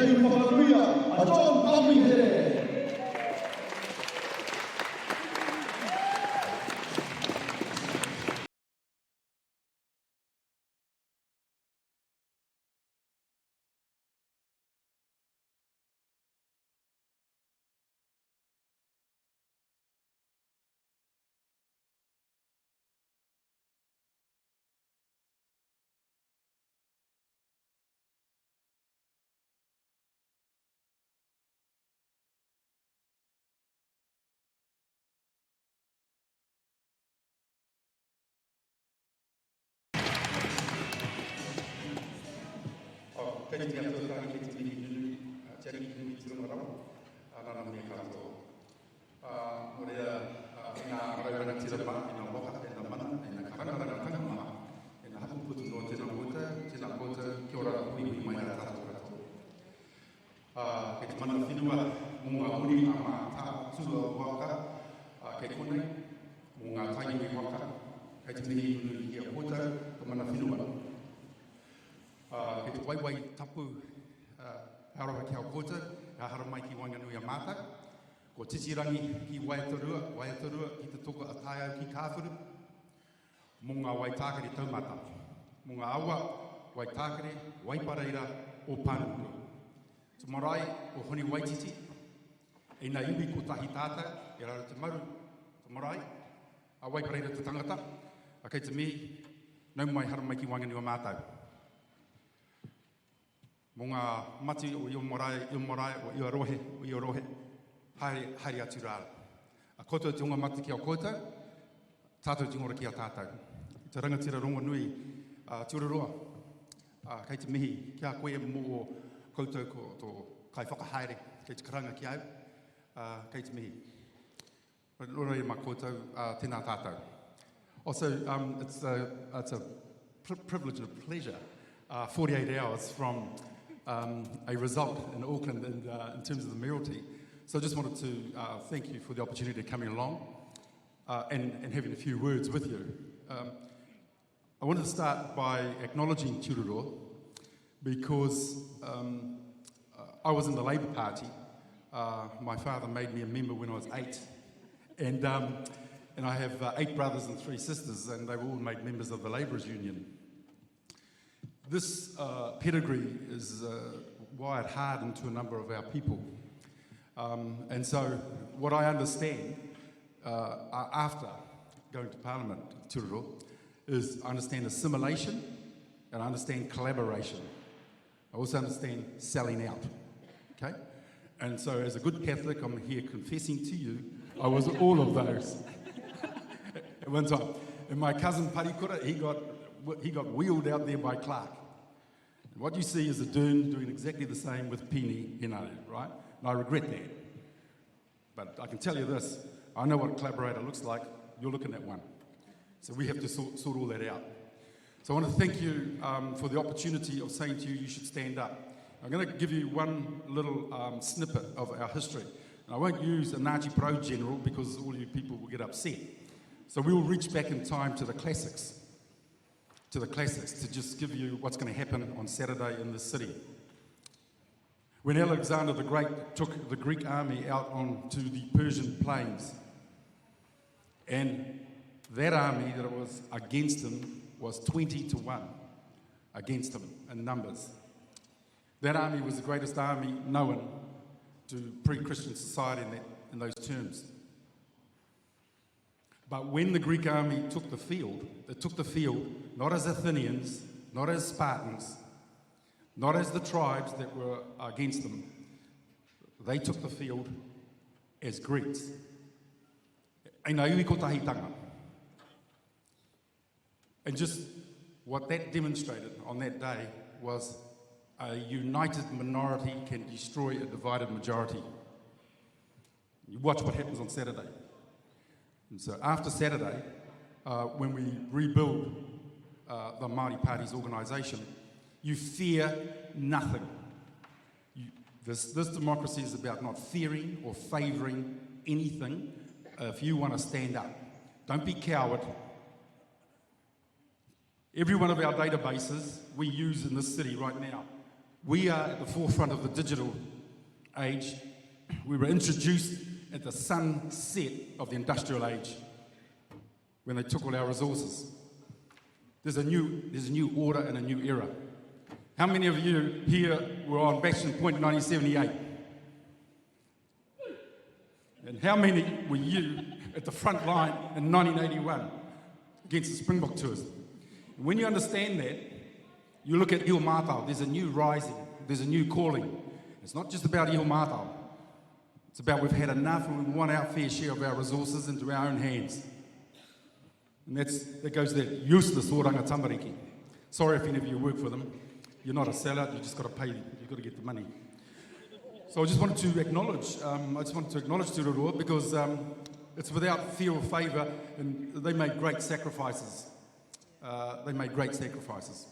iwi whakanuia a John Tamihere. Oh, kei te mea tuatahi, kei te mihi nunui, te ariki nui te runga rawa, nana mea katoa. Nō reira, e ngā rau rangatira mā, e ngā waka, e ngā mana, e ngā karangarangatanga mā, e ngā hapū puta noa, tēnā koutou, tēnā koutou, kia ora, huihui mai rā tātou katoa. Kei te mana whenua mō ngā uri a Mātaatua waka, kei konei, mō ngā Tainui waka, kei te mihi nunui ki a koutou, te mana whenua. Kei te waiwai tapu he aroha ki a koutou, he haramai ki waenganui a mātou. Ko Titirangi ki Waiatarua, Waiatarua ki te toka a Taiau ki Kāwhuru, mō ngā wai tākere taumata, mō ngā awa, Waitākere, Waipareira, o Pānuku. Te marae o Honi Waititi, e nā iwi kotahi tātou, e raro te maru, te marae, a Waipareira te tangata, a kei te mihi, nau mai haramai ki waenganui o mātou. Mō ngā mati o ia marae, ia marae, o ia rohe, o ia rohe, haere, haere atu rā. A koutou te hunga mate ki a koutou, tātou te hunga ki a tātou. Te rangatira rongonui, a Te Ururoa, a, kei te mihi ki a koe mō koutou ko tō kaiwhakahaere, kei te karanga ki au, a, kei te mihi. Nō reira mā koutou, uh, tēnā tātou. Also, um, it's a, it's a privilege and a pleasure, uh, 48 hours from um, a result in Auckland in, uh, in terms of the mayoralty. So I just wanted to uh, thank you for the opportunity of coming along uh, and, and having a few words with you. Um, I wanted to start by acknowledging Te Ururoa because um, uh, I was in the Labour Party. Uh, my father made me a member when I was eight. And, um, and I have uh, eight brothers and three sisters, and they were all made members of the Labourers Union. This uh, pedigree is uh, wired hard into a number of our people. Um, and so, what I understand uh, after going to Parliament, Te Ururoa, is I understand assimilation and I understand collaboration. I also understand selling out. Okay? And so, as a good Catholic, I'm here confessing to you, I was all of those at one time. And my cousin Parikura, he got, he got wheeled out there by Clark. And what you see is Ardern doing exactly the same with Peeni Henare, right? And I regret that. But I can tell you this, I know what a collaborator looks like. You're looking at one. So we have to sort, sort all that out. So I want to thank you um, for the opportunity of saying to you, you should stand up. I'm going to give you one little um, snippet of our history. And I won't use a Ngāti Porou general because all you people will get upset. So we will reach back in time to the classics, to the classics, to just give you what's going to happen on Saturday in the city. When Alexander the Great took the Greek army out onto the Persian plains, and that army that was against him was 20 to 1 against him in numbers. That army was the greatest army known to pre Christian society in, that, in those terms. But when the Greek army took the field, they took the field not as Athenians, not as Spartans, not as the tribes that were against them. They took the field as Greeks. And just what that demonstrated on that day was a united minority can destroy a divided majority. You watch what happens on Saturday. And so after Saturday, uh, when we rebuild uh, the Māori Party's organisation, you fear nothing. You, this, this democracy is about not fearing or favouring anything. Uh, if you want to stand up, don't be coward. Every one of our databases we use in this city right now We are at the forefront of the digital age. We were introduced at the sunset of the industrial age when they took all our resources. There's a new, there's a new order and a new era. How many of you here were on Bastion Point in 1978? And how many were you at the front line in 1981 against the Springbok tours? And when you understand that, you look at Ihumātao, there's a new rising, there's a new calling. It's not just about Ihumātao. It's about we've had enough and we want our fair share of our resources into our own hands. And that's, that goes to that useless Oranga Tamariki. Sorry if any of you work for them. You're not a sellout, you just got to pay, you've got to get the money. So I just wanted to acknowledge, um, I just wanted to acknowledge Te Roroa because um, it's without fear or favour and they made great sacrifices. Uh, they made great sacrifices.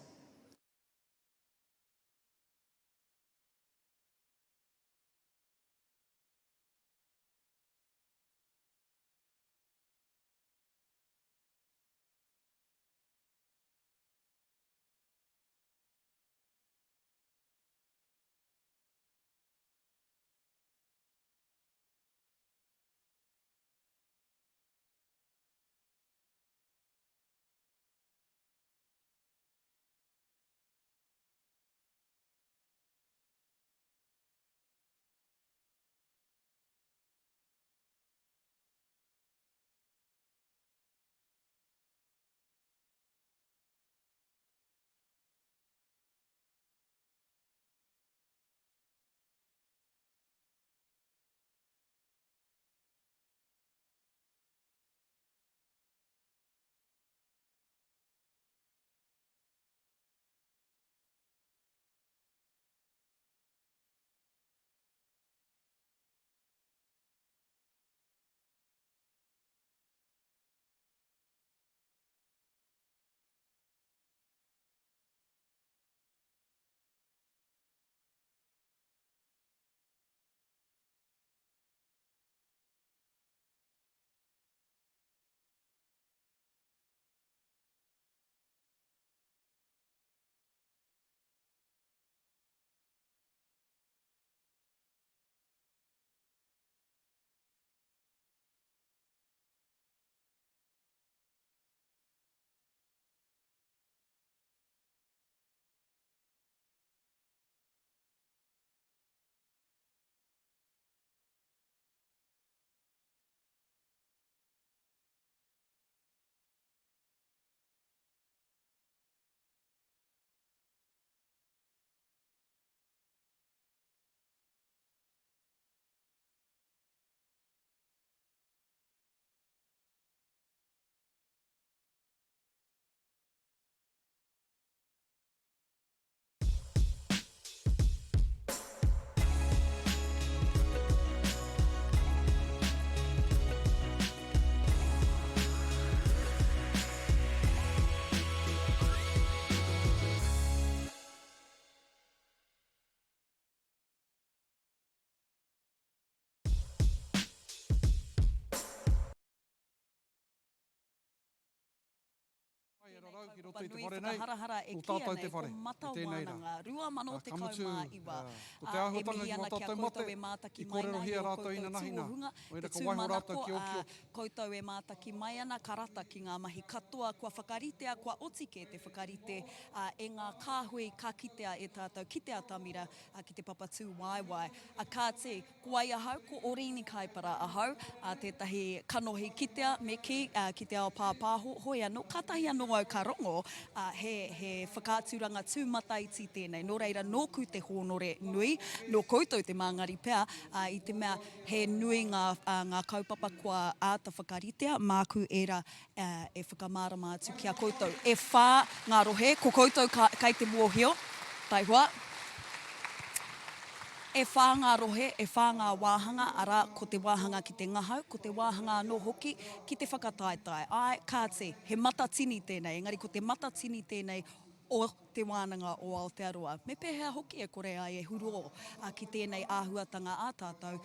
Mai e rarau ki roto Tēnei i te kaupapa whare nui nei, whakaharahara e ko kīia tātou nei te ko whare, Mata i tēnei rā. Wānanga Ka mutu, 2019. ko te Ā, e āhuatanga mihi ki wā ana ki a tātou koutou mate, e mātaki i mai nā i kōrerohia ō rātou koutou inanahi nā, tūohunga, oira te ka waiho rātou tūmanako, ki ā, okioki. koutou e mātaki mai ana, ka rata ki ngā mahi katoa kua whakaritea, kua oti kē te whakarite, ā, e ngā kāhui ka kitea e tātou ki te atamira, ā, ki te papa tūwaewae. Ā, kāti, Ko wai ahau? Ko Orini Kaipara ahau, ā, tētahi kanohi kitea me kī, ā, ki te ao pāpāho, hoi anō, kātahi anō au ka rongo, ā, he, he whakaaturanga tūmataiti tēnei. Nō reira, nōku te hōnore nui, nō koutou te māngari pea, ā, i te mea he nui ngā, ā, ngā kaupapa kua āta whakaritea, māku ērā, ā, e whakamārama atu ki a koutou. E whā ngā rohe, ko koutou ka, kei te mōhio, taihoa. E whā ngā rohe, e whā ngā wāhanga, arā, ko te wāhanga ki te ngahau, ko te wāhanga anō hoki ki te whakataetae. Āe, kāti, he matatini tēnei, engari ko te matatini tēnei o Te Wānanga o Aotearoa. Me pēhea hoki e kore ai e hurō ki tēnei āhuatanga a tātou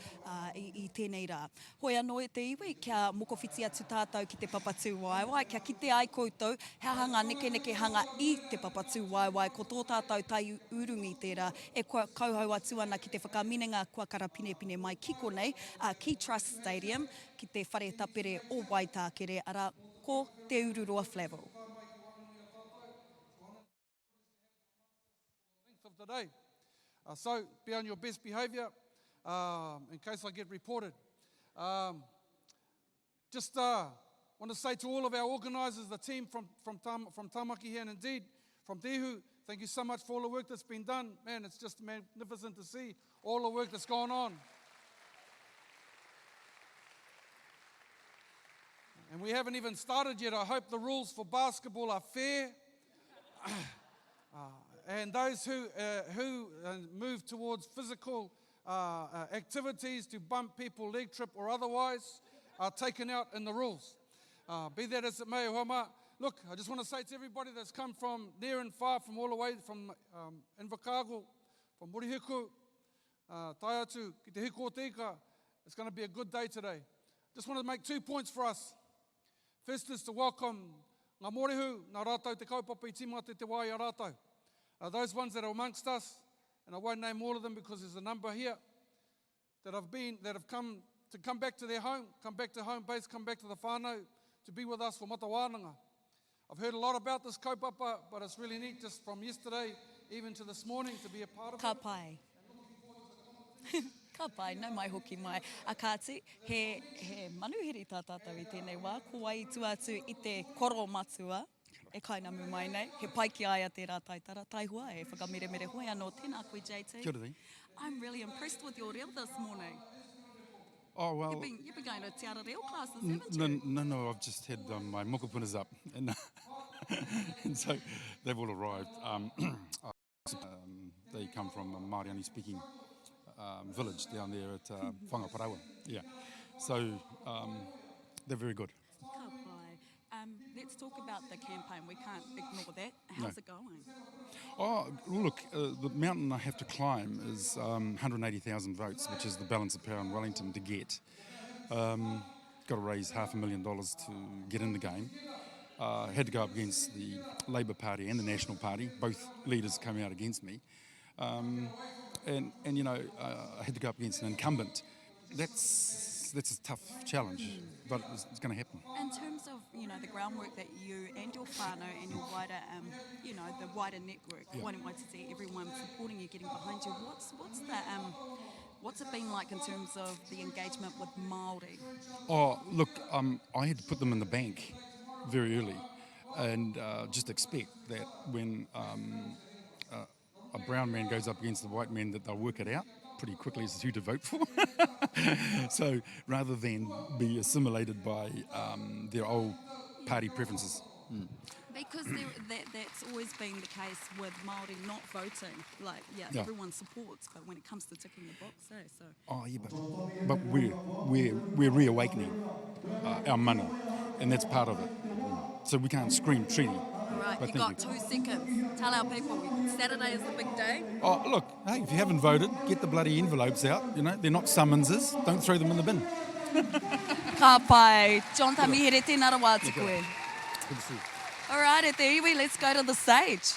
i tēnei rā. Hoi anō e te iwi, kia mokowhiti atu tātou ki te papa tūwaewae, kia kite ai koutou he aha ngā nekenekehanga i te papa tūwaewae, ko tō tātou taiurungi tērā e kauhau atu ana ki te whakaminenga kua karapinepine mai ki konei, ki Trust Stadium, ki te whare tapere o Waitākere, arā, ko Te Ururoa Flavell. Length of the day. Uh, so be on your best behavior um, in case I get reported. Um, just uh, want to say to all of our organisers, the team from, from, Tam, from Tamaki here, and indeed from Dehu, thank you so much for all the work that's been done. Man, it's just magnificent to see all the work that's gone on. And we haven't even started yet. I hope the rules for basketball are fair. and those who, who move towards physical activities to bump people, leg trip or otherwise, are taken out in the rules. be that as it may, Homa, look, I just want to say to everybody that's come from near and far, from all the way from um, Invercargill, from Murihiku, uh, atu ki te hiko o te ika, it's going to be a good day today. Just want to make two points for us. First is to welcome ngā mōrehu, nā rātou te kaupapa i tīmata te wā i a rātou. Uh, those ones that are amongst us, and I won't name all of them because there's a number here, that have been, that have come to come back to their home, come back to home base, come back to the whānau, to be with us for Matawānanga. I've heard a lot about this kaupapa, but it's really neat just from yesterday even to this morning to be a part of Ka it. pai. Ka pai, nau mai hoki mai. A kāti, he, he manuhiri tā tātou i tēnei wā, ko wai i tua atu i te koro matua e kainamu mai nei. He pai ki a ia tērā taitara, taihoa e whakameremere hoi anō. Tēnā koe JT. Kia ora Dee. I'm really impressed with your reo this morning. Oh, well. You've been, you've been going to Te Ara Reo classes, haven't no, you? No, no, I've just had um, my mokopunas up, and, and so they've all arrived. Um, um, they come from a Māori only speaking um, village down there at uh, Whangaparaoa. Yeah, so um, they're very good. Ka pai. Um, let's talk about the campaign. We can't ignore that. How's no. it going? Oh, look, uh, the mountain I have to climb is um, 180,000 votes, which is the balance of power in Wellington to get. Um, got to raise $500,000 to get in the game. Uh, had to go up against the Labour Party and the National Party. Both leaders came out against me. Um, and, and, you know, uh, I had to go up against an incumbent. That's, that's a tough challenge, mm. but it's, it's going to happen. In terms of, you know, the groundwork that you and your whānau and your wider, um, you know, the wider network, yeah. wanting to see everyone supporting you, getting behind you, what's, what's the... Um, what's it been like in terms of the engagement with Māori? Oh, look, um, I had to put them in the bank very early and uh, just expect that when um, uh, a brown man goes up against the white man that they'll work it out pretty quickly as to who to vote for. so rather than be assimilated by um, their old party preferences. Mm. Because there, that, that's always been the case with Māori not voting. Like, yeah, yeah, everyone supports, but when it comes to ticking the box, eh, so. Oh, yeah, but, but we're, we're, we're reawakening uh, our mana, and that's part of it. Mm. So we can't scream treaty. Right, you got you. two seconds. Tell our people, Saturday is the big day. Oh, look, hey, if you haven't voted, get the bloody envelopes out. You know, they're not summonses. Don't throw them in the bin. Ka pai. John Tamihere, tēnā rawa atu koe. Good to see you. All right, e te iwi, let's go to the stage.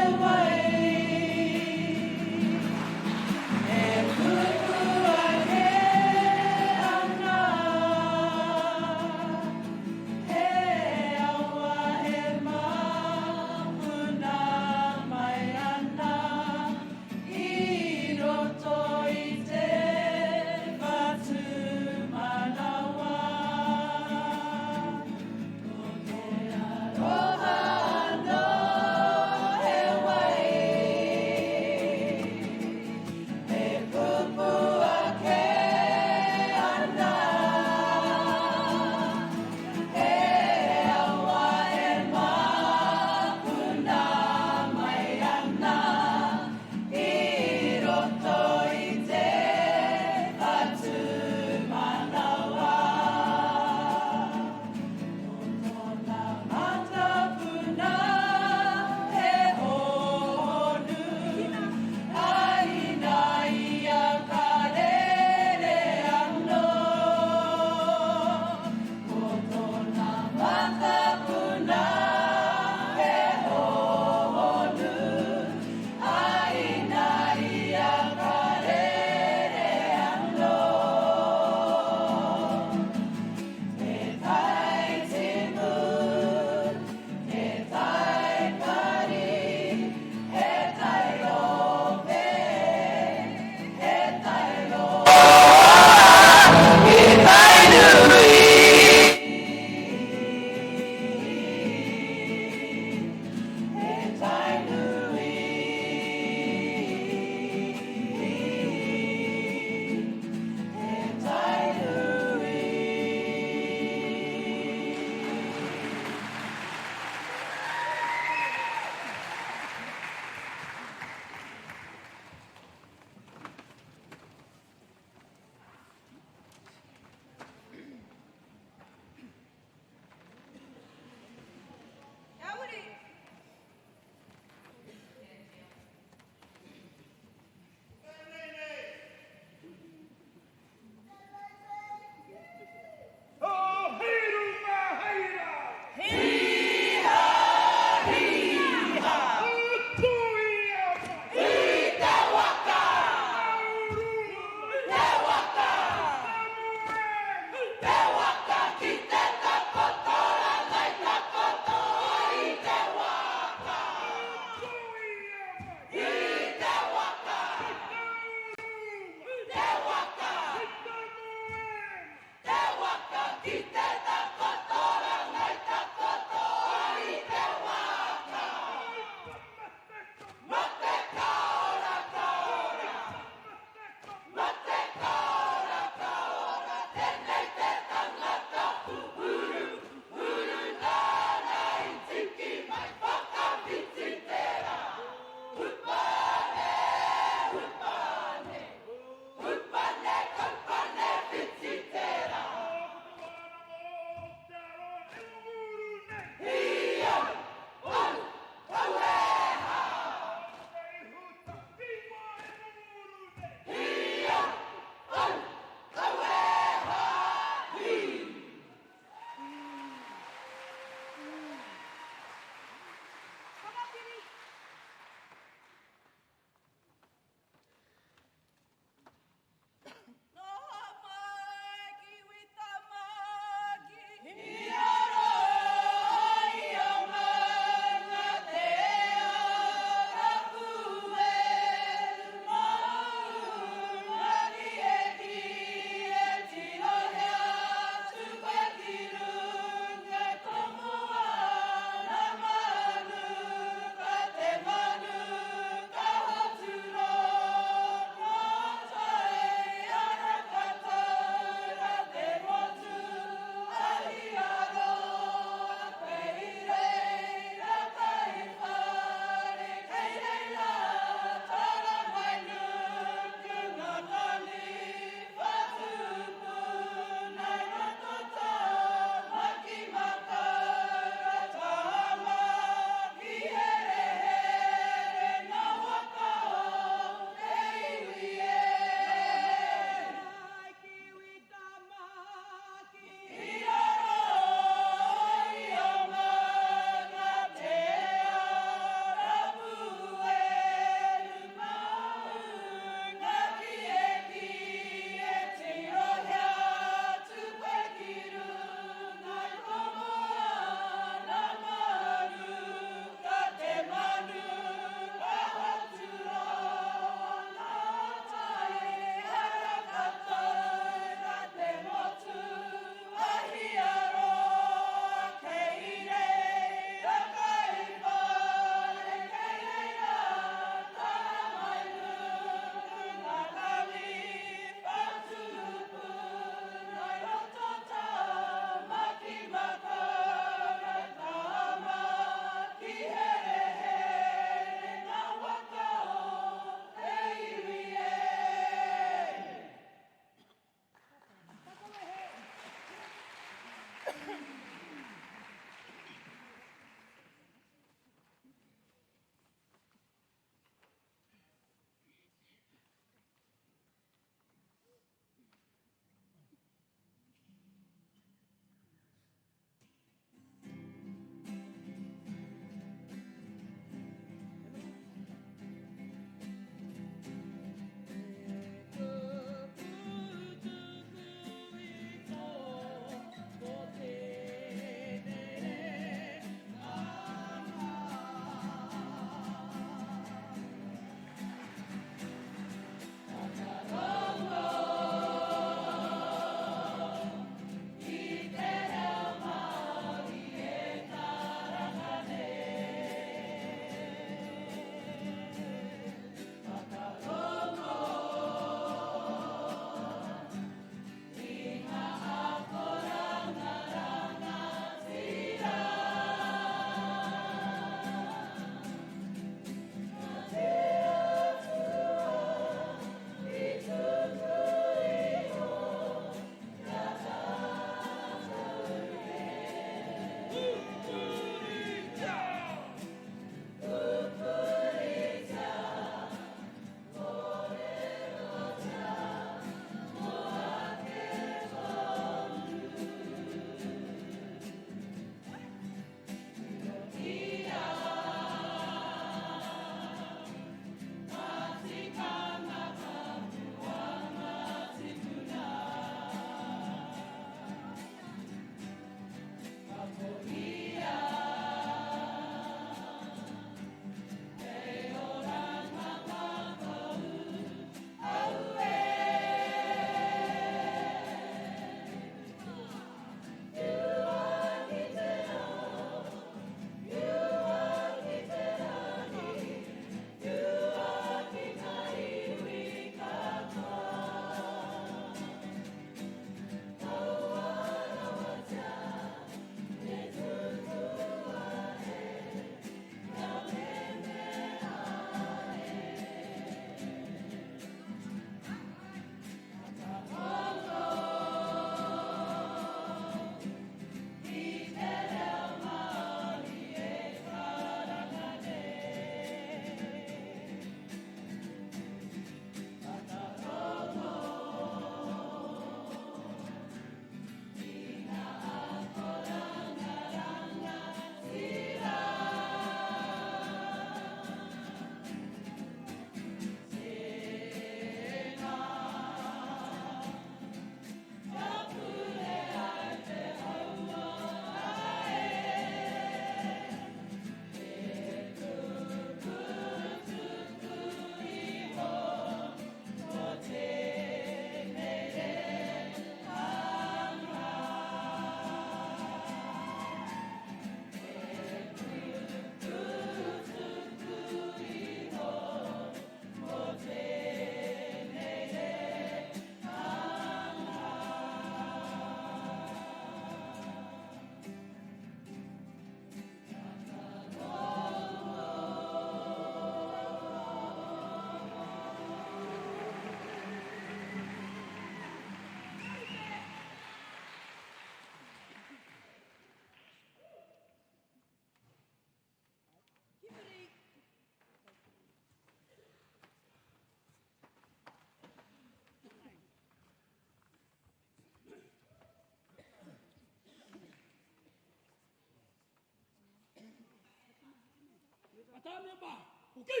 A tāne mā, hoki!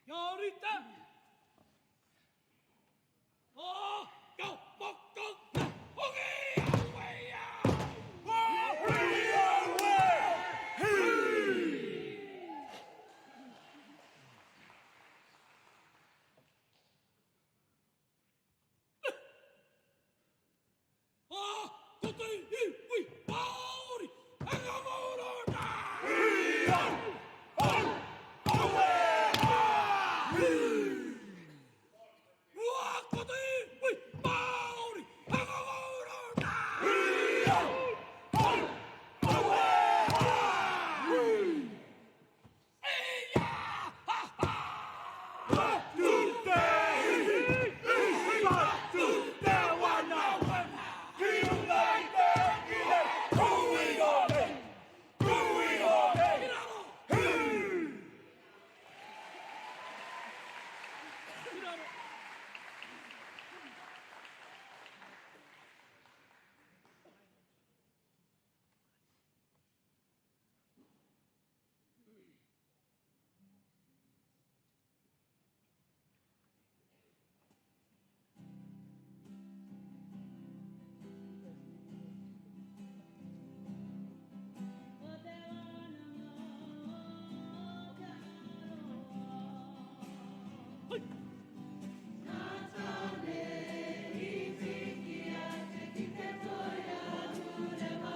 Kia rite! Ko te iwi Māori e ngā maurona! Ua ko te iwi Māori e ngā maurona! E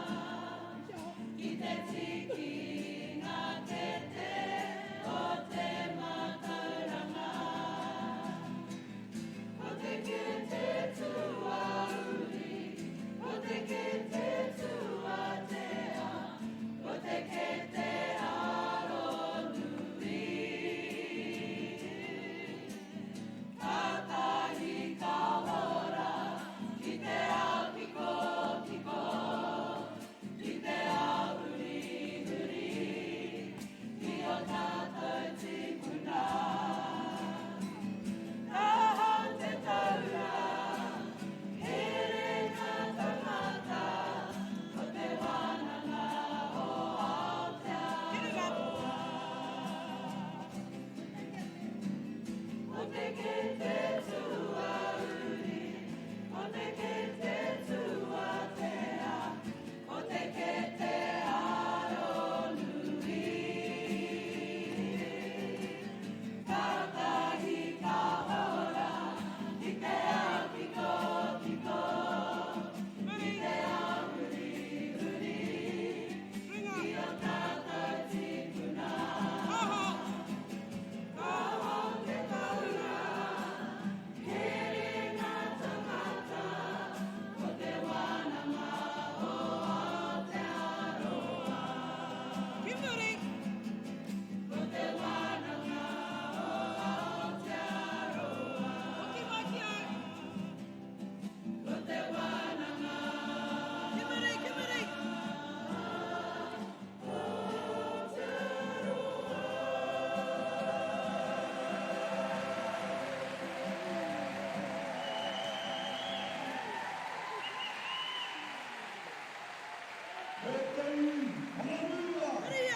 te iwi, hallelujah!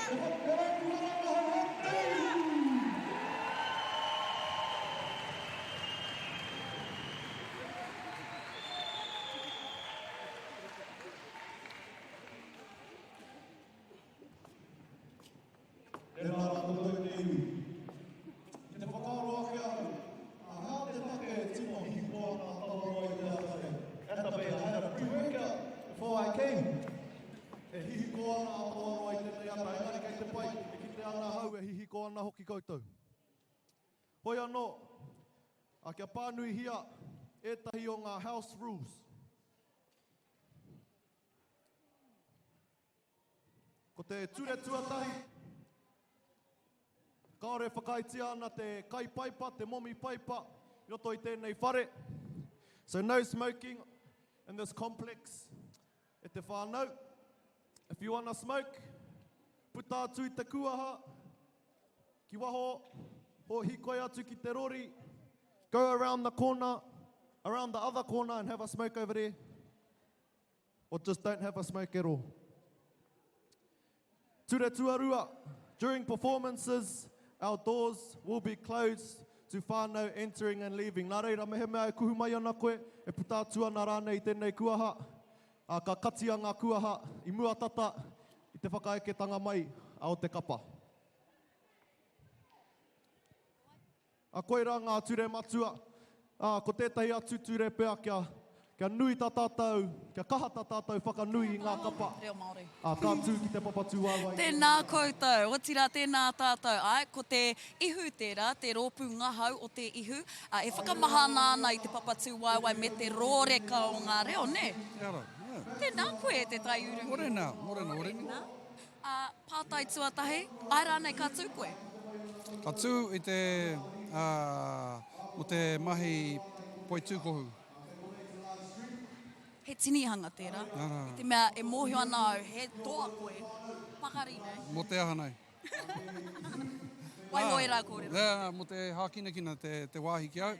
E whakarepuaranga o te iwi! Tēnā rā koutou e te iwi. Ki te whakaaro ake au, aha te take e tino hihiko ana a Tangaroa i te ata nei? Atabey, I had a pre-workout before I came. E hihiko ana a Tangaroa i tēnei ata, engari kei te pai, e kite ana ahau e hihiko ana hoki koutou. Hoi anō, a kia pānuihia ētahi o ngā house rules. Ko te ture tuatahi, kāore e whakaaetia ana te kai paipa, te momi paipa i roto i tēnei whare. So no smoking in this complex e te whānau. If you wanna smoke, puta atu i te kuaha, ki waho, ho hikoi atu ki te rori, go around the corner, around the other corner and have a smoke over there. Or just don't have a smoke at all. Ture tuarua, During performances, our doors will be closed to whānau entering and leaving. Nā reira, mehemea e kuhu mai ana koe, e puta atu ana rānei i tēnei kuaha, ā, ka katia ngā kuaha i mua tata i te whakaeketanga mai a o te kapa. A koirā ngā ture matua, ā, ko tētahi atu ture pea kia, kia nui tā tātou, kia kaha tā tātou whakanui i ngā kapa, Reo Māori. ā, ka tū ki te papa tūwaewae i Tēnā tēnei wā. koutou, otirā tēnā tātou. Āe, ko te ihu tērā, te rōpū ngahau o te ihu, ā, e whakamahana ana i te papa tūwaewae me te rōreka o ngā reo, nē? Kia ora, yeah. Tēnā koe e te Taiurungi. Morena, morena, Oreni. Morena. Ā, pātai tuatahi, āe rānei ka tū koe? Ka tū i te, ā, mō te mahi poitūkohu. He tinihanga tērā, Arā. i te mea e mōhio ana au he toa koe, pakari nei. Mō te aha nei? Waiho ērā kōrero. Ā, mō te hākinakina te, te wāhi ki au.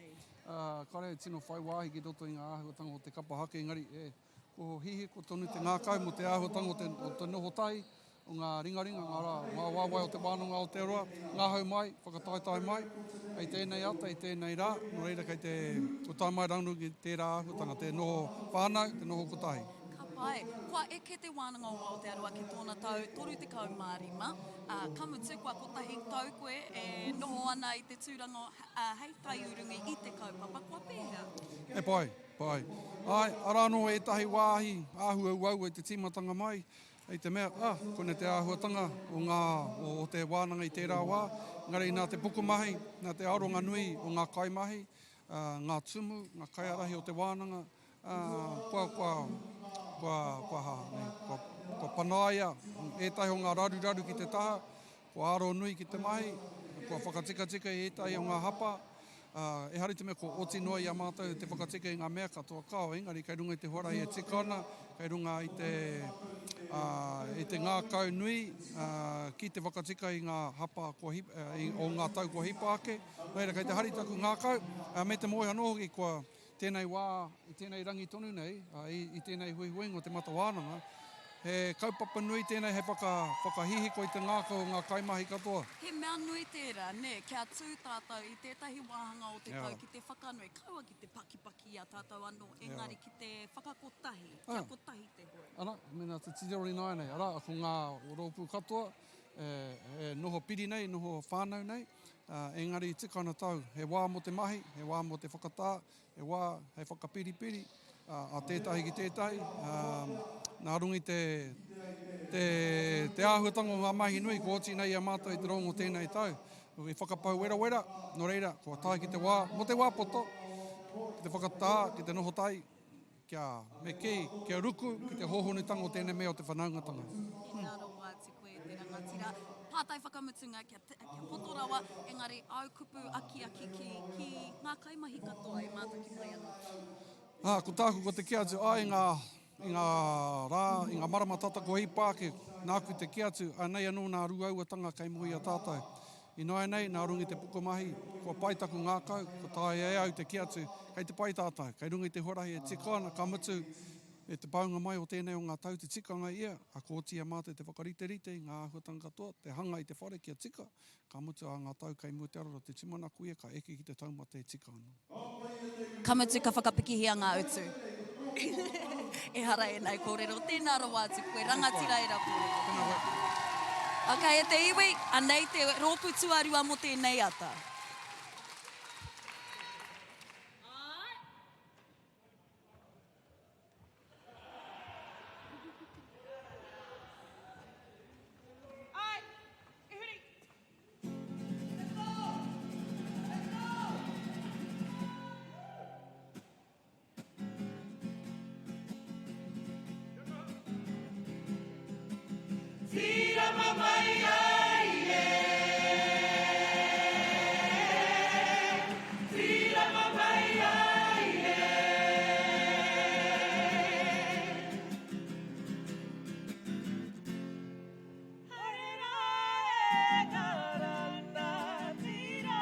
Ā, kāore e tino whai wāhi ki roto i ngā āhuatanga o te kapa haka, engari e, Ko hihiko tonu te ngākau mō te āhuatanga o te, o te noho tahi, o ngā ringaringa, ngā rā, ngā waewae o Te Wānanga Aotearoa, ngahau mai, whakataetae mai, hei tēnei ata, i tēnei rā, nō reira kei te, kua tae mai rānō ki tērā āhuatanga, te noho whānau, te noho kotahi. Ka pai. Kua eke Te Wānanga o Aotearoa ki tōna tau 35, ā, ka mutu kua kotahi tau koe e noho ana i te tūranga hei taiurungi i te kaupapa, kua pēhea? He pai. Pai. Āe, arā anō ētahi wāhi āhua uaua i te tīmatanga mai, i te mea, ah, koinei te āhuatanga o ngā, o, o te wānanga i tērā wā, engari nā te pukumahi, nā te aronga nui o ngā kaimahi, ā, ngā tumu, ngā kaiārahi o te wānanga, ā, kua, kua, kua, kua, ha, nei, kua, kua panaia ētahi o ngā raruraru ki te taha, kua aro nui ki te mahi, kua whakatikatika i ētahi o ngā hapa, Ā, ehara i te mea kua oti noa i a mātou te whakatika i ngā mea katoa, kāo, engari kei runga i te huarahi e tika ana, kei runga i te, ā, i te ngākau nui, ā, ki te whakatika i ngā hapa kua hipa, i, o ngā tau kua hipa ake. Nō reira, kei te hari taku ngākau, ā, me te mōhio anō hoki kua tēnei wā, i tēnei rangi tonu nei, ā, i, i tēnei huihuinga o Te Mata Wānanga, he kaupapa nui tēnei hei whaka, whakahihiko i te ngākau o ngā kaimahi katoa. He mea nui tērā, nē, kia tū tātou i tētahi wāhanga o te tau ki te whakanui, kaua ki te pakipaki i a tātou anō, engari ki te whakakotahi, kia kotahi te hoe. Arā, mēnā te titiro ināianei, arā, ko ngā rōpū katoa e noho piri nei, noho whānau nei, engari tika ana tau, he wā mō te mahi, he wā mō te whakatā, He wā hei whakapiripiri a tētahi ki tētahi, nā runga i te, te, te āhuatanga o ngā mahi nui kua oti nei i a mātou i te rongo tēnei tau. I whakapau werawera, nō reira, kua tae ki te wā, mō te wā poto, ki te whakatā, ki te noho tahi, kia, me kī, kia ruku ki te hōhonutanga o tēnei mea o te whanaungatanga. Tēnā rawa atu koe e te rangatira. Pātai whakamutunga kia Kia poto rawa, engari āu kupu akiaki ki, ki ngā kaimahi katoa e mātaki mai ana. Ā, ko tāku ko te kī atu, āe, i ngā, i ngā rā, i ngā marama tata kua hipa ake, nāku te kī atu, anei anō nā rūauatanga kei mua i a tātou. Ināianei, nā runga i te pukumahi, kua pai taku ngākau, kua taea e au te kī atu, kei te pai tātou, kei runga i te huarahi e tika ana, ka mutu, E te paunga mai o tēnei o ngā tau te tikanga ia, a kua oti i a mātou te whakariterite i ngā āhuatanga katoa, te hanga i te whare kia tika, ka mutu ā ngā tau kei mua te araro te tūmanako ia ka eke ki te taumata e tika ana. Ka mutu ka whakapikihia ngā utu. Ehara ēnei kōrero. Tēnā rawa atu koe, rangatira ērā kōrero. Tēnā koe. Ok, e te iwi, anei te rōpū tuarua mō tēnei ata. Tīrama mai ai e Tīrama mai ai e Haere rā e ngā rangatira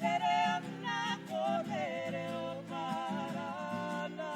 Tere ana ko te reo karanga.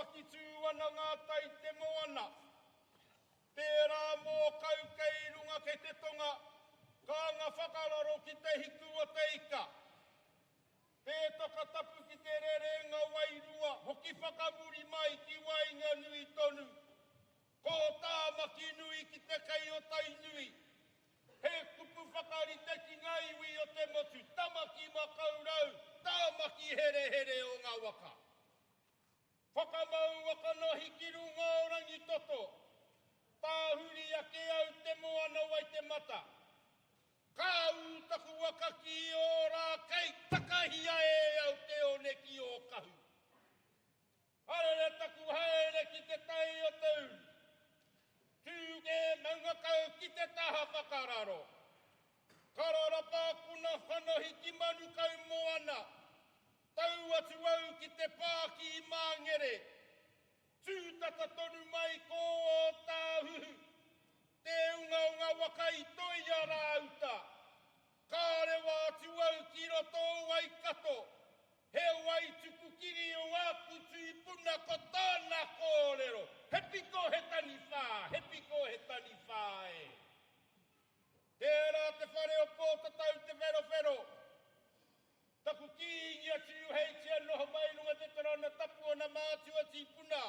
Pakitū ana ngā tai te moana. Tērā mōkau kei runga kei te tonga, ka anga whakararo ki te hiku o te ika. Tē tokatapu ki te rerenga wairua, hoki whakamuri mai ki waenganui tonu. Ko Tāmaki nui ki te kei o Tainui. He kupu whakarite ki ngā iwi o te motu, Tamaki Makaurau, Tāmaki herehere o ngā waka. Whakamaua kanohi ki runga o Rangitoto, Tāhuri ake au te moana Waitemata. Ka ū taku waka ki Ōrākei, takahia e au te one ki Ōkahu. Arere taku haere ki te tai o te uru. Tū e Maungakau ki te taha whakararo. Kararapa kuna kanohi ki Manukau moana. Tau atu au ki te pā ki Māngere. Tū tata tonu mai ko Ōtāhuhu. Te unga o ngā waka i toia rā uta. Ka rewa atu au ki roto o Waikato, he wai tuku kiri o āku tūpuna ko tāna kōrero, he piko he taniwha, he piko he taniwha e. Tērā te whare o Pōtatau Te Wherowhero, taku kīngi a Tūheitia noho mai runga te torona tapu ona mātua tīpuna.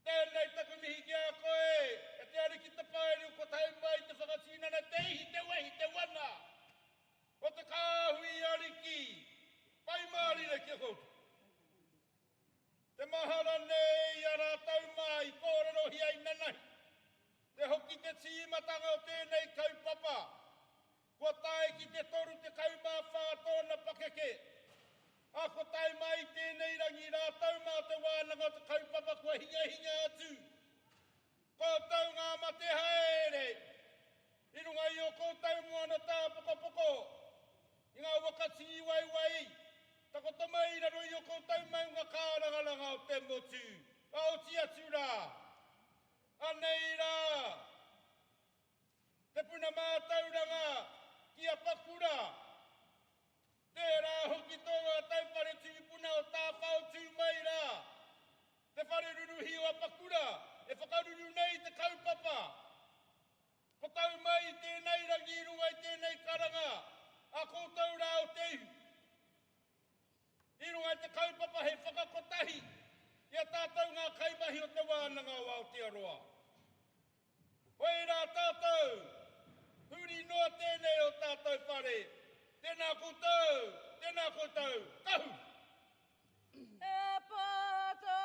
Tēnei taku mihi ki a koe, e te Ariki Tapairu, kua tau mai te whakatinana te ihi, te wehi, te wana o te kāhui ariki. Pai mārire ki a koutou. Te mahara nei i a rātou mā i kōrerohia i nanahi, te hoki te tīmatanga o tēnei kaupapa, Kua tae ki te 34 tōna pakeke, ā, kua tae mai i tēnei rangi rātou mā te wānanga o te kaupapa kua hingahinga atu. Koutou ngā mate haere i runga i ō koutou moana tāpokopoko, i ngā waka tīwaiwai, takoto mai i raro i ō koutou maunga kārangaranga o te motu, ka oti atu rā. Anei rā! Te puna mātauranga ki Apakura. Tērā hoki tō ngā tauwhare tūpuna o Tāwhao tū mai rā. Te whare ruruhi o Apakura e whakaruru nei te kaupapa. Ko tau mai i tēnei rangi i runga i tēnei karanga a koutou rā o Te Ihu. I runga i te kaupapa hei whakakotahi i a tātou ngā kaimahi o Te Wānanga o Aotearoa. Koirā tātou, huri noa tēnei o tātou whare. Tēnā koutou, tēnā koutou, kahu! E poto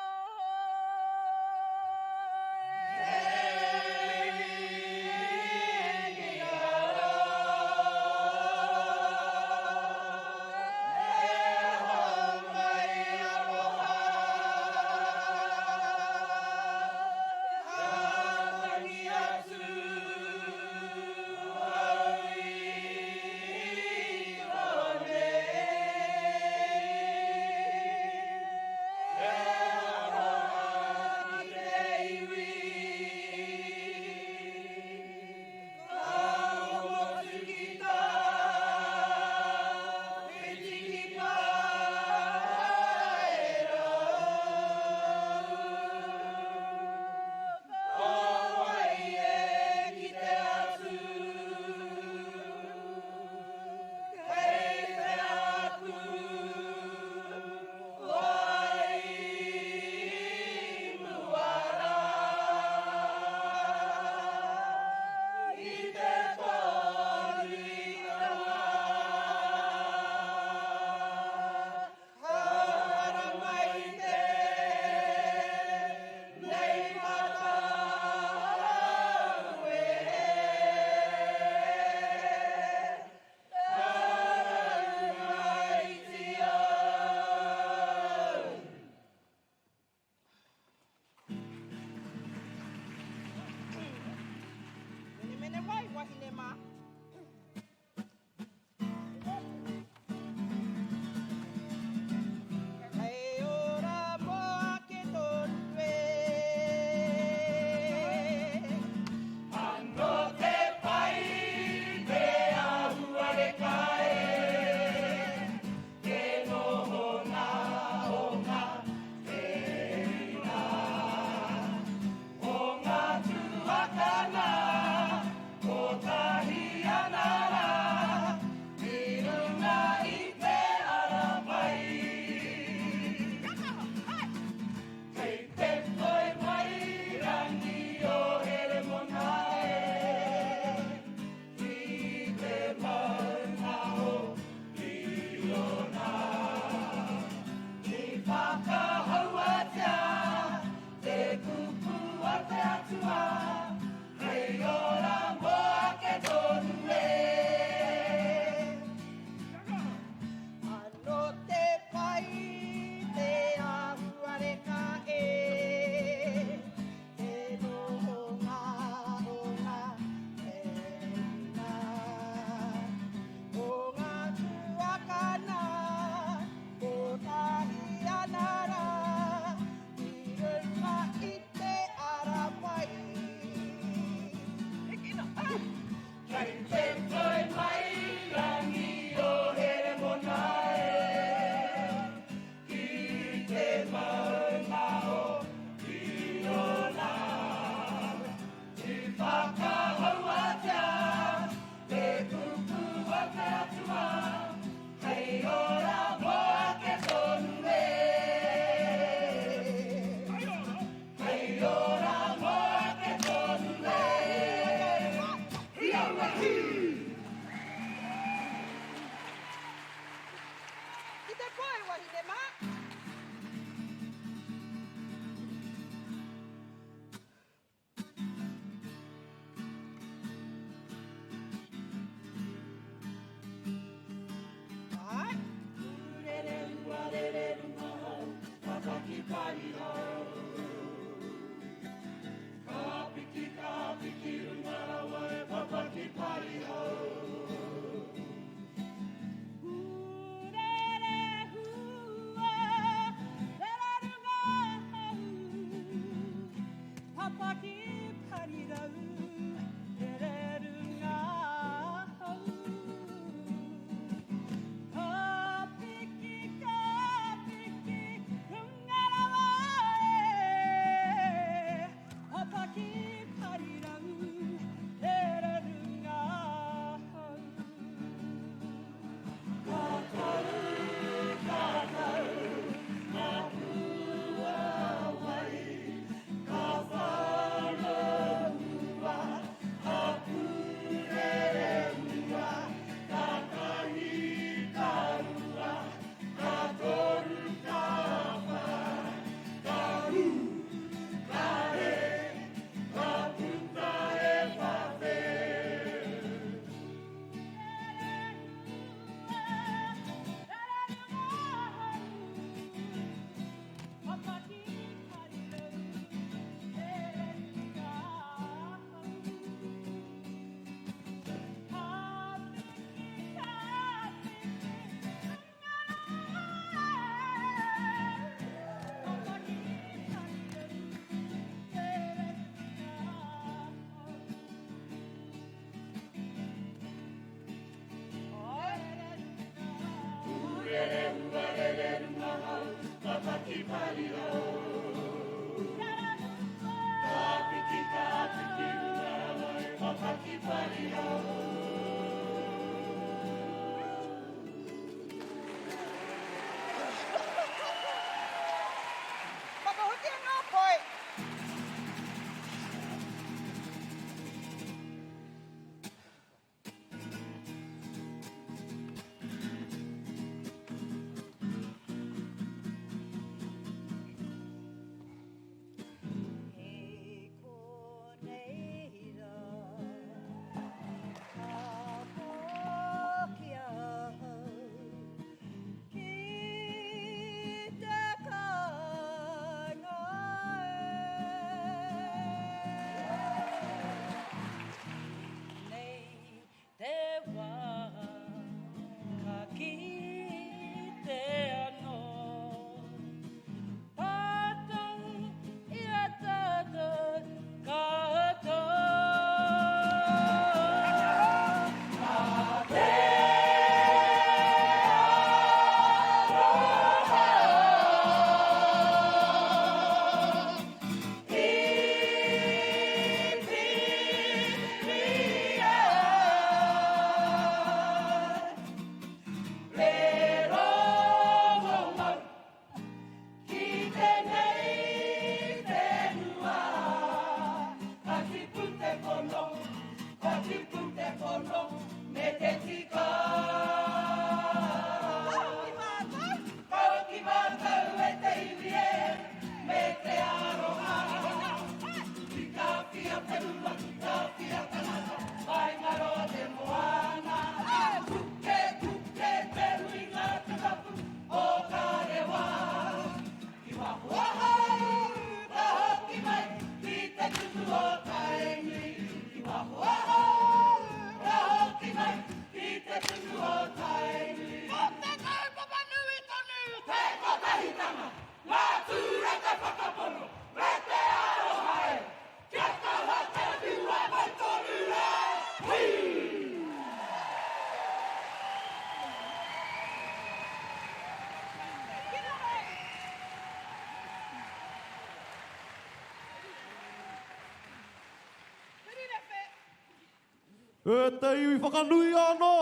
E te iwi whakanuia anō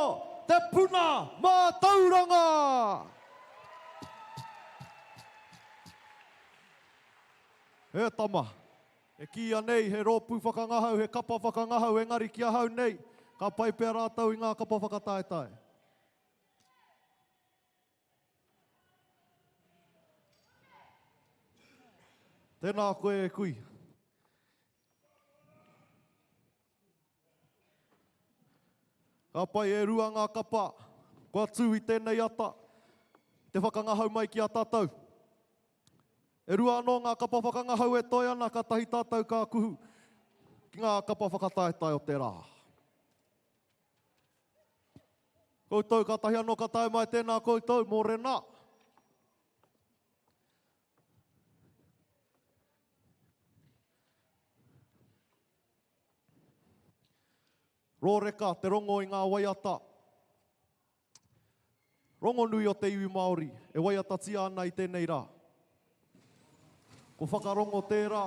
te puna mātauranga! E tama, e kīia nei he rōpū whakangahau, he kapa whakangahau engari ki ahau nei, ka pai pea rātou i ngā kapa whakataetae. Tēnā koe e kui. Ka pai e rua ngā kapa kua tū i tēnei ata te whakangahau mai ki a tātou. E rua anō ngā kapa whakangahau e toe ana kātahi tātou ka kuhu ki ngā kapa whakataetae o te rā. Koutou kātahi anō ka tae mai tēnā koutou, mōrena. Rōreka te rongo i ngā waiata rongonui o te iwi Māori e waiatatia ana i tēnei rā. Ko Whakarongo tērā,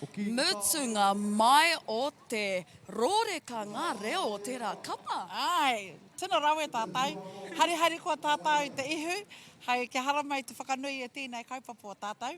ko Kīngi Tā. Mutunga mai o te rōreka ngā reo o tērā kapa. Āe, tino rawe tātou. Harihari koa tātou i te ihu, hei kia haramai te whakanui i tēnei kaupapa o tātou.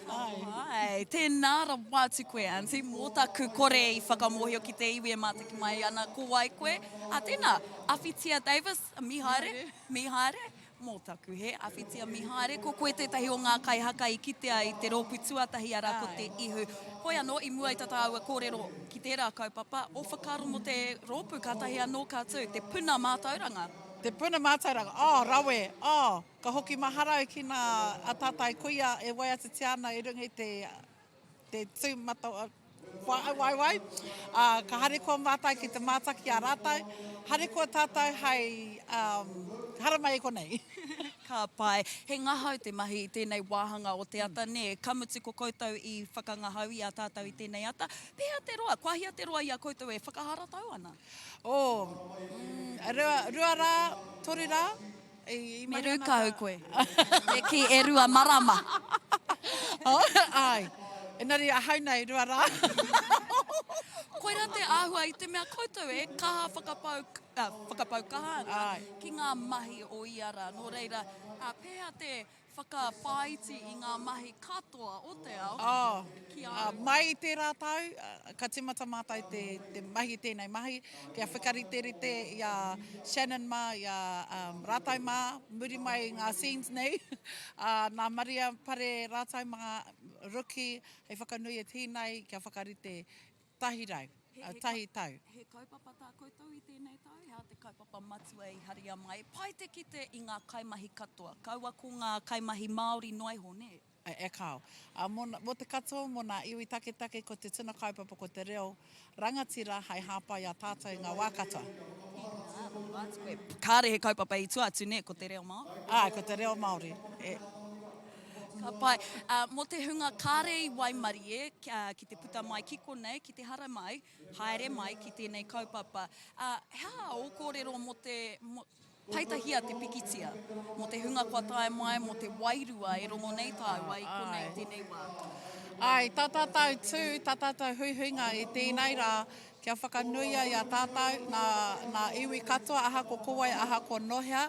Āe. Āe, tēnā rawa atu koe Aunty, mō taku kore i whakamōhio ki te iwi e mātaki mai ana ko wai koe. Ā, tēnā, Awhitia Davis, Mihaere, Mihaere, mō taku hē, Awhitia Mihaere, ko koe tētahi o ngā kaihaka i kitea i te rōpū tuatahi arā ko Te Ihu. Hoi anō, i mua i tā tāua kōrero ki tērā kaupapa, ō whakaaro mō te rōpū kātahi anō ka tū, te puna mātauranga. Te puna mātauranga, oh, rawe, oh, ka hoki mahara au ki ngā a tātai kuia e waiatatia ana i runga i te, te tū mata, waewae, ā, ka harikoa mātou ki te mātaki i a rātou, harikoa tātou hei, um, haramai i konei. Ka pai. He ngahau te mahi i tēnei wāhanga o te ata, nē? Ka mutu ko koutou i whakangahau i a tātou i tēnei ata. Pēhea te roa? Kua hia te roa i a koutou e whakaharatau ana? Oh, mm, rua, rua rā, toru rā. I, i Me rūkahu koe. Me kī e rua marama. Oh, ai. Engari ahau nei, rua rā. Koirā te āhua i te mea koutou e kaha whakapau, uh, whakapau kaha ana ki ngā mahi o ia rā. Nō reira, uh, pēhea te whakawhāiti i ngā mahi katoa o te ao Oh, ki a au. Mai i tērā tau, ka tīmata mātou te, te mahi i tēnei mahi, kia whakariterite i a Shannon mā, i a um, rātou mā, muri mai i ngā scenes nei, ā, nā Maria Pare rātou mā, Ruki, hei whakanui i tēnei, kia whakarite 100, tahi tau. He kaupapa tā koutou i tēnei tau? He aha te kaupapa matua i haria mai? Pai te kite i ngā kaimahi katoa, kaua ko ngā kaimahi Māori noa iho, nē? E kāo. Mō te katoa, mō ngā iwi taketake, ko te tino kaupapa ko te reo rangatira hei hāpai i a tātou i ngā wā katoa. Tēnā, rawa atu koe. Kāre he kaupapa i tua atu, nē, ko te reo Māori? Āe, ko te reo Māori. E. Ka pai. Mō te hunga kāre i waimarie ki te puta mai ki konei, ki te haramai, haere mai ki tēnei kaupapa. He aha ō kōrero mō te, mō, peitahia te pikitia, mō te hunga kua tae mai, mō te wairua e rongo nei tāua i konei i tēnei wā? Āe, tā tātou tū, tā tātou huihuinga i tēnei rā, Kia whakanuia i a tātou, nā, nā iwi katoa, ahako ko wai, ahako nō hea,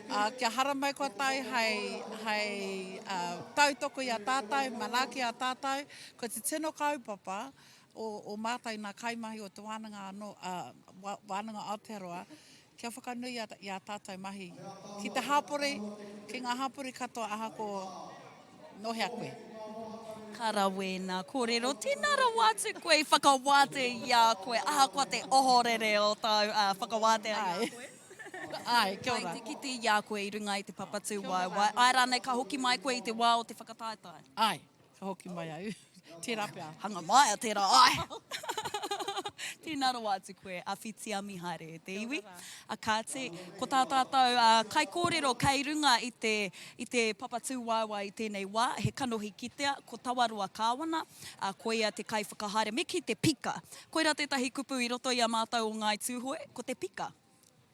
ā, kia haramai koutou hei, hei, ā, tautoko i a tātou, manaaki i a tātou. Ko te tino kaupapa o, o mātou nā kaimahi o Te Wānanga anō, ā, Wānanga Aotearoa, Kia whakanui i ā tātou mahi ki te hapori, ki ngā hapori katoa ahako nō hea koe. Ka rawe nā kōrero, tēnā rawa atu koe i whakawātea i a koe, ahakoa te ohorere o tāu whakawātea i a koe. Āe, kia ora. Pai te kite i a koe i runga i te papa tūwaewae. Āe rānei ka hoki mai koe i te wā o te whakataetae? Āe. Ka hoki mai au. Tērā pea. Hanga maia tērā, āe. Tēnā rawa atu koe, Awhitia Mihaere e te iwi. A kāti, ko tā tātou kaikōrero kei runga i te, i te papa tūwaewae i tēnei wā, he kanohi kitea, ko Tawaroa Kāwana, ā, koia te kaiwhakahaere, me kī te pika. Koirā tētahi kupu i roto i a mātou o Ngāi Tūhoe, ko te pika.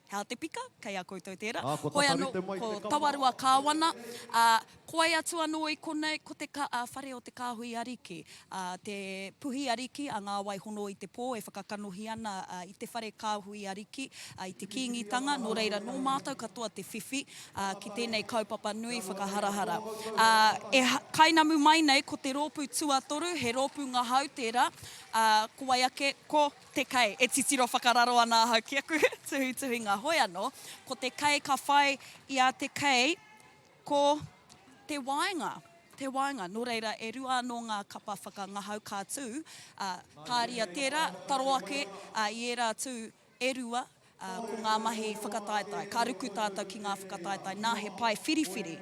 He aha te pika? Kei a koutou tērā. Ā, kua Hoi tata anō, rite mai ko te kapa. Tawarua Kāwana, ā, ko wai atu anō i konei, ko te ka, whare o te Kāhui Ariki, ā, te Puhi Ariki a Ngā Wai Hono i te Pō e whakakanohi ana i te whare Kāhui Ariki, i te Kīngitanga, nō reira, nō mātou katoa te whiwhi, ā, ki tēnei kaupapa nui whakaharahara. Ā, e kainamu mai nei ko te rōpū tuatoru, he rōpū ngahau tērā, ā, ko wai ake, ko. Te kei, e titiro whakararo ana ahau ki aku tuhituhinga. Hoi anō, ko te kei ka whai i a te kei, ko te waenga, te waenga. Nō reira, e rua anō ngā kapa whakangahau ka tū, ā, tāria tērā, taro ake, ā, i ērā tū e rua, ā, ko ngā mahi whakataetae. Ka ruku tātou ki ngā whakataetae, nā he pae whiriwhiri.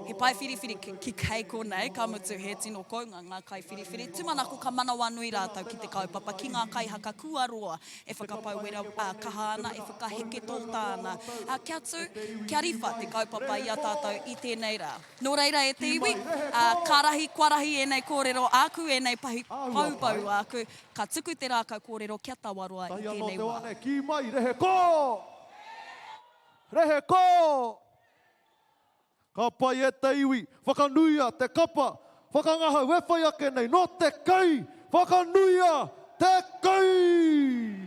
He pae whiriwhiri ki kei konei, ka mutu he tino kounga ngā kaiwhiriwhiri. Tūmanako ka manawanui rātou ki te kaupapa, ki ngā kaihaka kua roa e whakapau wera kaha ana, e whakaheke tōtā ana. Kia tū, kia riwha te kaupapa i a tātou i tēnei rā. Nō reira e te iwi, ka rahi, kua rahi ēnei kōrero āku, ēnei pahi poupou āku, ka tuku te rākau kōrero kia tawaroa i Tahi anō tēnei te wā. wā nei, kī mai, rehe kō! Rehe kō! Ka pai e te iwi, whakanuia te kapa, whakangahau e whai ake nei, nō te kai, whakanuia te kai!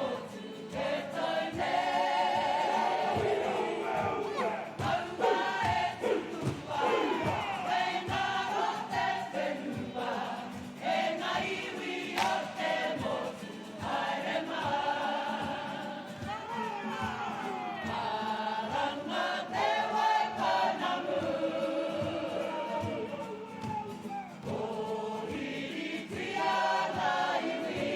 motu e tau nei. Aua e tukua, kei ngaro te whenua, e ngā iwi o te motu, haere mai. Karanga te Waipounamu. Kōhiritia ngā iwi.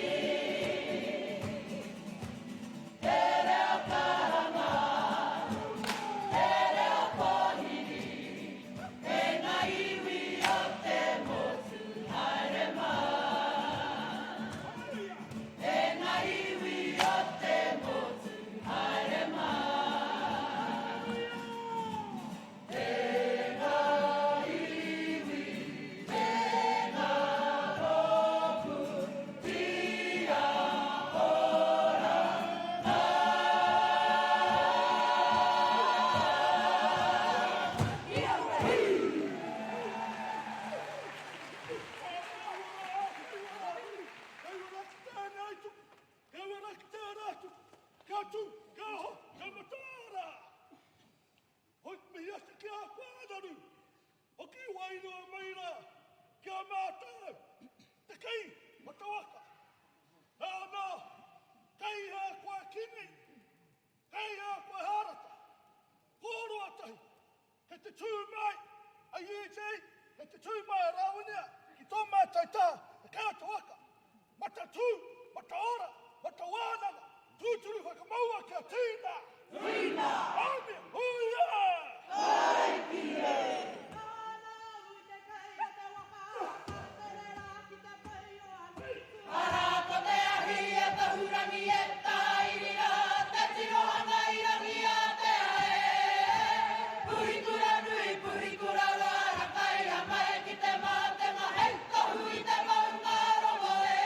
He reo karanga, he reo pōhiri, e ngā iwi o te motu haere mai. E ngā iwi o te motu haere mai. Tēnā iwi, tēnā rōpū, kia ora nā. Hoi mihi atu ki a koe Anaru, hoki wairua mai rā ki a mātou, te kī o te waka. Nāna, kei hea koe Kingi, kei hea koe Hārata, kōrua tahi, kei te tū mai a UG, kei te tū mai a Rāwinia ki tō mātou taha, te kī o te waka. Matatū, mataora, matawānanga, tūturu whakamaua kia tīna! Tīna! Haumia, huia! Tāiki e! Arā ko te ahi e Tahurangi e Tāiri rā, te tirohanga i Rangiātea e. Puhikura nui, puhikura roa, rakaia mai ki te mātenga hei tohu i te maungārongo e.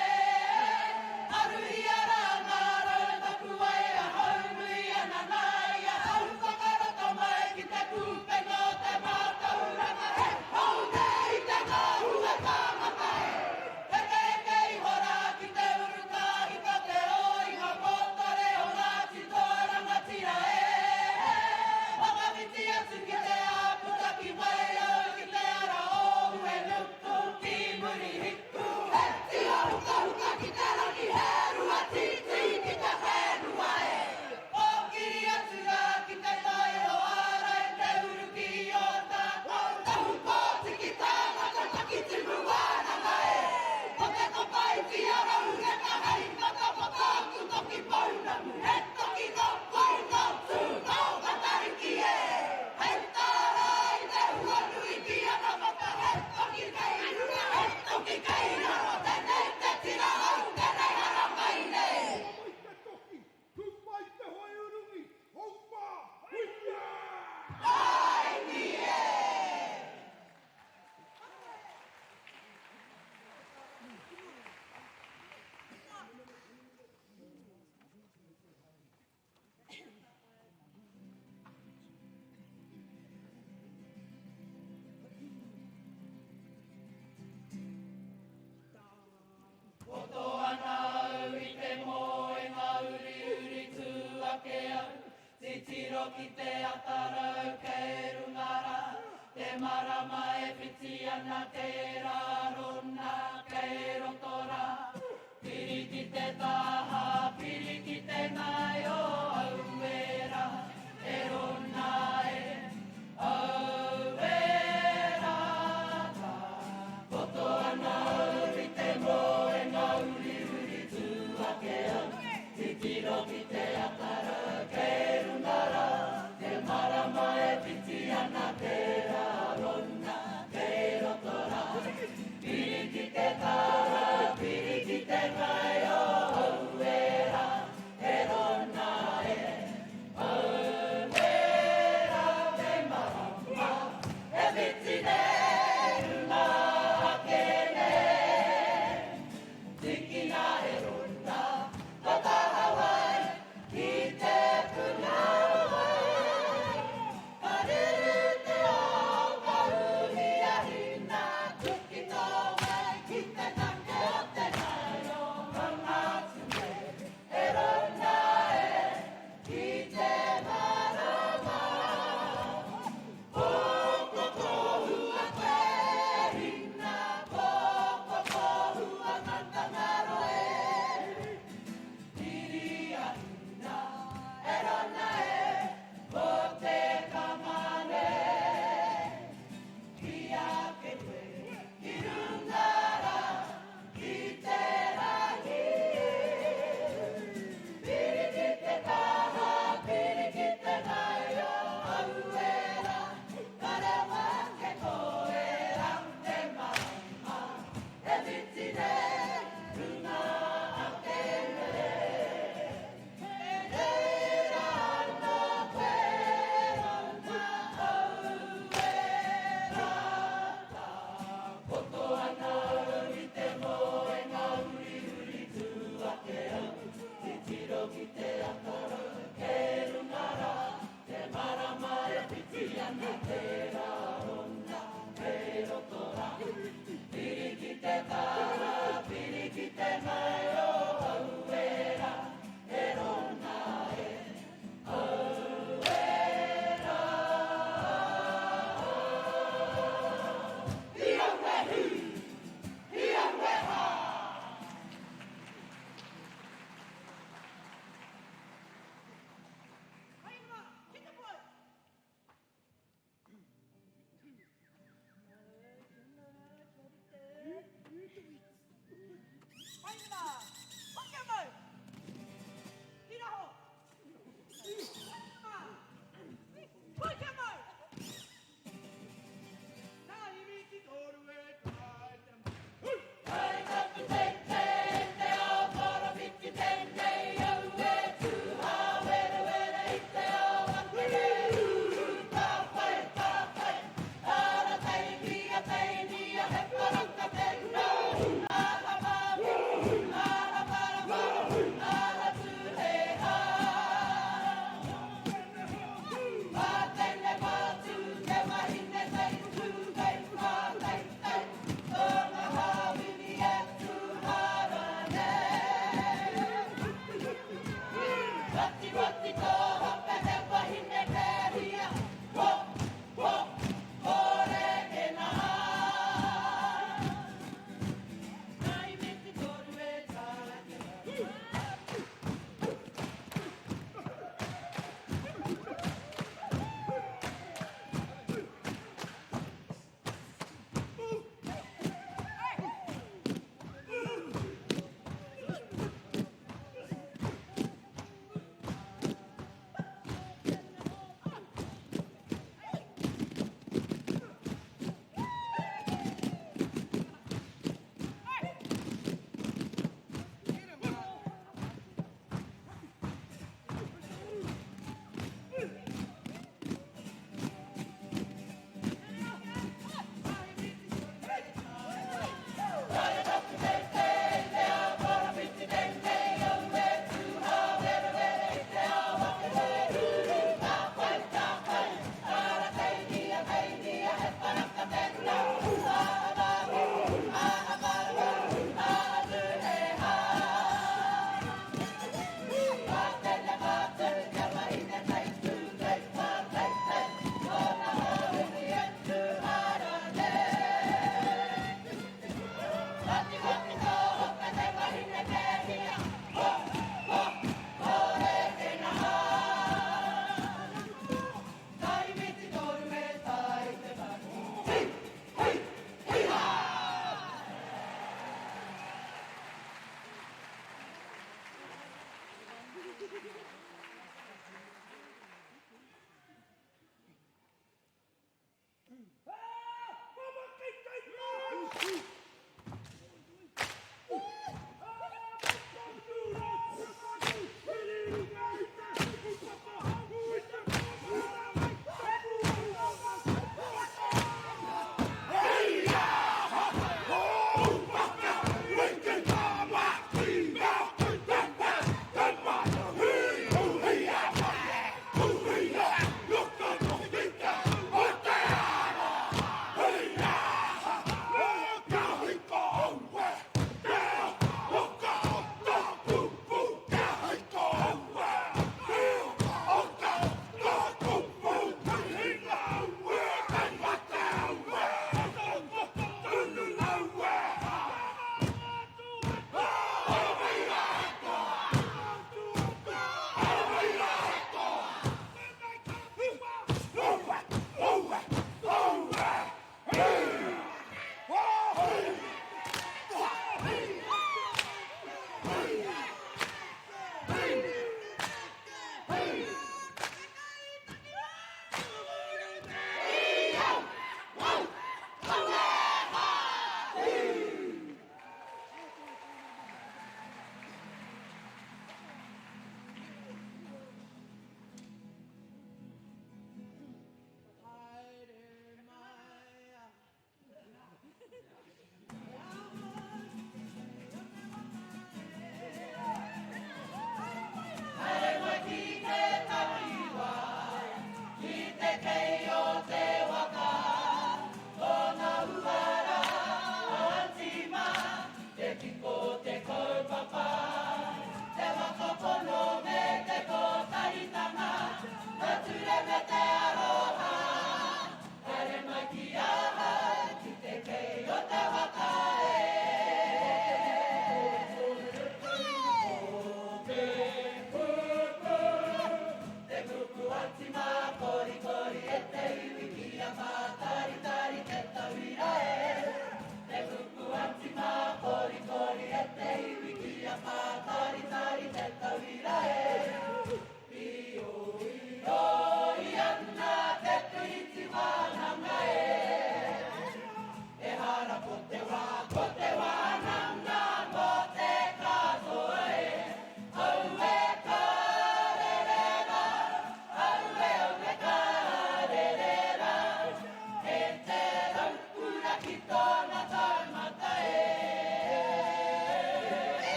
Aruhia rā ngā rau tapuwae a Haunui ana nā ia ahu whakaroto mai ki te kūpenga o te mātauranga he hou nei i te ngāhua tāngata e. Heke eke iho rā ki te uru ka hika te ō i ngā kōtare o Ngāti Toa Rangatira e. Whakawhiti atu ki te āputa ki Waiau ki te ara o Uenuku ki Murihiku. He tio hukahuka ki te rangi he rua tītī ki te whenua e. Kōkiri atu rā ki te tai o Ārai te uru ki Ōtākou tahu pōtiki tāngata takitimu wānanga e. Ko te kopaiti a Raureka hei whakawaka aku toki pounamu he toki ngā koi ngā tū ngā Matariki e. Hei tārai te huanui ki ana waka he toki kei runga he toki kei raro tenei te tira hou tenei haramai nei. Ka mai te toki, tū mai te hoe urungi, hou pā, huia! Tāiki e! Poto ana au i te moenga uriuri tū ake au, Titiro ki te atarau kei runga rā, Te marama e whiti ana tērā rona kei roto rā. Piri ki te taha, piri ki te ngaio, aue rā, e rona e, aue rā, ka poto ana au i te moenga uriuri tū ake au, titiro ki te atarau kei runga rā, te marama e whiti ana tērā rona kei roto rā. Piri ki te tara, piri ki te ngaio, aue rā.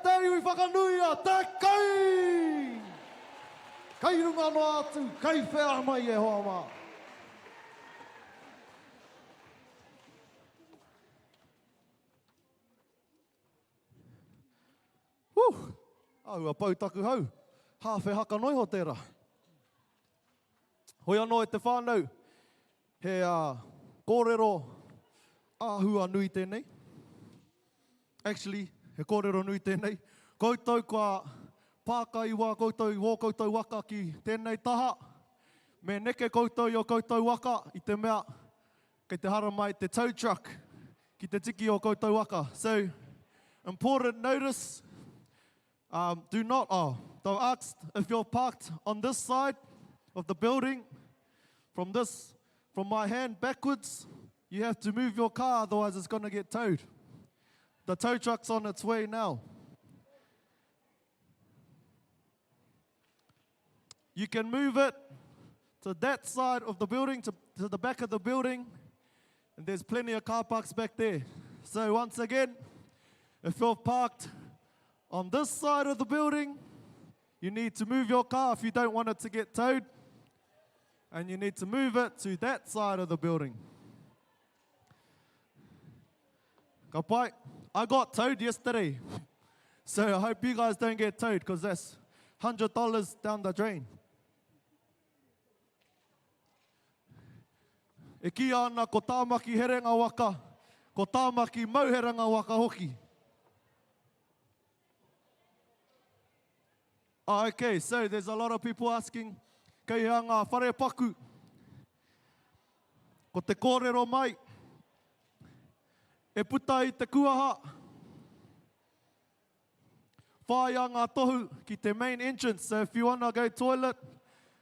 te iwi whakanuia te kai! Kei runga noa atu, kei whea mai e hoa mā. Whew! Āhua pau taku hau. Hāwhe haka noa iho tērā. Hoi anō e te whānau, he kōrero āhua nui tēnei. Actually, he kōrero nui tēnei. Koutou kua pāka i wā koutou, i wō koutou waka ki tēnei taha, me neke koutou i ō koutou waka i te mea kei te haramai te tow truck ki te tiki o koutou waka. So, important notice, um, do not, oh, they'll ask if you're parked on this side of the building, from this, from my hand backwards, you have to move your car, otherwise it's going to get towed. The tow truck's on its way now. You can move it to that side of the building, to, to the back of the building, and there's plenty of car parks back there. So once again, if you're parked on this side of the building, you need to move your car if you don't want it to get towed. And you need to move it to that side of the building. Ka pai. I got towed yesterday. So I hope you guys don't get towed because that's $100 down the drain. E kīia ana ko Tāmaki Herenga Waka, ko Tāmaki Mauherenga Waka hoki. Oh, okay, so there's a lot of people asking, kei hea ngā whare paku? Ko te kōrero mai, e puta i te kuaha, whāia ngā tohu ki te main entrance. So if you wanna go toilet,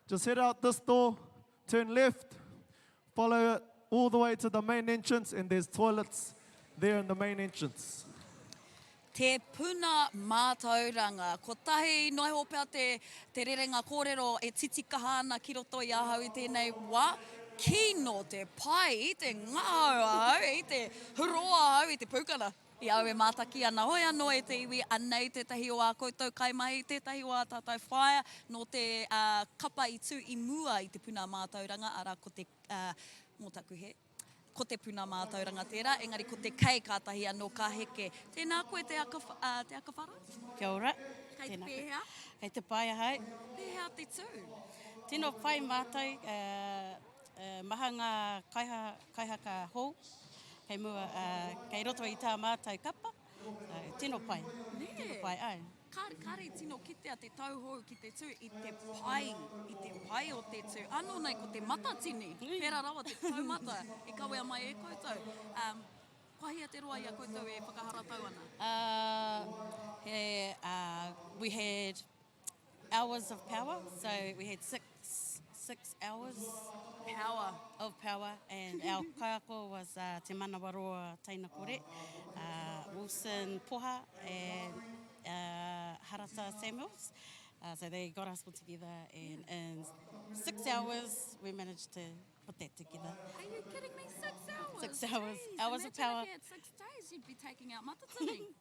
just head out this door, turn left, follow it all the way to the main entrance and there's toilets there in the main entrance. Te Puna Mātauranga. Kotahi noa iho pea te, te rerenga kōrero e titikaha ana ki roto i ahau i tēnei wā. Kino te pai i te ngahau ahau, i te huroa ahau i te pūkana i au e mātaki ana. Hoi anō e te iwi, anei tētahi o ā koutou kaimahi, tētahi o ā tātou whaea nō te kapa i tū i mua i Te Puna Mātauranga, arā ko te, mō taku hē. Ko te puna mātauranga tērā, engari ko te kei kātahi anō ka heke. Tēnā koe Te Aka, Te Akawhara. Kia ora. Kei te pēhea? Kei te pai ahau. Pēhea te tū? Tino pai mātou, maha ngā kaihaka hou kei mua, kei roto i tā mātou kapa. Tino pai. Nē. Tino pai, āe. Kāre i tino kitea te tauhou ki te tū i te pai, i te pai o te tū. Anō nei ko te matatini, pērā rawa te taumata i kawea mai e koutou. Um, kua hia te roa i a koutou e whakaharatau ana? Uh, he, uh, we had hours of power, so we had 6, hours power. of power and our kaiako was uh, Te Manawaroa Teinakore, uh, Wilson Poha and uh, Harata Samuels. Uh, so they got us all together and in 6 hours we managed to put that together. Are you kidding me? 6 hours? 6 hours. Jeez, hours of power. Imagine if you had 6 days, you'd be taking out Matatini.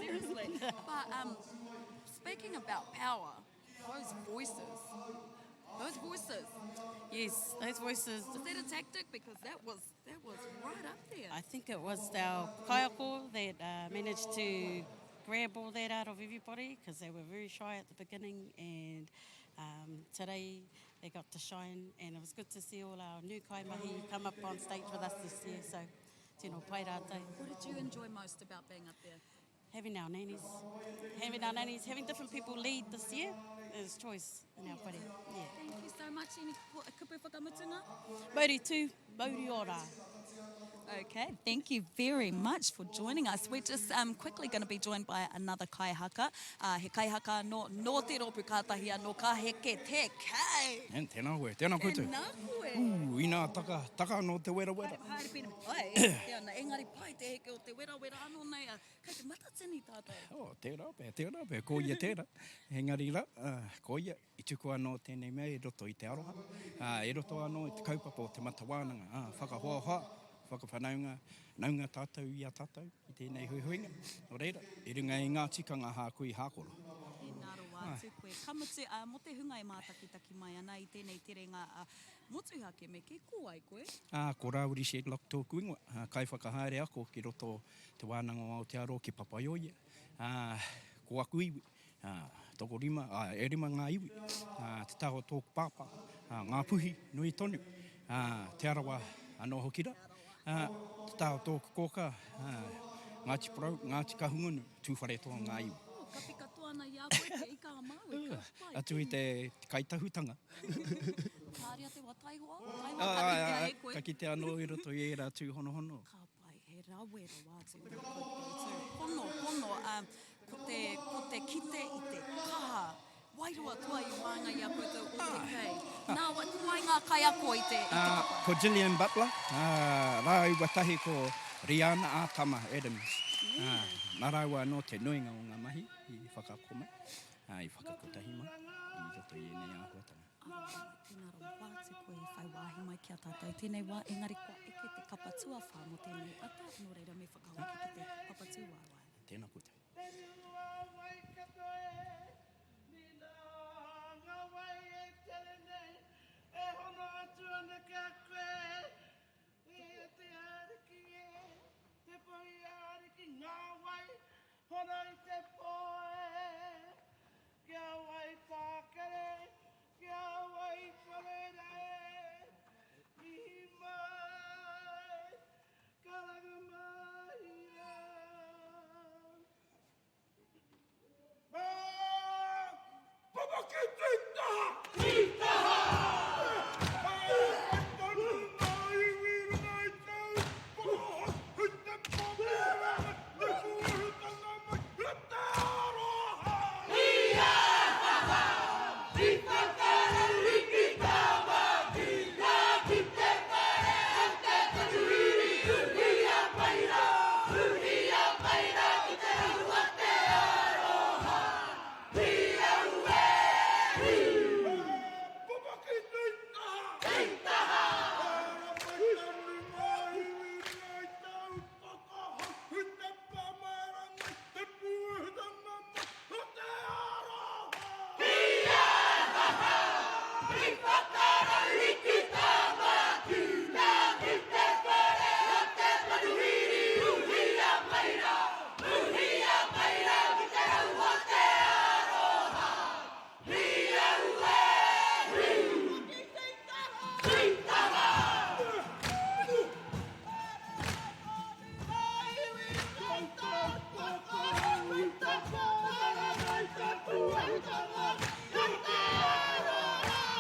Seriously. But um, speaking about power, those voices, those voices. Yes, those voices. Was that a tactic? Because that was, that was right up there. I think it was our kaiako that uh, managed to grab all that out of everybody because they were very shy at the beginning and um, today they got to shine and it was good to see all our new kaimahi come up on stage with us this year. So Tino pai rātou. What did you enjoy most about being up there? Having our nannies. Having our nannies, having different people lead this year is choice in our whare. Yeah. Thank you so much. Any kupu whakamutunga? Mauri tū, mauri ora. Okay, thank you very much for joining us. We're just um, quickly going to be joined by another kaihaka. Uh, he kaihaka no, no te rōpū kātahi anō ka heke te kei. And tēnā koe, tēnā koutou. Tēnā koe. Ooh, inā taka, taka anō te werawera. Haere pēnei, pai, e te ana, engari pai te heke o te werawera anō nei, a, kei te matatini tātou. Oh, tērā pea, tērā pea, ko ia tērā. Engari rā, uh, ko ia, i tuku anō tēnei mea i roto i te aroha, uh, i roto anō i te kaupapa o te mata wānanga, uh, whakahoahoa, whakawhanaunga, naunga tātou i a tātou i tēnei huihuinga. Nō reira, i runga i ngā tikanga hākui hākoro. Tēnā rawa atu koe. Ka mutu, ā, mō te hunga e mātakitaki mai ana i tēnei terenga motuhake me kī, ko wai koe? Ā, ko Rāwiri Shedlock tōku ingoa, ā, kaiwhakahaere ako ki roto Te Wānanga o Aotearoa ki Papaioia. Ā, ko aku iwi, ā, tokorima, ā, e rima ngā iwi, ā, te taha o tōku pāpā, ā, Ngā Puhi, nui tonu, ā, Te Arawa anō hoki rā, ā, te taha o tōku kōkā, ā, Ngāti Porou, Ngāti Kahungunu, Tūwharetoa ngā iwi. Oh, kapi katoa ana i a koe te ika a Māui, ka pai. Atu i te kaitahutanga. Kāria te wa taihoa, taihoa ka kitea e koe. Ka kitea anō i roto i ērā tūhonohono. Ka pai, he rawe rawa atu ngā koutou tū. Pono, pono, ā, ko te, ko te kite i te kaha wairua toa i waenga i a koutou o te kei. Nā wai, ko wai ngā kaiako i te, i te kapa? Ko Gillian Butler, ā, rāua tahi ko Riana ā Tama Adams. Ā, nā rāua anō te nuinga o ngā mahi i whakaako mai, ā, i whakakotahi mai i roto i ēnei āhuatanga. Aroha mai, tēnā rawa atu koe i whai wāhi mai ki a tātou tēnei wā, engari kua eke te kapa tuawhā mō tēnei ata, nō reira me whakahoki ki te papa tūwaewae. Tēnā koutou. Te rua Waikato e, Nina ngā wai e tere nei, E hono atu ana ki a koe, E te Ariki e, Te Pohi Ariki, Ngā wai hono i te pō e. Kia wai tākere, kia wai wharera e, mihi mai, karanga mai ia. Mā Papaki te taha! Ki taha! Haere tonu ngā iwi runga i te upoko i te pamera te pūhutanga mai i te aroha! I ahaha, i whakarau ki Tāmaki rā ki te whare o te manuhiri uhia mai rā, uhia mai rā ki te rau o te aroha. Hi aue, hi! Papaki te taha! Te taha! Haere mai tonu ngā iwi runga i te upoko hou i te pāmairangi, te pūhutanga mai o te aroha! Hi ahaha! I whakarauhi ki Tāmaki rā ki te whare o te manuhiri uhia mai rā, uhia mai rā ki te rau o te aroha. Hi aue, hi! Hi taha!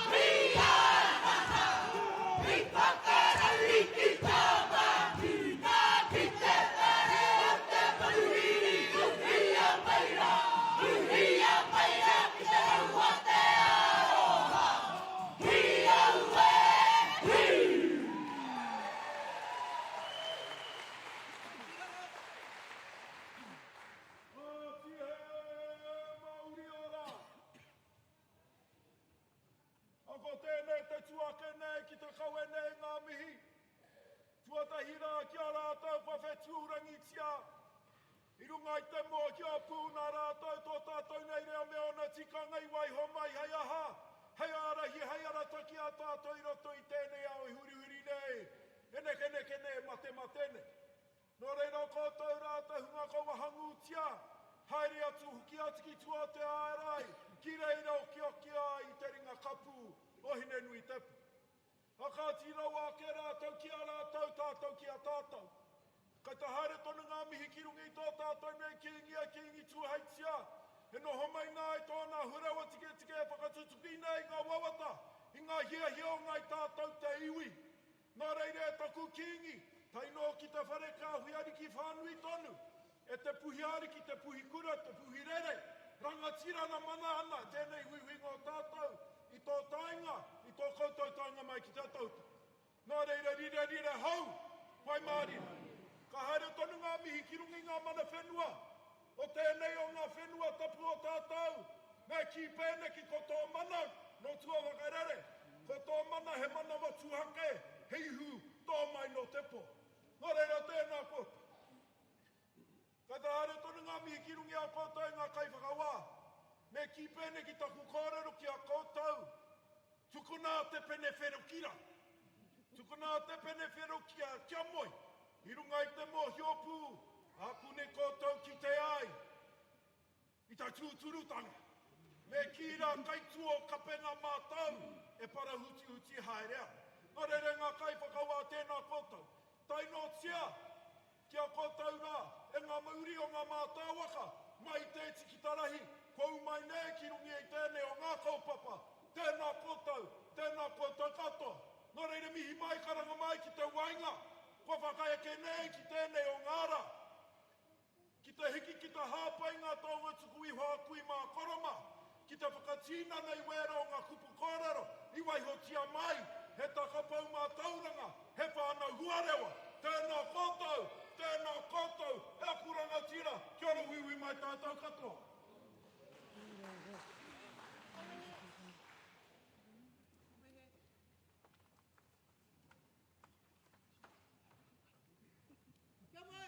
Hi ahaha! I whakarauhi ki Tāmaki rā ki te whare o te manuhiri uhia mai rā, uhia mai rā ki te rau o te aroha. Hi aue, hi! Kāti he mauri ora. A ko tēnei te tuake nei ki te kawe nei ngā mihi. Tuatahi rā ki a rātou kua whetūrangitia. I runga i te mōhio pū nā rātou tō tātou nei reo me ōna tikanga i waiho mai hei aha, hei ārahi, hei arataki a tātou i roto i tēnei ao e hurihuri nei, e nekeneke nei, e matemate nei. Nō reira koutou rā te hunga kua wahangūtia, haere atu, hoki atu ki tua o te ārai, ki reira okioki ai i te ringa kapu o Hinenuitepo. Whakaoti rawa ake rātou ki a rātou, tātou ki a tātou. Kei te haere tonu ngā mihi ki runga i tō tātou nei Kīngi a Kīngi Tūheitia, e noho mai nā i tōna huarawa tiketike e whakatutuki nei i ngā wawata, i ngā hiahia o ngāi tātou te iwi. Nā reira e taku Kīngi, tae noa ki te whare kāhui ariki whānui tonu, e te puhi ariki, te puhi kura, te puhi rere, rangatira ana, mana ana tēnei huihuinga o tātou i tō taenga, i tō koutou taenga mai ki te atauta. Nā reira rire rire hau, pai mārire. Ka haere tonu ngā mihi ki runga i ngā mana whenua o tēnei o ngā whenua tapu o tātou, me kī pēneki ko tō mana nō tua whakarere, ko tō mana he mana motuhake, he ihu tō mai nō te pō. tonu ngā mihi ki runga i a koutou e ngā kaiwhakawā. Me kī pēnei ki taku kōrero ki a koutou, tukuna te pene whero kira. Tukuna te pene whero kia, kia moe. I runga i te mōhio pū, ākune koutou ki te ai. I ta tūturutanga, me kī rā kai tua o Kapenga mātou e parahutihuti haere ana. Nō reira e ngā kaiwhakawā tēnā koutou, tae noatia ki a koutou rā e ngā uri o ngā mātāwaka mai i te iti ki te rahi, kua ū mai nei ki runga i tēnei o ngā kaupapa, tēnā koutou, tēnā koutou katoa. Nō reira mihi mai karanga mai ki te waenga kua whakaeke nei ki tēnei o ngā rā. Ki te hiki ki te hāpai ngā taonga tuku iho a kui mā koro mā, ki te whakatīnana i wērā o ngā kupu kōrero i waihotia mai, he takapau mātauranga, he whānau huarewa. Tēnā koutou, tēnā koutou, e aku rangatira, kia ora uiui mai tātou katoa. Kia moe!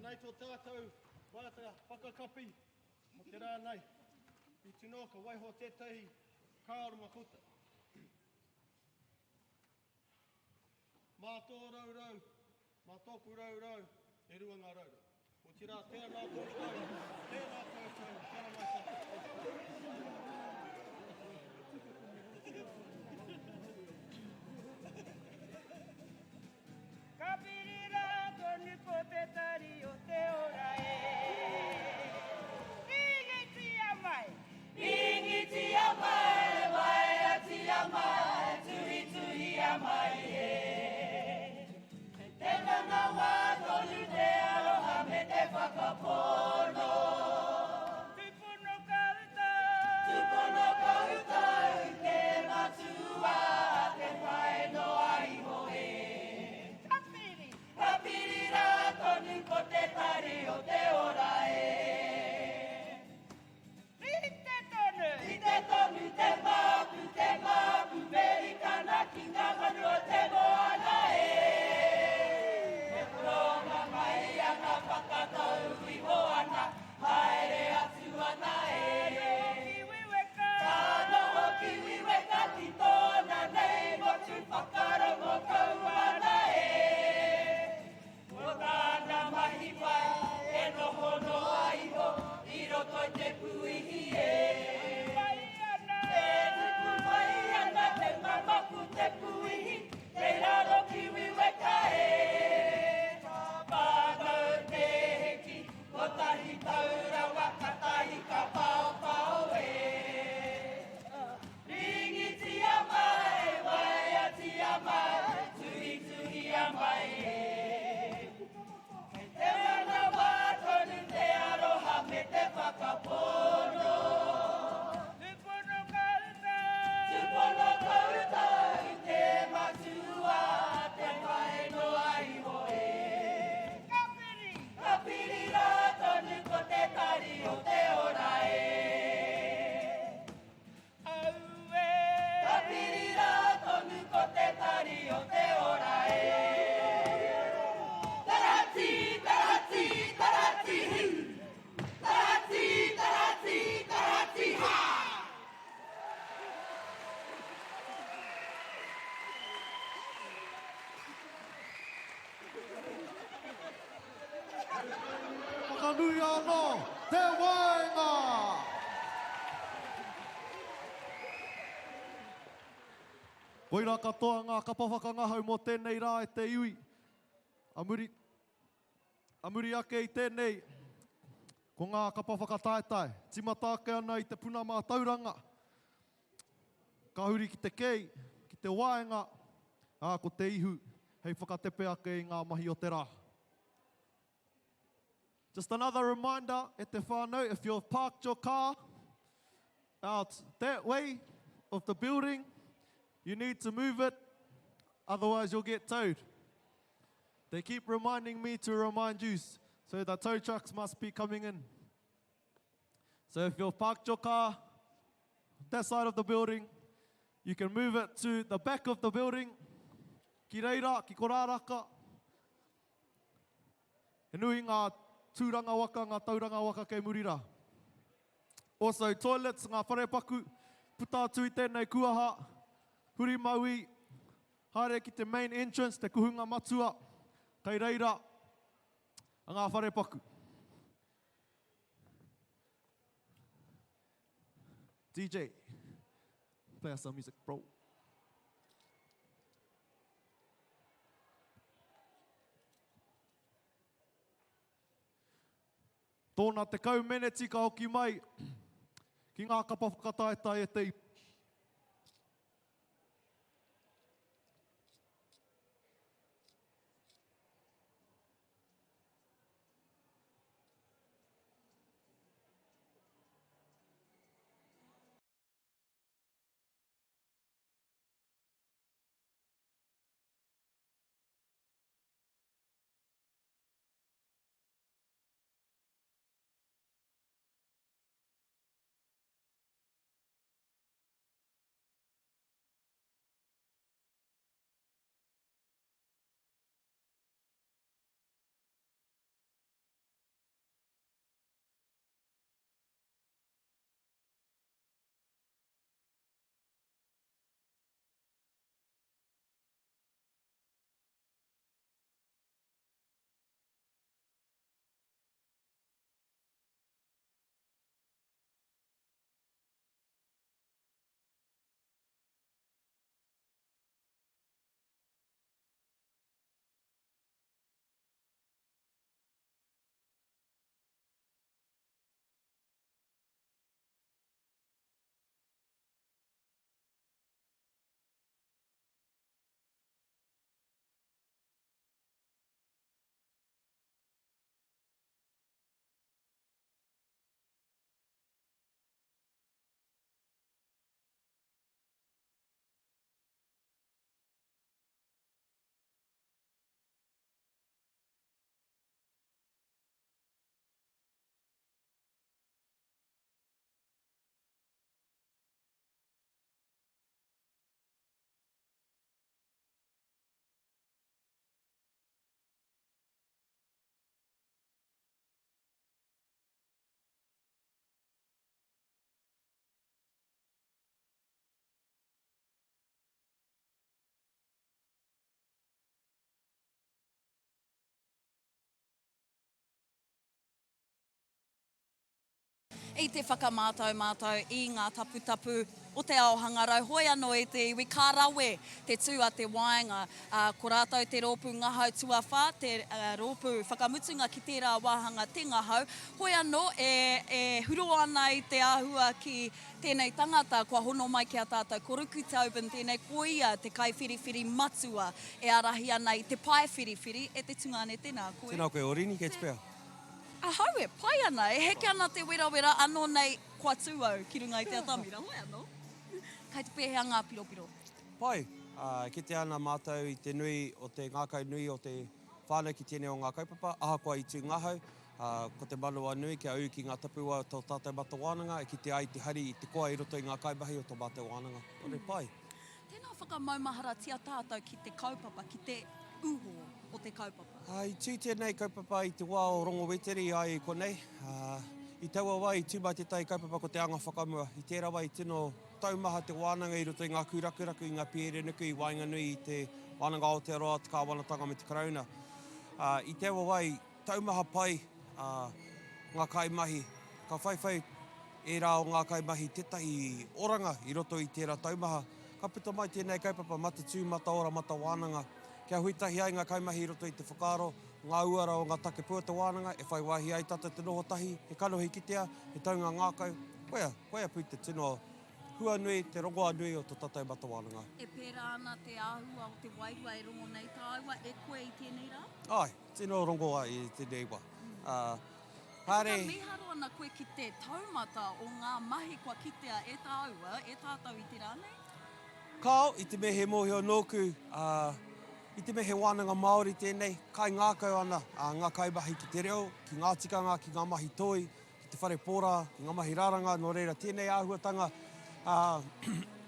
Anei tō tātou waiata whakakapi mō te rā nei. I tino ka waiho tētahi whakaaro mā koutou. Mā tō raurau, mā tōku raurau, e rua ngā raurau. Otirā, tēnā koutou, tēnā koutou, kia ora mai tātou. Ka piri rā tonu ko te tari o te ora e. Ringitia mai! Ringitia mai, waeatia mai, tuhituhia mai e. Te manawa tonu te aroha me te whakapono. Tupono koutou. Tupono koutou te matua te pae noa iho e. Ka piri. Ka piri rā tonu ko te tari o te ora e. Rite tonu! Rite tonu te māpu, te māpu, Merikana ki ngā manu o te moana e. E koronga mai ana, whakatau iho ana, haere atu ana e. Ka noho ki Wiweka. Ka noho ki Wiweka ki tōna nei motu whakarongo kau ana e. Ko tāna mahi pai e noho noa iho i roto i te puihi e. E tupu mai ana te mamaku te puihi kei raro ki Wiweka e. Ka whānau te heki, kotahi tau rawa katahi ka paopao e. Ringitia mai, waeatia mai, tuhituhia mai e. Kei te manawa tonu te aroha me te whakapono. Tupono koutou. Tupono koutou te matua, te pae noa iho e. Ka piri. Ka piri rā tonu ko te tari o te ora e. Aue! Ka piri rā tonu ko te tari o te ora e. Tarahati, tarahati, tarahati hi! Tarahati, tarahati, tarahati ha! Whakanuia anō te waenga! Koirā katoa ngā kapa whakangahau mō tēnei rā e te iwi. A muri, a muri ake i tēnei, ko ngā kapa whakataetae. Tīmata ake ana i te puna mātauranga, ka huri ki te kei, ki te waenga, ā, ko te ihu hei whakatepe ake i ngā mahi o te rā. Just another reminder e te whānau, if you've parked your car out that way of the building, you need to move it, otherwise you'll get towed. They keep reminding me to remind you, so the tow trucks must be coming in. So if you've parked your car that side of the building, you can move it to the back of the building, ki reira, ki korāraka. He nui ngā tūranga waka, ngā tauranga waka kei muri rā. Also, toilets, ngā wharepaku, puta atu i tēnei kuaha, huri mauī, haere ki te main entrance, te kuhunga matua, kei reira ngā wharepaku. DJ, play us some music, bro. Tōna 10 meneti ka hoki mai ki ngā kapa whakataetae e te iwi. i te whakamātau mātou i ngā taputapu o te ao hangarau, hoi anō e te iwi, ka rawe te tū a te waenga, ā, ko rātou te rōpū ngahau tuawhā, te rōpū whakamutunga ki tērā wāhanga te ngahau, hoi anō e, e huro ana i te āhua ki tēnei tangata kua hono mai ki a tātou, ko Ruku Tobin tēnei, ko ia te kaiwhiriwhiri matua e ārahi ana i te pae whiriwhiri, e te tungāne tēnā koe. Tēnā koe Orini, kei te pea? Ahau e pai ana, e heke ana te werawera anō nei kua tū au ki runga i te atamira, hoi anō. Kai te pēhea ngā piropiro? Pai, e kitea ana mātou i te nui o te ngākau nui o te whānau ki tēnei o ngā kaupapa, ahakoa i tū ngahau, ko te manawa nui kia ū ki ngā tapuwae o tō tātou mata wānanga e kitea ai te hari i te koa i roto i ngā kaimahi o tō mātou wānanga. Nō reira, pai. Tēnā whakamaumaharatia tātou ki te kaupapa, ki te uho o te kaupapa. I tū tēnei kaupapa i te wā o Rongo Wetere i a ia i konei. I taua wā i tū mai tētahi kaupapa ko te anga whakamua. I tērā wā i tino taumaha te wānanga i roto i ngā kūrakuraku, i ngā pīerenuku i waenganui i te Wānanga Aotearoa, te Kāwanatanga me te Karauna. I taua wā i taumaha pai ngā kaimahi. Ka whaiwhai ērā o ngā kaimahi tētahi oranga i roto i tērā taumaha. Ka puta mai tēnei kaupapa Matatū, Mataora, Matawānanga, kia hui tahi ai ngā kaimahi i roto i te whakaaro, ngā uara o ngā take pū o te wānanga, e whai wāhi ai tātou te noho tahi, he kanohi kitea, he taunga ngākau. Koia, koia pū te tino hua nui, te rongoā nui o tō tātou matawānanga. E pērā ana te āhua o te wairua e rongo nei tāua e koe i tēnei rā? Āe, tino rongoā i tēnei wā. E whakamīharo ana koe ki te taumata o ngā mahi kua kitea e tāua, e tātou i te rā nei? Kāo, i te mea he mōhio nōku, ā, i te mea he wānanga Māori tēnei, kaingākau ana ngā kaimahi ki te reo, ki ngā tikanga, ki ngā mahi toi, ki te whare pōrā, ki ngā mahi raranga, nō reira tēnei āhuatanga, ā,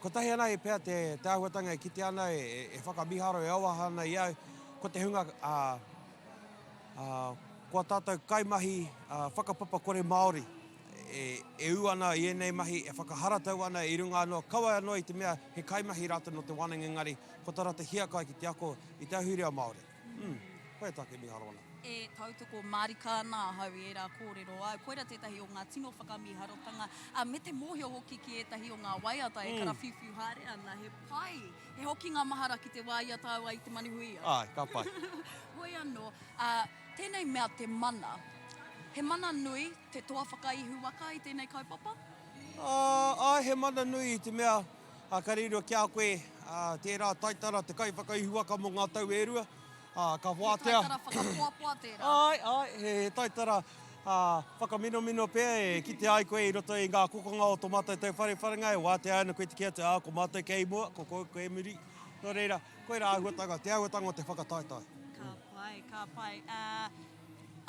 kotahi anahe pea te, te āhuatanga e kite ana, e, e whakamīharo, e auaha ana i au, ko te hunga, ā, Ā, ko ā tātou kaimahi whakapapa kore Māori e ū ana i ēnei mahi, e whakaharatau ana i runga anō, kaua anō i te mea he kaimahi rātou nō te wānanga engari ko tā rātou hiakai ki te ako i te ahurea Māori. Umm, koia tāku e mīharo ana. E tautoko mārika ana ahau i ērā kōrero āu. Koira tētahi o ngā tino whakamīharotanga, ā, me te mōhio hoki ki ētahi o ngā waiata e karawhiuwhiu haere ana, he pai. He hokinga mahara ki te wā i a tāua i Te Manuhuia. Āe, ka pai. Hoi anō, ā, tēnei mea te mana. He mana nui te toa whakaihu waka i tēnei kaupapa? Ā, āe, he mana nui i te mea, ā, ka riro ki a koe, ā, tērā taitara te kaiwhakaihu waka mō ngā tau e rua, ā, ka wātea. He taitara whakapoapoa tērā. Āe, āe, he taitara, ā, whakaminomino pea e kite ai koe i roto i ngā kokonga o tō mātou tauwharewharenga e wātea ana koe te kī atu, ā, ko mātou kei mua, ko koe kei muri. Nō reira, koirā āhuatanga, te āhuatanga o te whakataetae. Ka pai, ka pai. Ā,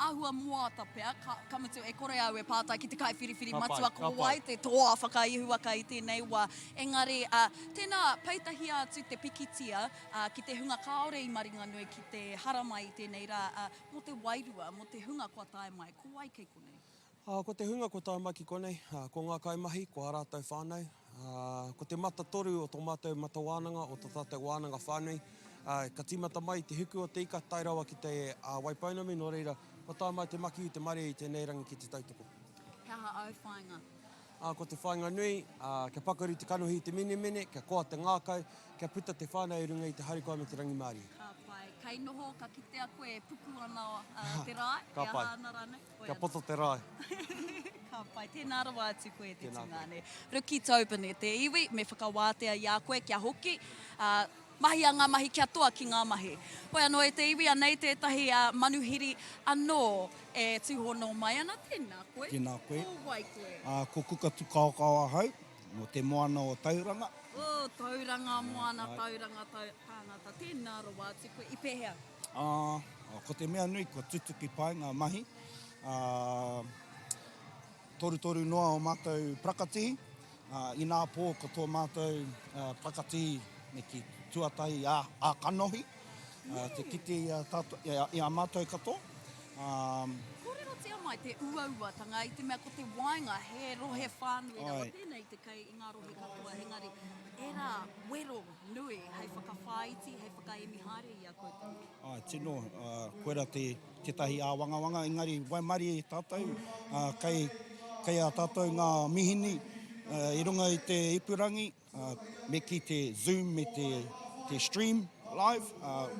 āhua moata pea, ka, ka mutu e kore au e pātai ki te kaiwhiriwhiri matua ko wai te toa whakaihuwaka i tēnei wā. Engari, ā, tēnā, peitahia atu te pikitia, ā, ki te hunga kāore i maringanui ki te haramai i tēnei rā, ā, Mō te wairua, mō te hunga kua tae mai, ko wai kei konei? Ā, ko te hunga kua tae mai ki konei, ā, ko ngā kaimahi, ko ā rātou whānau, ā, ko te matatoru o tō mātou mata wānanga, o tō tātou wānanga whānui, ā, ka tīmata mai i te huku o te ika tae rawa ki te, ā, Waipounamu, nō reira, kua tae mai te makiu, te marea i tēnei rangi ki te tautoko. He aha āu whāinga? Ā, ko te whāinga nui, ā, kia pakaru te kanohi i te menemene, kia koa te ngākau, kia puta te whānau i runga i te harikoa me te rangimārie. Ka pai. Kei noho, ka kitea koe e puku ana te rae, e aha ana rānei? Kia poto te rae. Ka pai. Tēnā rawa atu koe e te tungāne. Ruki Tobin e te iwi, me whakawātea i a koe kia hoki, ā, Mahia ngā mahi kia toa ki ngā mahi. Hoi anō e te iwi, anei tētahi manuhiri anō e tūhono mai ana. Tēnā koe. Tēnā koe. Ko wai koe? Ko Kuka Tukaokao ahau, nō te moana o Tauranga. Oh, Tauranga moana, Tauranga tāngata. Tēnā rawa atu koe. I pēhea? Ko te mea nui, kua tutuki pai ngā mahi. Torutoru noa o mātou parakatihi. Inā pō ko tō mātou parakatihi me kī tuatahi ā-kanohi, te kite i a tātou, i a mātou katoa. Kōrerotia mai te uauatanga i te mea ko te waenga he rohe whānui rawa tēnei te kei i ngā rohe katoa engari ērā wero nui hei whakawhāiti, hei whakaemi haere i a koutou. Āe, tino, koira te, tētahi āwangawanga, engari waimarie tātou, kei, Kei a tātou ngā mihini i runga i te ipurangi, me kī te Zoom me te stream live,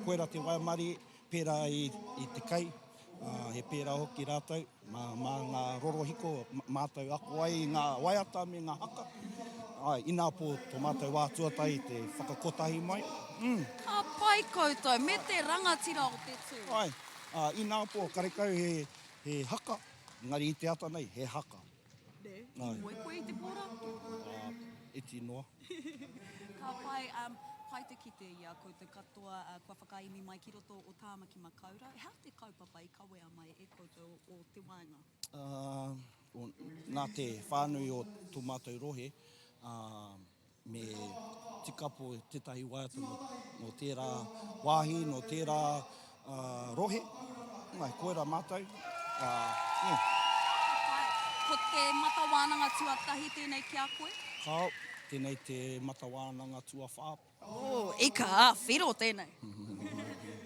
koira te waimarie, pērā i te kai, he pērā hoki rātou, mā ngā rorohiko mātou ako ai i ngā waiata me ngā haka. Āe, inā pō tō mātou wā tuatahi te whakakotahi mai. Ka pai koutou, me te rangatira o te tū. Āe, inā pō karekau he haka. Engari i te ata nei, he haka. Nē, i moe koe i te pō rā? Ā, iti noa. Ka pai, um, pai te kite i a koutou katoa kua whakaemi mai ki roto o Tāmaki Makaurau. He aha te kaupapa i kawea mai e koutou o te waenga? Ā, nā te whānui o tō mātou rohe, ā, Me tikapo tētahi waiata nō tērā wāhi, nō tērā rohe. Āe, koirā mātou. Āe. Ko te mata wānanga tuatahi tēnei ki a koe? Kāo, tēnei te mata wānanga tuawhā. Oh, ika ā whiro tēnei.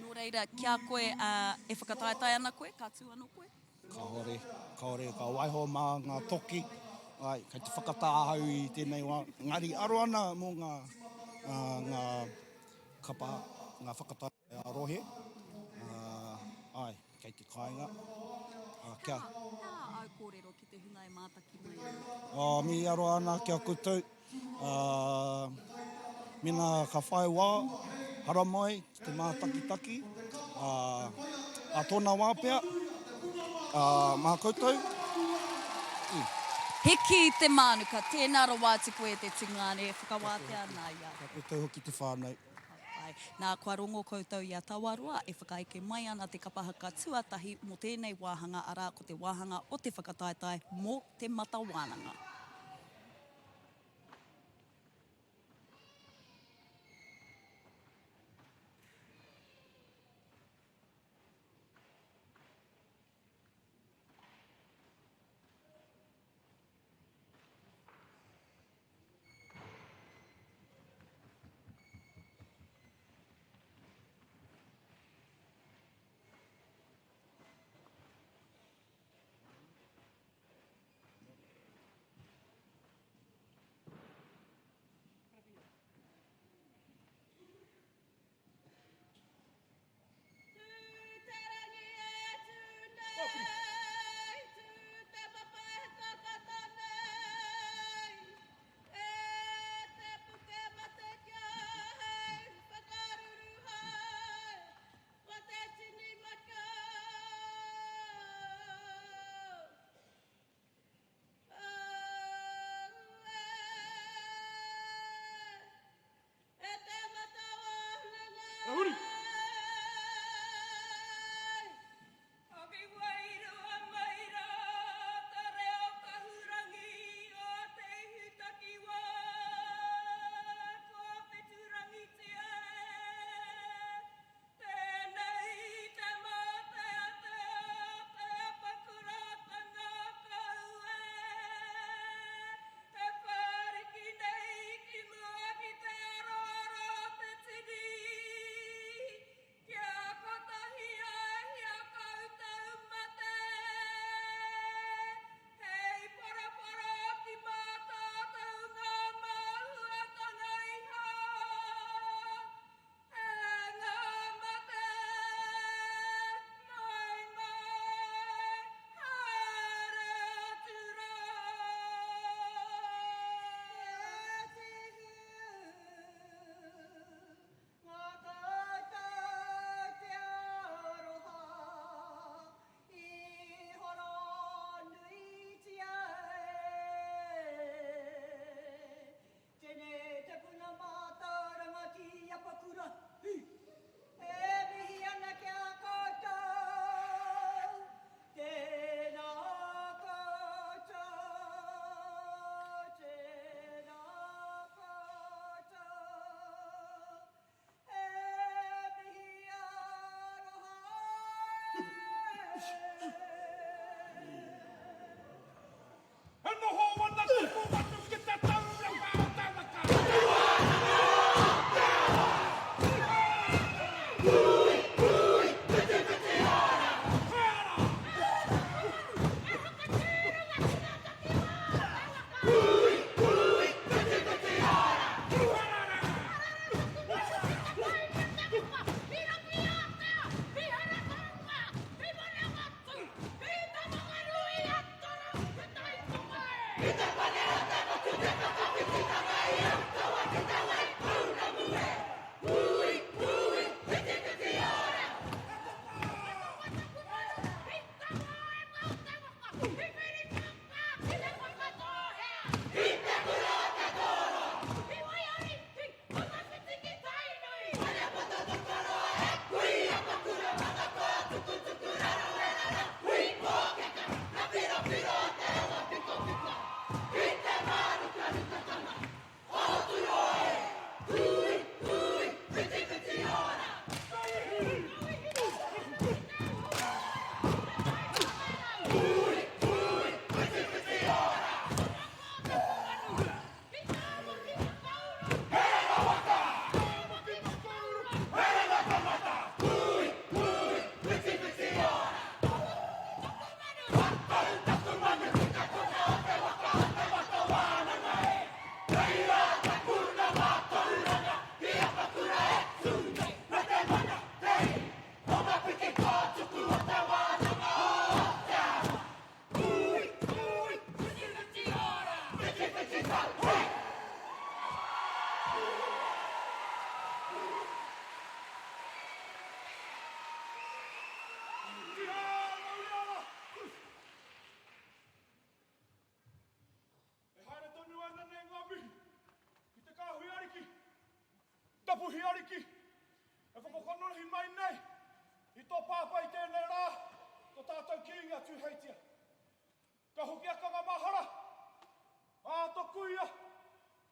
Nō reira, ki a koe, e whakataetae ana koe, ka tū anō koe? Kāore, kāore, ka waiho mā ngā toki, āe, kei te whakatā ahau i tēnei wā, engari aro ana mō ngā, ngā kapa, ngā whakataetae ā-rohe, āe, kei te kāinga, ā, kia. He aha āu kōrero ki te hunga e mātaki mai ana? Ā, mihi aroha ana ki a koutou. Ā, mēnā ka whai wā, haramai ki te mātakitaki, ā, ā tōna wā pea, ā, mā koutou, i. Hiki te mānuka, tēnā rawa atu koe e te tungāne e whakawātea ana i a. Kia koutou hoki te whānau. Ka pai. Nā, kua rongo koutou i a Tawaroa e whakaeke mai ana te kapa haka tuatahi mō tēnei wāhanga, arā, ko te wāhanga o te whakataetae mō Te Mata Wānanga. Puhi Ariki e whakakanohi mai nei i tō pāpā i tēnei rā, tō tātou Kīngi a Tūheitia. Ka hoki ake ngā mahara ā tō kuia,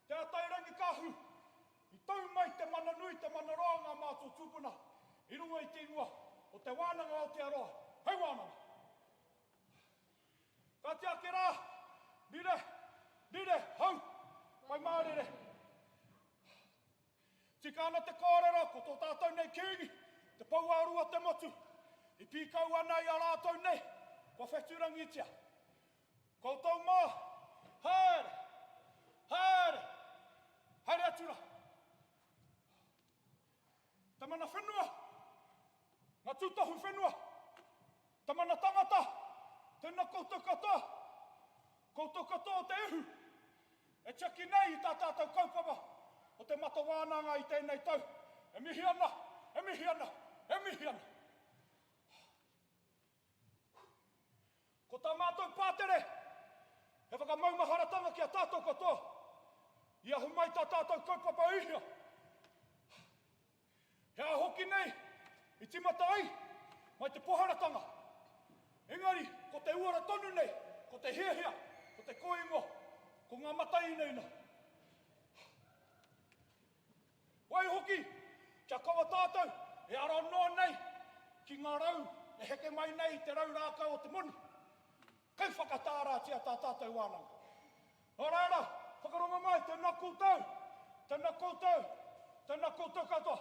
Te Atairangikaahu, i tau mai te mana nui, te mana roa o ngā mātua tūpuna i runga i te ingoa o Te Wānanga o Aotearoa hei wānanga. Kāti ake rā, rire, rire, hau, pai mārire. Tika ana te kōrero, ko tō tātou nei Kīngi, te pouāru o te motu, i pīkau ana i a rātou nei, kua whetūrangitia. Koutou mā, haere, haere, haere atu rā. Te mana whenua, ngā tūtohu whenua, te mana tangata, tēnā koutou katoa, koutou katoa o te ihu, E tiaki nei i tā tātou kaupapa o te mata wānanga i tēnei tau. E mihi ana, e mihi ana, e mihi ana. Ko tā mātou pātere, he whakamaumaharatanga ki a tātou katoa. I ahu mai tā tātou kaupapa i hea. He aha hoki nei i tīmata ai mai te poharatanga? Engari, ko te uara tonu nei, ko te hiahia, ko te kōingo, ko ngā matainaina. Waihoki, kia kaua tātou e ara noa nei ki ngā rau e heke mai nei i te rau rākau o te moni. Kei whakatārātia tā tātou wānanga. Nō reira, whakarongo mai, tēnā koutou, tēnā koutou, tēnā koutou katoa.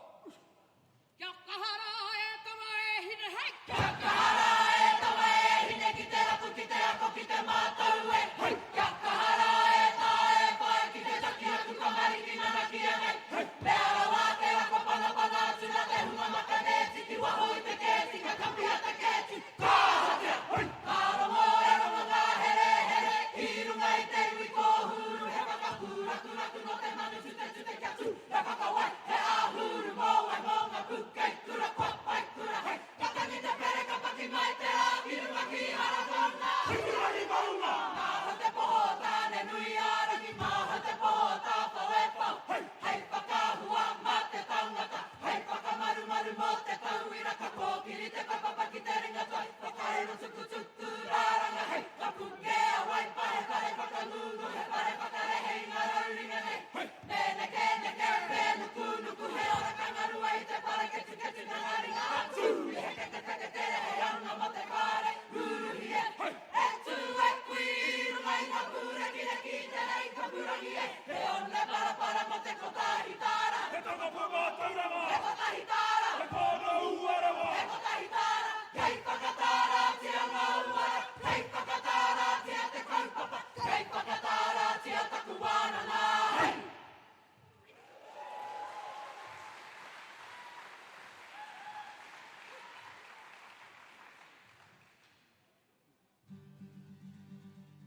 Kia kaha rā e tama e hine hei! Kia kaha rā e tama e hine ki te rapu ki te ako ki te mātau e hei! Kia kaha rā e tā e whai ki te taki aku tamariki nanakia nei hei! Mea rawa te rako panapana atu na te hunga makane tiki waho i te kēti ka kapia te kēti Ka ahatia! Hei! Ka rongo e rongo ngā herehere i runga i te iwi kōhuru he whakapūrakuraku nō te manu tutetute kia tū he whakawai he āhuru mōwai mō ngā pūkei kura kua pai kura hei Ka tangi te pere ka paki mai te rā ki runga ki Harataunga Hikurangi maunga! Māhau te poho o Tāne-nui-ā-rangi Māhau te poho o Tāwhao e whao Hei! Hei whakaahua mā te tangata Hei whakamarumaru mō te tauira Ka kōkiri te kaupapa ki te ringa toi Whakairo tukutuku rāranga hei Ka puke a Waipa he whare whakangungu He whare whakarehe i ngā rauringa nei Hei! Me nekeneke, me nukunuku He ora kangarua i te paraketuketu Nā ngā ringa a Tū I heke te wheketere hei anga mō te whare Ruruhi e! Hei! E tū e kui i runga i ngā pūrekireki i te rei kapurangi e He one parapara mō te kotahi tāra. He tangata mātauranga. He kotahi tāra. He whānau uarawa. He kotahi tāra. Kei whakatāratia ngā uara, kei whakatāratia te kaupapa, kei whakatāratia taku wānanga. Hei!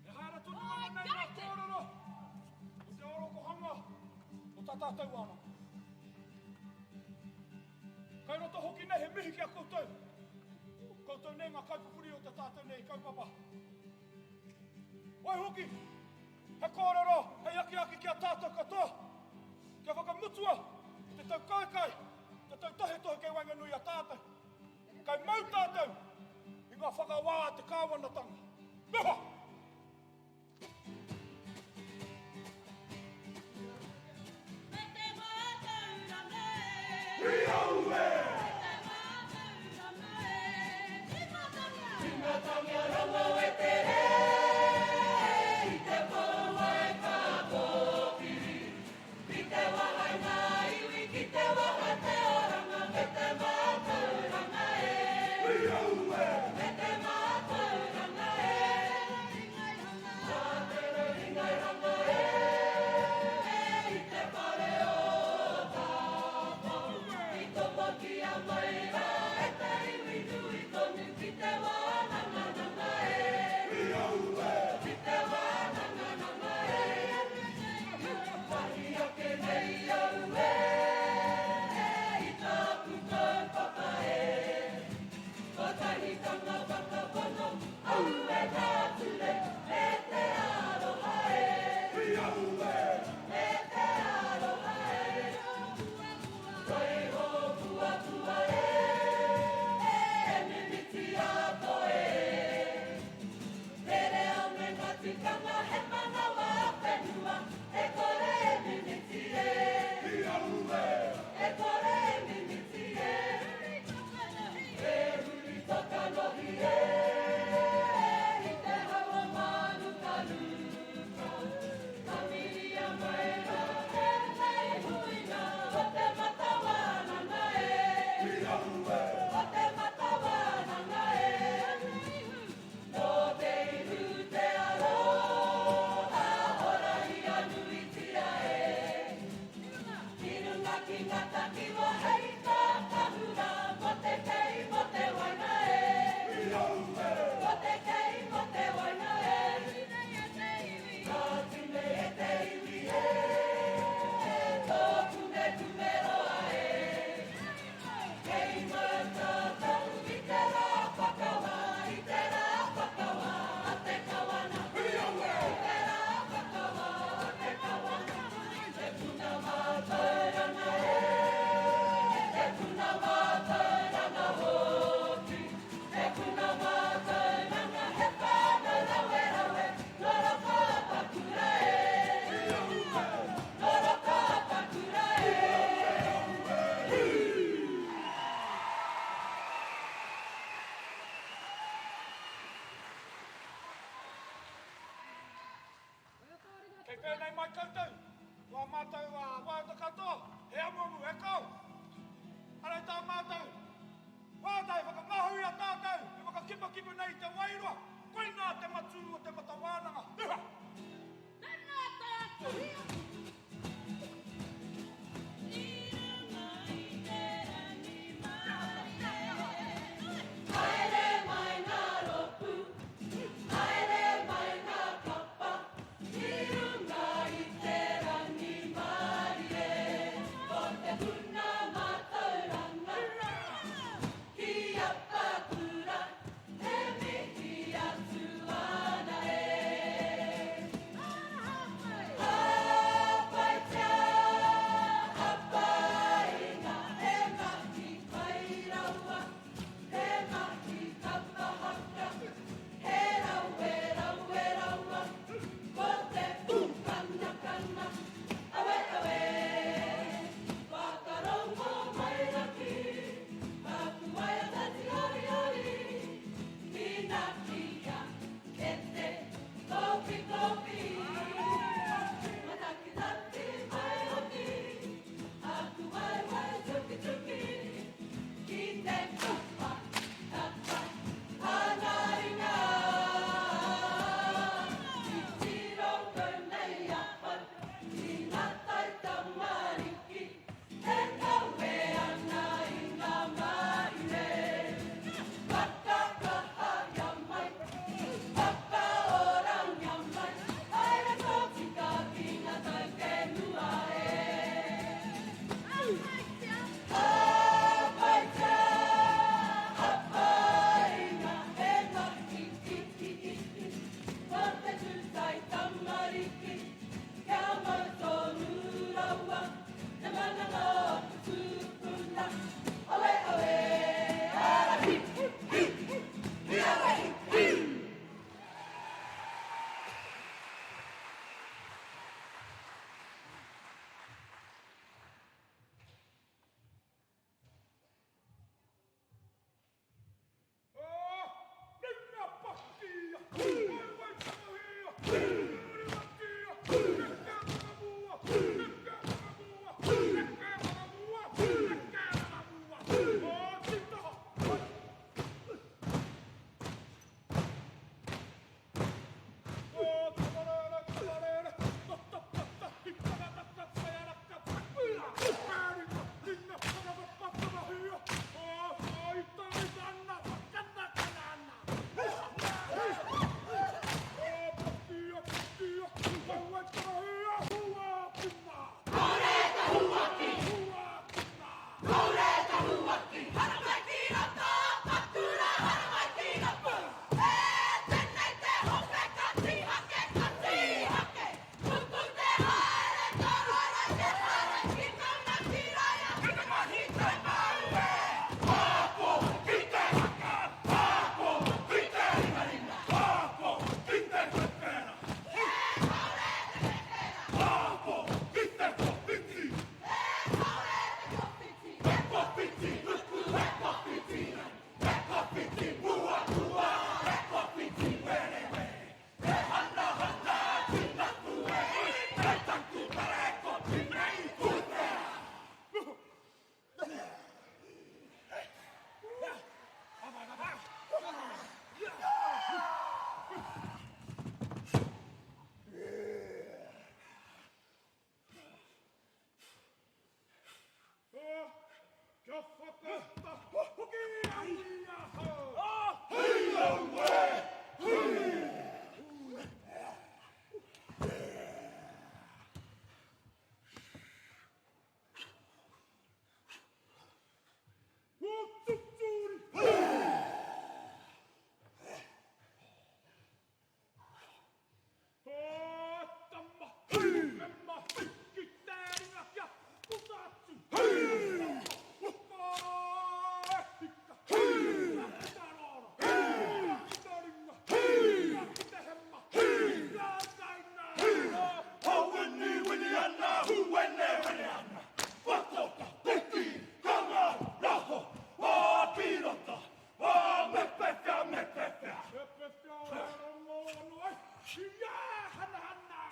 E haere tonu ana nei ngā kōrero o te orokohanga o tā tātou wānanga. Kai roto hoki nei he mihi ki a koutou, koutou nei ngā kaipupuri o tā tātou nei kaupapa. Waihoki, he kōrero hei akiaki ki a tātou katoa, kia whakamutua te taukaekai, te tautohetohe kei waenganui i a tātou. Kei mau tātou i ngā whakawā a te kāwanatanga. Noho! Me te mātauranga e. Hi aue! Me te mātauranga e. Tīmatangia! Tīmatangia rongo e te rē i te pouai ka kōkiri. Ki te waha i ngā iwi, ki te waha te oranga, me te mātauranga e. Hi aue! Me te mātauranga e. pēnei mai koutou, ko ā mātou waiata katoa, he amuamu, e kao! Arā i tā mātou waiata e whakangahau i a tātou, e whakakipakipa nei i te wairua, koinā te matū o te mata wānanga. Uha! Tēnā tākuhia! I runga i te rangimārie. Haere mai ngā rōpū, haere mai ngā kapa, i runga i te rangimārie. Ko te puna mātauranga ki Apakura, e mihi atu ana e.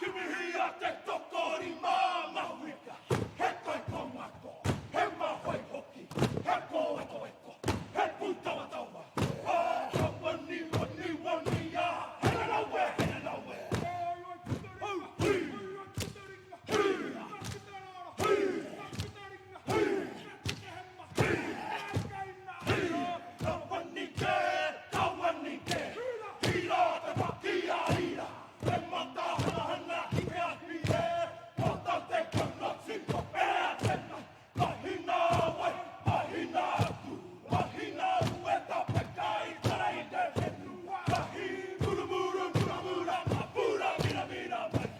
Kimihia te tokorima mahuika, he kaikōmako, he māwhai hoki, he kōwekoweko, he pūtawatawa, ā, ka waniwaniwani ā, here rawe, here rawe. Hau, hui, hui, hui, hui, hui, hui, ka wani kē, ka wani kē, hira te paki a ira. Te matahanahana ki te ahi e, Ko ta te konoti ko pea tena, Ka hina wai, ka hina atu, Ka hina ue ta peka i tara i te whenua, Ka hi murumuru muramura nga pura miramira mai,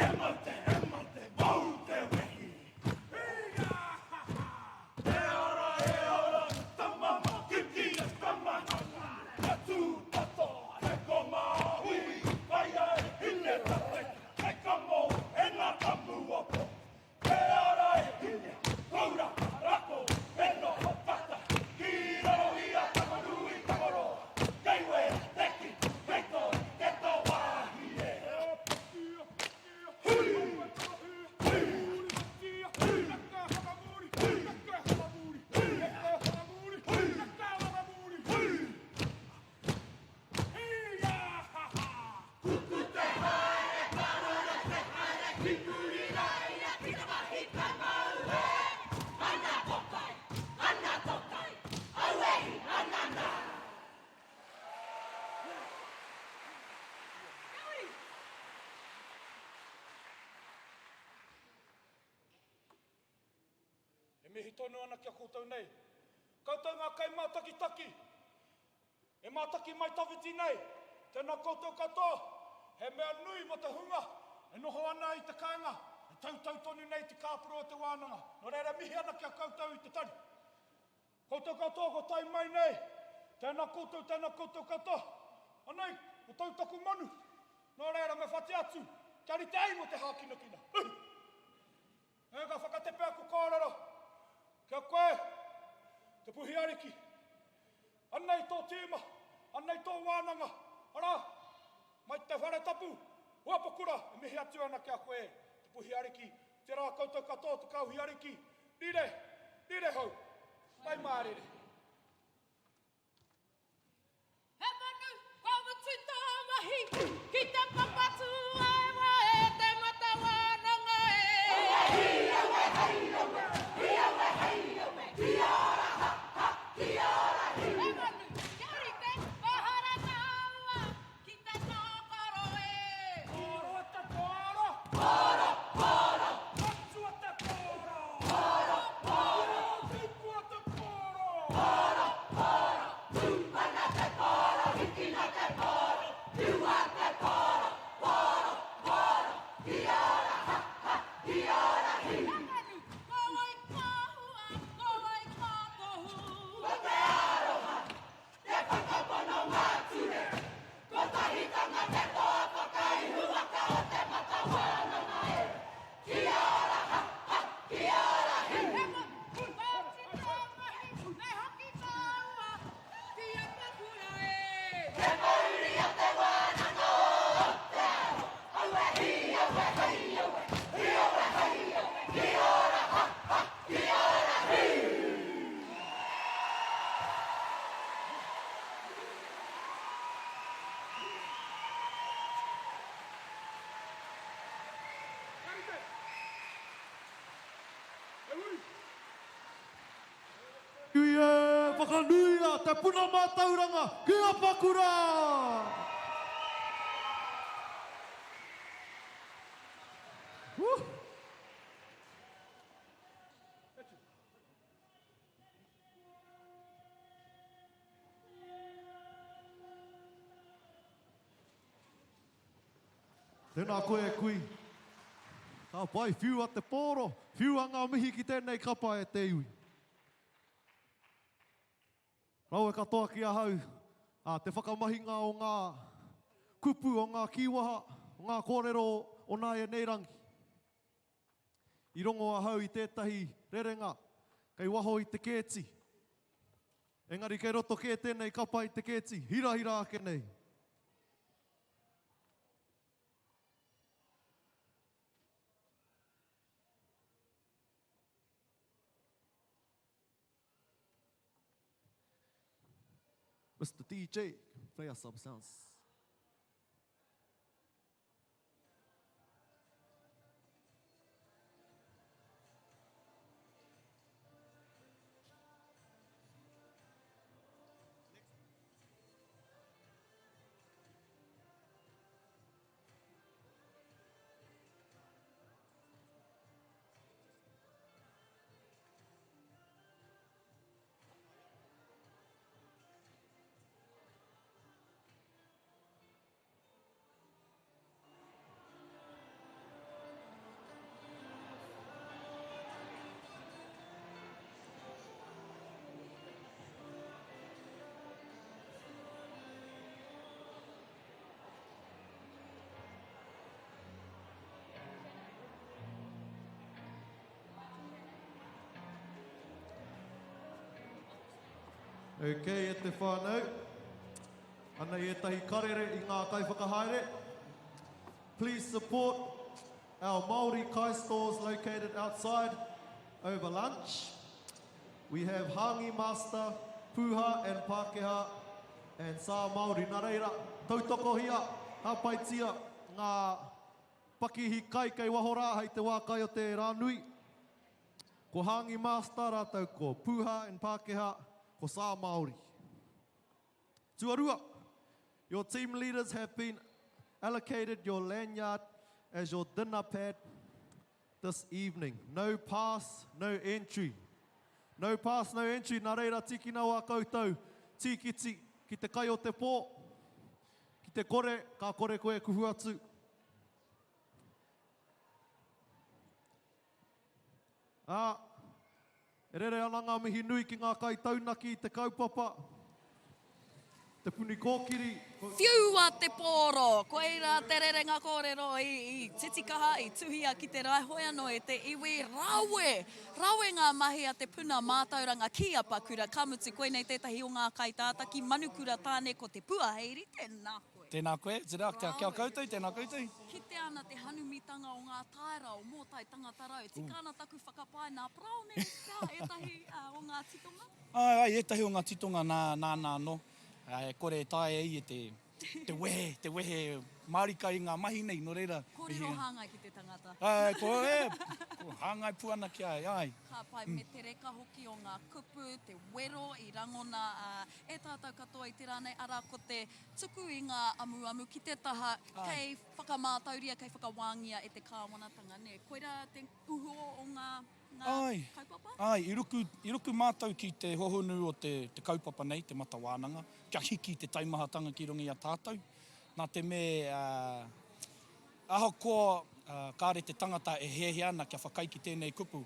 E mau te, e mau te, mau te wehi. E ora, e ora, tama makiki e tama nana, Ka tūpato, he koma hui, Whaia e hine ta teka, Hei kamo e ngā tamu o po. E ora e hine, koura, rako, e noho tata, Ki raro i a Tamanui Tangaroa, Kei wera te ki, kei toi te tō wāhi e. E mihi tonu ana ki a koutou nei. Koutou ngā kaimātakitaki e mātaki mai tawhiti nei, tēnā koutou katoa, he mea nui mō te hunga e noho ana i te kāinga, e tautau tonu nei te kāpura o te wānanga. Nō reira, mihi ana ki a koutou i te tari. Koutou katoa kua tae mai nei, tēnā koutou, tēnā koutou katoa. Anei, ko tau taku manu. Nō reira, me whati atu, kia rite ai mō te hākinakina. Uhu! E ka whakatepe aku kōrero ki a koe, te Puhi Ariki. Anei tō tīma, anei tō wānanga, arā, mai te whare tapu, Huapakura, e mihi atu ana ki a koe, te Puhi Ariki, Tērā koutou katoa te Kauhi Ariki, rire, rire hou, pai mārire. He manu kua mutu tō mahi ki te papa tūwaewae e te mata wānanga e. Hei aue, hei aue, hi aue, hei aue, kia ora ha, ha, kia ora hi. He manu kia rite mahara tāua ki te tākaro e. Pōro te pōro! Pōro, pōro! Matua te pōro! Pōro, pōro! Tipua te pōro! Pōro, pōro! Tūpana te pōro, hikina te pōro, whiua te pōro, pōro, pōro, kia ora ha, ha, kia ora hi. He manu, ko wai ka hua, ko wai ka tohu. Ko te aroha, te whakapono ngā ture, kotahitanga te toa whakaihu waka o te mata wānanga e. Kia ora ha, ha, kia ora hi. He manu, ko tito mahi, me hoki tāua, ki a Pakura e. He mauri o te wānanga o Aotearoa, aue hi, aue hei, aue, hi aue hei, aue, kia ora ha, ha, kia ora hi. Ui e, whakanuia te puna mātauranga ki Apakura! Woo! Tēnā koe e kui. Ka pai, whiua te pōro, whiua ngā mihi ki tēnei kapa e te iwi. Rawe katoa ki ahau, ā, te whakamahinga o ngā kupu, o ngā kīwaha, o ngā kōrero o nāianei rangi. I rongo ahau i tētahi rerenga kei waho i te kēti. Engari kei roto kē tēnei kapa i te kēti, hirahira ake nei. Mr DJ, play us some sounds. Okay, e te whānau. Anei ētahi karere i ngā kaiwhakahaere. Please support our Māori kai stores located outside over lunch. We have Hāngi Master, Puha and Pākehā and Sā Māori. Nā reira, tautokohia, hāpaitia ngā pakihi kai kei waho rā hei te wā kai o te rā nui. Ko Hāngi Master rātou ko Puha and Pākehā, ko Sā Māori. Tuarua, your team leaders have been allocated your lanyard as your dinner pad this evening. No pass, no entry. No pass, no entry, nā reira tīkina wā koutou tīkiti ki te kai o te pō. Ki te kore, ka kore koe e kuhu atu. Ā, e rere ana ngā mihi nui ki ngā kaitaunaki i te kaupapa, Te Puni Kōkiri, ko. Whiua te pōro! Koirā te rerenga kōrero i, i titikaha, i tuhia ki te rae hoi anō e te iwi. Rawe! Rawe ngā mahi a te puna mātauranga ki Apakura, ka mutu koinei tētahi o ngā kaitātaki manukura tāne ko Te Puaheiri, tēnā koe. Tēnā koe, tērā, kia, kia koutou, tēnā koutou. Kitea ana te hanumitanga o ngā taera o Mōtai Tangata Rau. Tika ana taku whakapae nā Paraone pea ētahi o ngā titonga? Āe, āe, ētahi o ngā titonga nā, nāna anō. E kore e taea e ia te, te wehe, te wehe mārika i ngā mahi nei, nō reira. Kōrero hāngai ki te tangata. Āe, ko, e, ko hāngai pū ana ki a ia, āe. Ka pai, me te reka hoki o ngā kupu, te wero i rangona e tātou katoa i te rā nei, arā, ko te tuku i ngā amuamu ki te taha kei whakamātauria, kei whakawāngia e te kāwanatanga, nē? Koirā te uho o ngā, ngā Āe, kaupapa? āe, i ruku, i ruku mātou ki te hohonu o te, te kaupapa nei, te Mata Wānanga, kia hiki te taimahatanga ki runga i a tātou. Nā te me, ā, ahakoa, ā, kāre te tangata e hiahia ana kia whakaae ki tēnei kupu,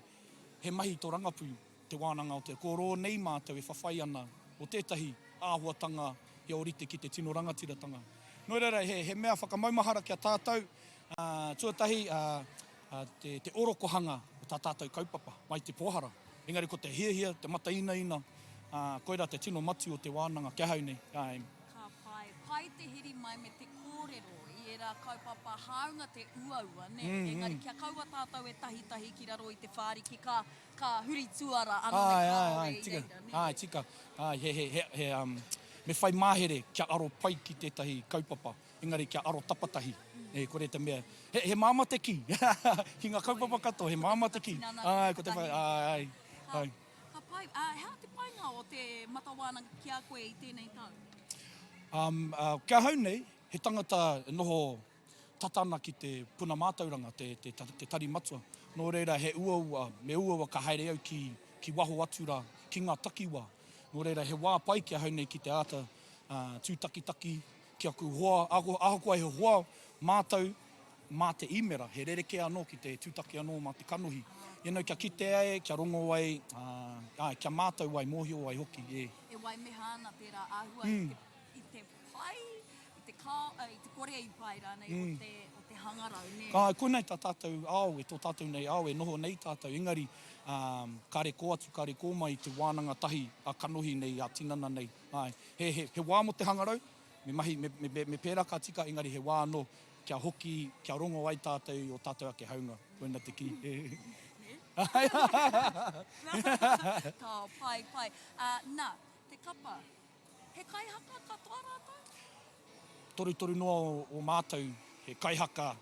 he mahi tō rangapū, Te Wānanga o te Kōrō nei mātou e whawhai ana o tētahi āhuatanga he ōrite ki te tino rangatiratanga. Nō reira, he, he mea whakamaumahara ki a tātou, ā, tuatahi, ā, ā, te, te orokohanga o tā tātou kaupapa, mai te pōhara. Engari ko te hiahia, te matainaina, ā, koirā te tino matū o te wānanga ki ahau nei, āe. Ka pai. Pai te heri mai me te kōrero i ērā kaupapa hāunga te uaua, nē? Engari kia kaua tātou e tahitahi ki raro i te whāriki ka, Ka huri tuara ano me Āe, āe, kāore āe, i tika, reira, nē? āe, tika. Āe, he, he, he, he, um, me whai mahere kia aro pai ki tētahi kaupapa, engari kia aro tapatahi, e kore te mea, he, he māmā te kī, ki ngā kaupapa katoa, he māmā te kī. Āe, ko te whai, āe, āe, Ka, āe. ka pai. Ā, he aha te painga o te Mata Wānanga ki a koe i tēnei tau? Um, uh, ki ahau nei, he tangata e noho tata ana ki te puna mātauranga, te, te, te tari matua. Nō reira, he uaua, me uaua ka haere au ki, ki waho atu rā, ki ngā takiwā. Nō reira, he wā pai ki ahau nei ki te āta uh, tūtakitaki ki aku hoa, ahakoa he hoa mātau mā te īmera, he rerekē anō ki te tūtaki anō mā te kanohi. You know, kia kite ai, kia rongo ai, uh, ai, kia mātau ai, mōhio ai hoki, e. E waimeha ana tērā āhua mm. i te, i te pai, i te kao, i te kore i pai rānei o te, o te hangarau, nē? Āe, koinei tā tātou ao, e tō tātou nei ao, e noho nei tātou, engari, ā, kāre kō atu, kāre kō mai te wānanga tahi a kanohi nei, a tinana nei, āe. He, he, he wā mō te hangarau, me mahi, me, me, me, me pērā ka tika, engari he wā anō kia hoki, kia rongo ai tātou i ō tātou ake haunga, koina te kī. Nē? Ka pai, pai. Ā, nā, te kapa. He kaihaka katoa rātou? Torutoru noa o, o mātou, he kaihaka,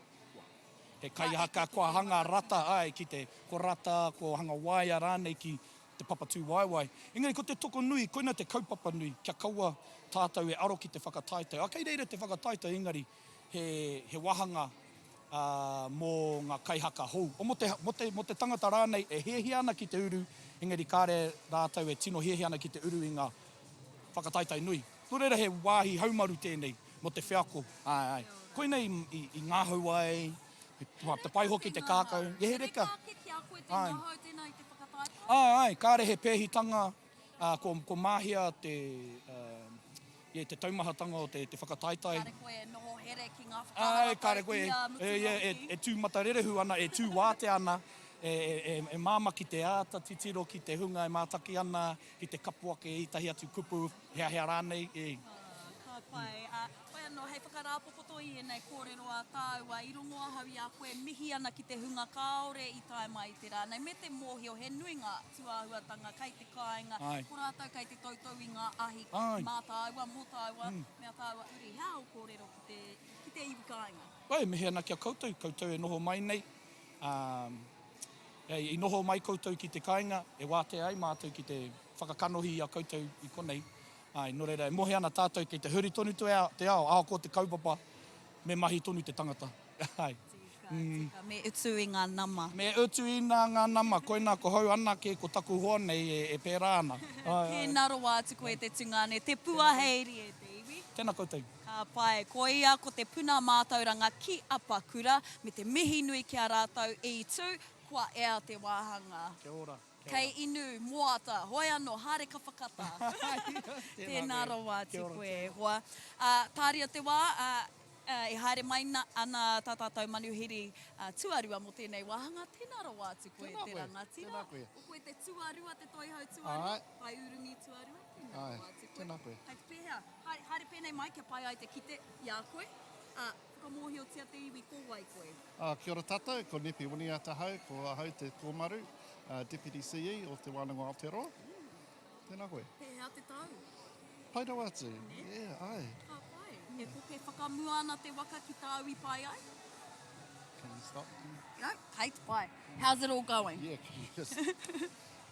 he kaihaka kua hanga rata, āe, ki te, kua rata, kua hanga waea rānei ki te papa tūwaewae. Engari ko te toko nui, koina te kaupapa nui, kia kaua tātou e aro ki te whakataetae. Ā, kei reira te whakataetae, engari he, he wāhanga, ā, mō ngā kaihaka hou. O, mō te, mō te, mō te tangata rānei e hiahia ana ki te uru, engari kāre rātou e tino hiahia ana ki te uru i ngā whakataetae nui. Nō reira he wāhi haumaru tēnei mō te wheako, āe, āe. Koinei i, i, i ngahau ai, te pai hoki te kākau, he reka. He reka ake ki a koe te Āe. ngahau tēnā i te whakataetae? Āe, āe, kāre he pēhitanga, ā, ko, ko mahia te, ā, yeah, te taumahatanga o te, te whakataetae. Kāre koe e noho here ki ngā Āe, kāre whakaharatau koe i e, a e, mutunga yeah, e, hoki. e tū matarerehu ana, e tū wātea ana, e, e, e, e māmā ki te āta titiro ki te hunga e mātaki ana, ki te kapo ake i ētahi atu kupu, heahea rānei, e. Ā, ka pai. Ā, whai anō, hei whakarāpopoto i ēnei kōrero a tāua, i rongo ahau i a koe mihi ana ki te hunga kāore i tae mai i te rā nei, me te mōhio he nui ngā tūāhuatanga kei te kāinga, Āe. ko rātou kei te toutou i ngā ahi Āe. mā tāua, mō tāua, me ā tāua uri. He aha ō kōrero ki te, ki te iwi kāinga? Āe, mihi ana ki a koutou, koutou e noho mai nei, ā, I noho mai koutou ki te kāinga, e wātea ai mātou ki te whakakanohi i a koutou i konei. Āe, nō reira, e mohe ana tātou kei te huri tonu te ao, ahakoa te kaupapa, me mahi tonu te tangata. Āe. Tika, tika. Me utu i ngā nama. Me utu i ngā nama. Koinā ko hau anake, ko taku hoa nei e pērā ana. Āe, āe. Tēnā rawa atu koe te tungāne, te puaheiri e te iwi. Tēnā koutou. Ka pai. Ko ia ko te puna mātauranga ki Apakura, me te mihi nui ki a rātou i tū, kua ea te wāhanga. Kia ora. Kia ora. Kei inu, moata, hoi anō, haere ka whakatā. Tēnā rawa atu koe e hoa. Ā, tāria te wā, ā, e haere mai ana tā tātou manuhiri tuarua mō tēnei wāhanga. Tēnā rawa atu koe te rangatira. Tēnā koe. Ko koe te tuarua, te toihau tuarua, taiurungi tuarua. Tēnā rawa atu koe. Tēnā koe. Kei te pēhea? Haere, haere pēnei mai kia pai ai te kite i a koe, ā, whakamōhiotia te iwi ko wai koe. Ā, kia ora tātou, ko Nepi Winiata ahau, ko ahau te kōmaru, Deputy CE o Te Wānanga o Aotearoa. Tēnā koe. Pēhea te tau? Pai rawa atu. Nē? Yeah, āe. Ka pai. E koke whakamua ana te waka ki tāu i pai ai? Can you stop? No, kei te pai. How's it all going? Yeah, can you just...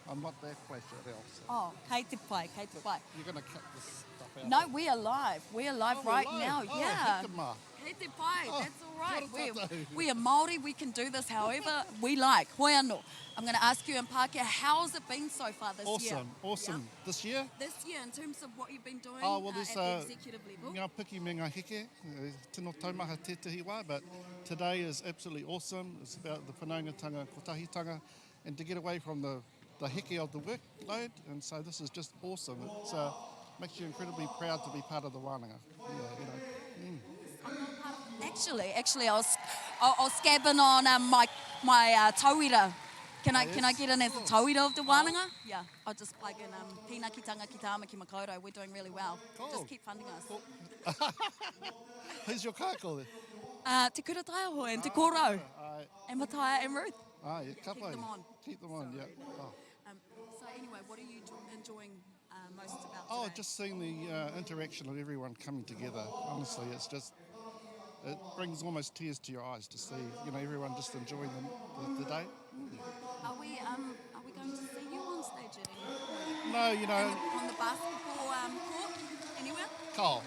I'm not that flash at all. So. Oh, kei te pai, kei te pai. You're going to cut this stuff out. No, we are live. We are live oh, right live. now. Oh, yeah. Heka Kei te pai, oh, that's all right. We, we are Māori, we can do this however we like. Hoi anō. I'm going to ask you in Pākehā, how's it been so far this awesome, year? Awesome, awesome. Yeah. This year? This year, in terms of what you've been doing oh, well, uh, at uh, the executive level. Ngā piki me ngā heke, eh, tino taumaha tētahi wā, but today is absolutely awesome. It's about the whanaungatanga kotahitanga and to get away from the, the heke of the workload. And so this is just awesome. It uh, makes you incredibly proud to be part of the wānanga. Yeah, you know. Mm. Actually, actually, I was, I, I was scabbing on um, my, my uh, tauira. Can I, can I get in as a tauira of the wānanga? Yeah, I'll just plug in um, Pīnakitanga ki Tāmaki Makaurau. We're doing really well. Cool. Just keep funding us. Cool. Who's your kaiako then? Uh, Te Kura Taiaho and Te Kōrau. Ah, and Mataia and Ruth. Ah, yeah, yeah, keep them on. Keep them on, yeah. Oh. Um, so anyway, what are you enjoying uh, most about Oh, today? just seeing the uh, interaction of everyone coming together. Honestly, it's just it brings almost tears to your eyes to see you know everyone just enjoying the, the, the day. Are we um, are we going to see you on stage at any point? No, you know the, on the basketball um, court anywhere? Carl,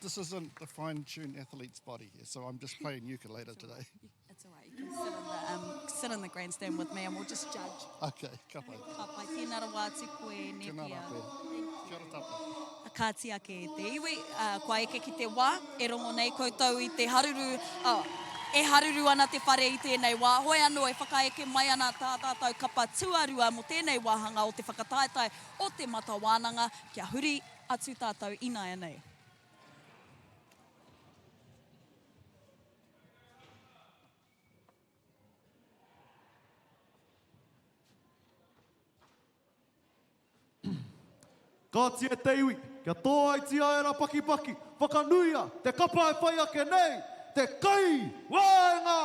this isn't the fine-tuned athlete's body here, so I'm just playing ukulele today. It's all right. You can sit in the, um, sit in the grandstand with me and we'll just judge. Okay, ka pai. Ka pai. Tēnā rawa atu koe, Nepia. Tēnā rā koe. Kia ora tātou. Kāti ake e te iwi, uh, kua eke ki te wā, e rongo nei koutou i te haruru, oh, e haruru ana te whare i tēnei wā. Hoi anō e whakaeke mai ana tā tātou kapa tuarua mō tēnei wāhanga o te whakataetae o Te Mata Wānanga, kia huri atu tātou ināianei. Kāti e te iwi, kia tōaitia e Rapakipaki, whakanuia te kapa e whai ake nei, te kai waenga!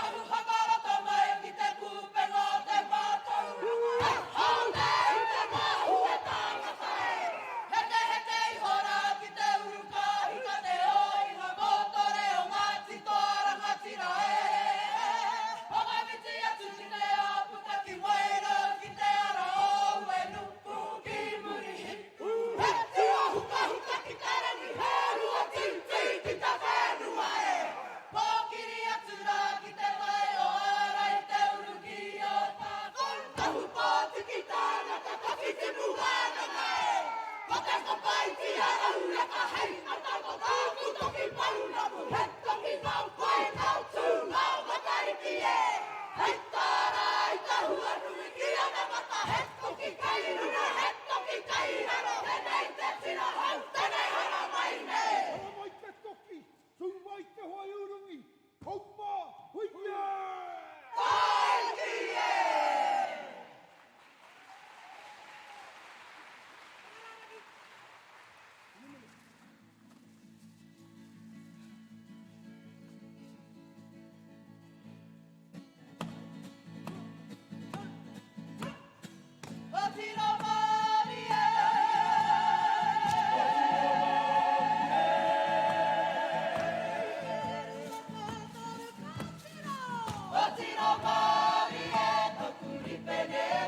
Ahu whakarato mai ki te kūpenga o te mātauranga.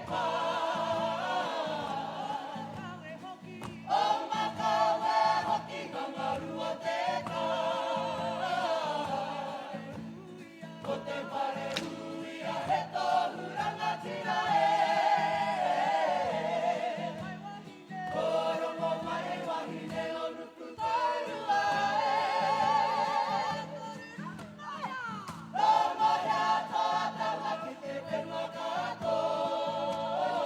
pā. O Makawe hoki ngangaru o te tai. Ko te whare uia he tohu rangatira e. Ko Rongomaiwahine o Nukutaurua e. Rongohea toatanga ki te whenua katoa.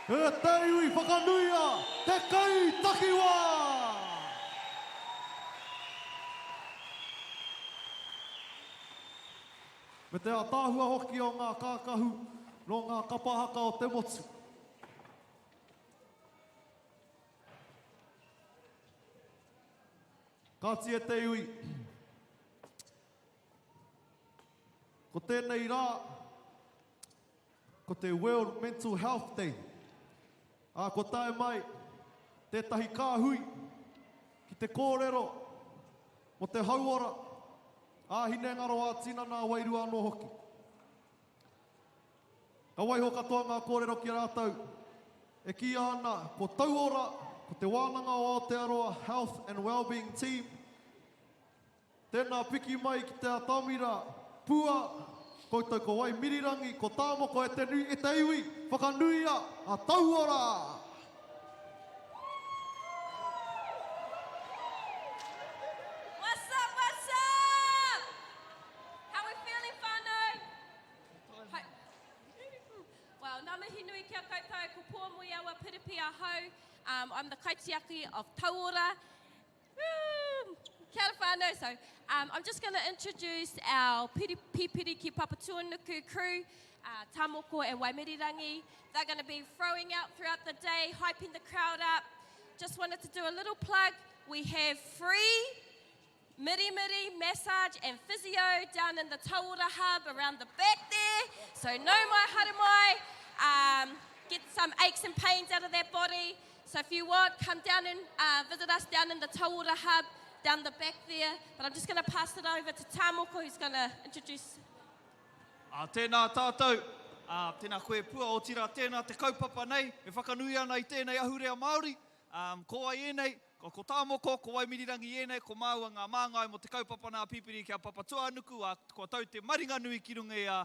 E te iwi whakanuia te kai takiwā! Me te ātaahua hoki o ngā kākahu nō ngā kapa haka o te motu. Kāti e te iwi, ko tēnei rā, ko te World Mental Health Day, ā, kua tae mai tētahi kāhui ki te kōrero mō te hauora ā-hinengaro, ā-tinana, ā-wairua anō hoki. Ka waiho katoa ngā kōrero ki a rātou e kīia ana ko Tauora, ko Te Wānanga o Aotearoa Health and Wellbeing Team. Tēnā piki mai ki te atamira, Pua, koutou ko Waimirirangi, ko Tāmoko e te nui, e te iwi, whakanuia a Tauora! What's up, what's up? How we feeling whānau? Hi. Well, ngā mihi nui ki a koutou, ko Pua Muiawa Piripi ahau. Um, I'm the kaitiaki of Tauora. Woo! Kia ora whānau. So, um, I'm just going to introduce our Pipiri ki Papatūānuku crew, uh, Tamoko and Waimirirangi. They're going to be throwing out throughout the day, hyping the crowd up. Just wanted to do a little plug. We have free mirimiri, massage and physio down in the Tauora Hub around the back there. So no mai haere mai. Um, get some aches and pains out of that body. So if you want, come down and uh, visit us down in the Tauora Hub down the back there. But I'm just going to pass it over to Tamoko who's going to introduce Ā, tēnā tātou, ā, tēnā koe Pua, otirā tēnā te kaupapa nei e whakanui ana i tēnei ahurea Māori. Ā, ko wai ēnei? Ko, ko Tāmoko, ko Waimirirangi ēnei, ko māua ngā māngai mō te kaupapa nā Pipiri ki a Papatūānuku, ā, kua tau te maringanui ki runga i a,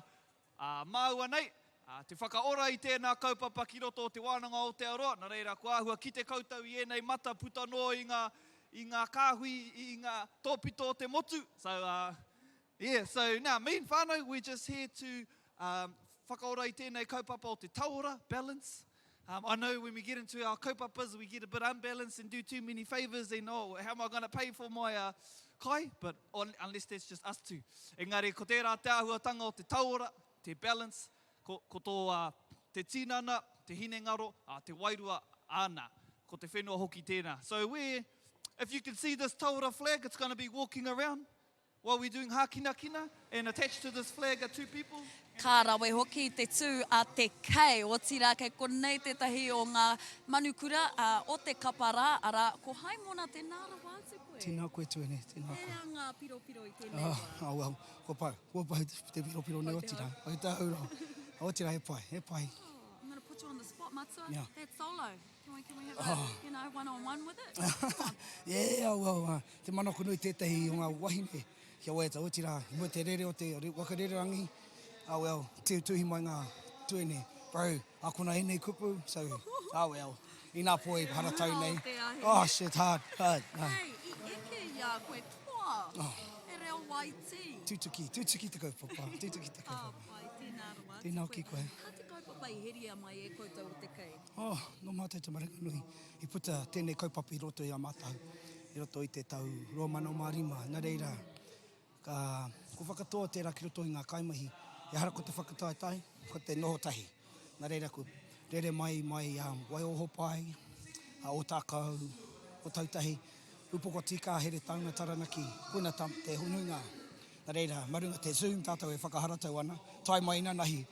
ā, māua nei, ā, te whakaora i tēnā kaupapa ki roto o Te Wānanga o Aotearoa, nā reira, kua āhua kite koutou i ēnei mata puta noa i ngā, i ngā kāhui, i ngā tōpito o te motu. So, ā, Yeah, so now me and whānau, we're just here to um, whakaora i tēnei kaupapa o te tauora, balance. Um, I know when we get into our kaupapas, we get a bit unbalanced and do too many favours and oh, how am I going to pay for my uh, kai? But on, unless that's just us two. Engari, ko tērā te āhuatanga o te tauora, te balance, ko, ko tō uh, te tinana, te hinengaro, uh, te wairua, āna. Ko te whenua hoki tēnā. So we, if you can see this tauora flag, it's going to be walking around. While we're doing hākinakina and attached to this flag are two people. Ka rawe hoki te tū a Te Kei, otirā kei konei tētahi o ngā manukura o te kapa rā, arā, ko Haimona, tēnā rawa atu koe. Tēnā koe Tuene, tēnā koe. He aha ngā piropiro i tēnei wā? Oh, well, kua pau, kua pau te piropiro nei, otirā, kei te hau rawa. Otirā, he pai, he pai. Oh, I'm gonna put you on the spot, Matua, Yeah. that solo. Can we, can we have a, oh. you know, one on one with it? yeah, well, uh, te manako nui tētahi o ngā wahine kia waiata, otirā, i mua te rere o te waka rererangi, ah well, te tuhi mai ngā tuene, bro, akona ēnei kupu, so, ah well, inā poi haratau nei. Oh shit, hard, hard. Hey, i eke i a koe toa, oh. e reo waitī. Tutuki, tutuki te kaupapa, tutuki te kaupapa. Ah, pai, tēnā rawa atu Tēnā hoki koe. Ka te kaupapa i heria mai e koutou o te kei? Oh, nō mātou te maringanui i puta tēnei kaupapa i roto i a mātou, i roto i te tau 2005. Nā reira, ka, ko whakatoa tērā ki roto i ngā kaimahi, ehara ko te whakataetae, ko te noho tahi. Nā reira, ko rere mai mai a Waiohopai, a Ōtākou, Ōtautahi, Ūpokotīkā, Heretaunga, Taranaki, koina tā te nuinga. Nā reira, mā runga te Zoom tātou e whakaharatau ana, tae mai inanahi,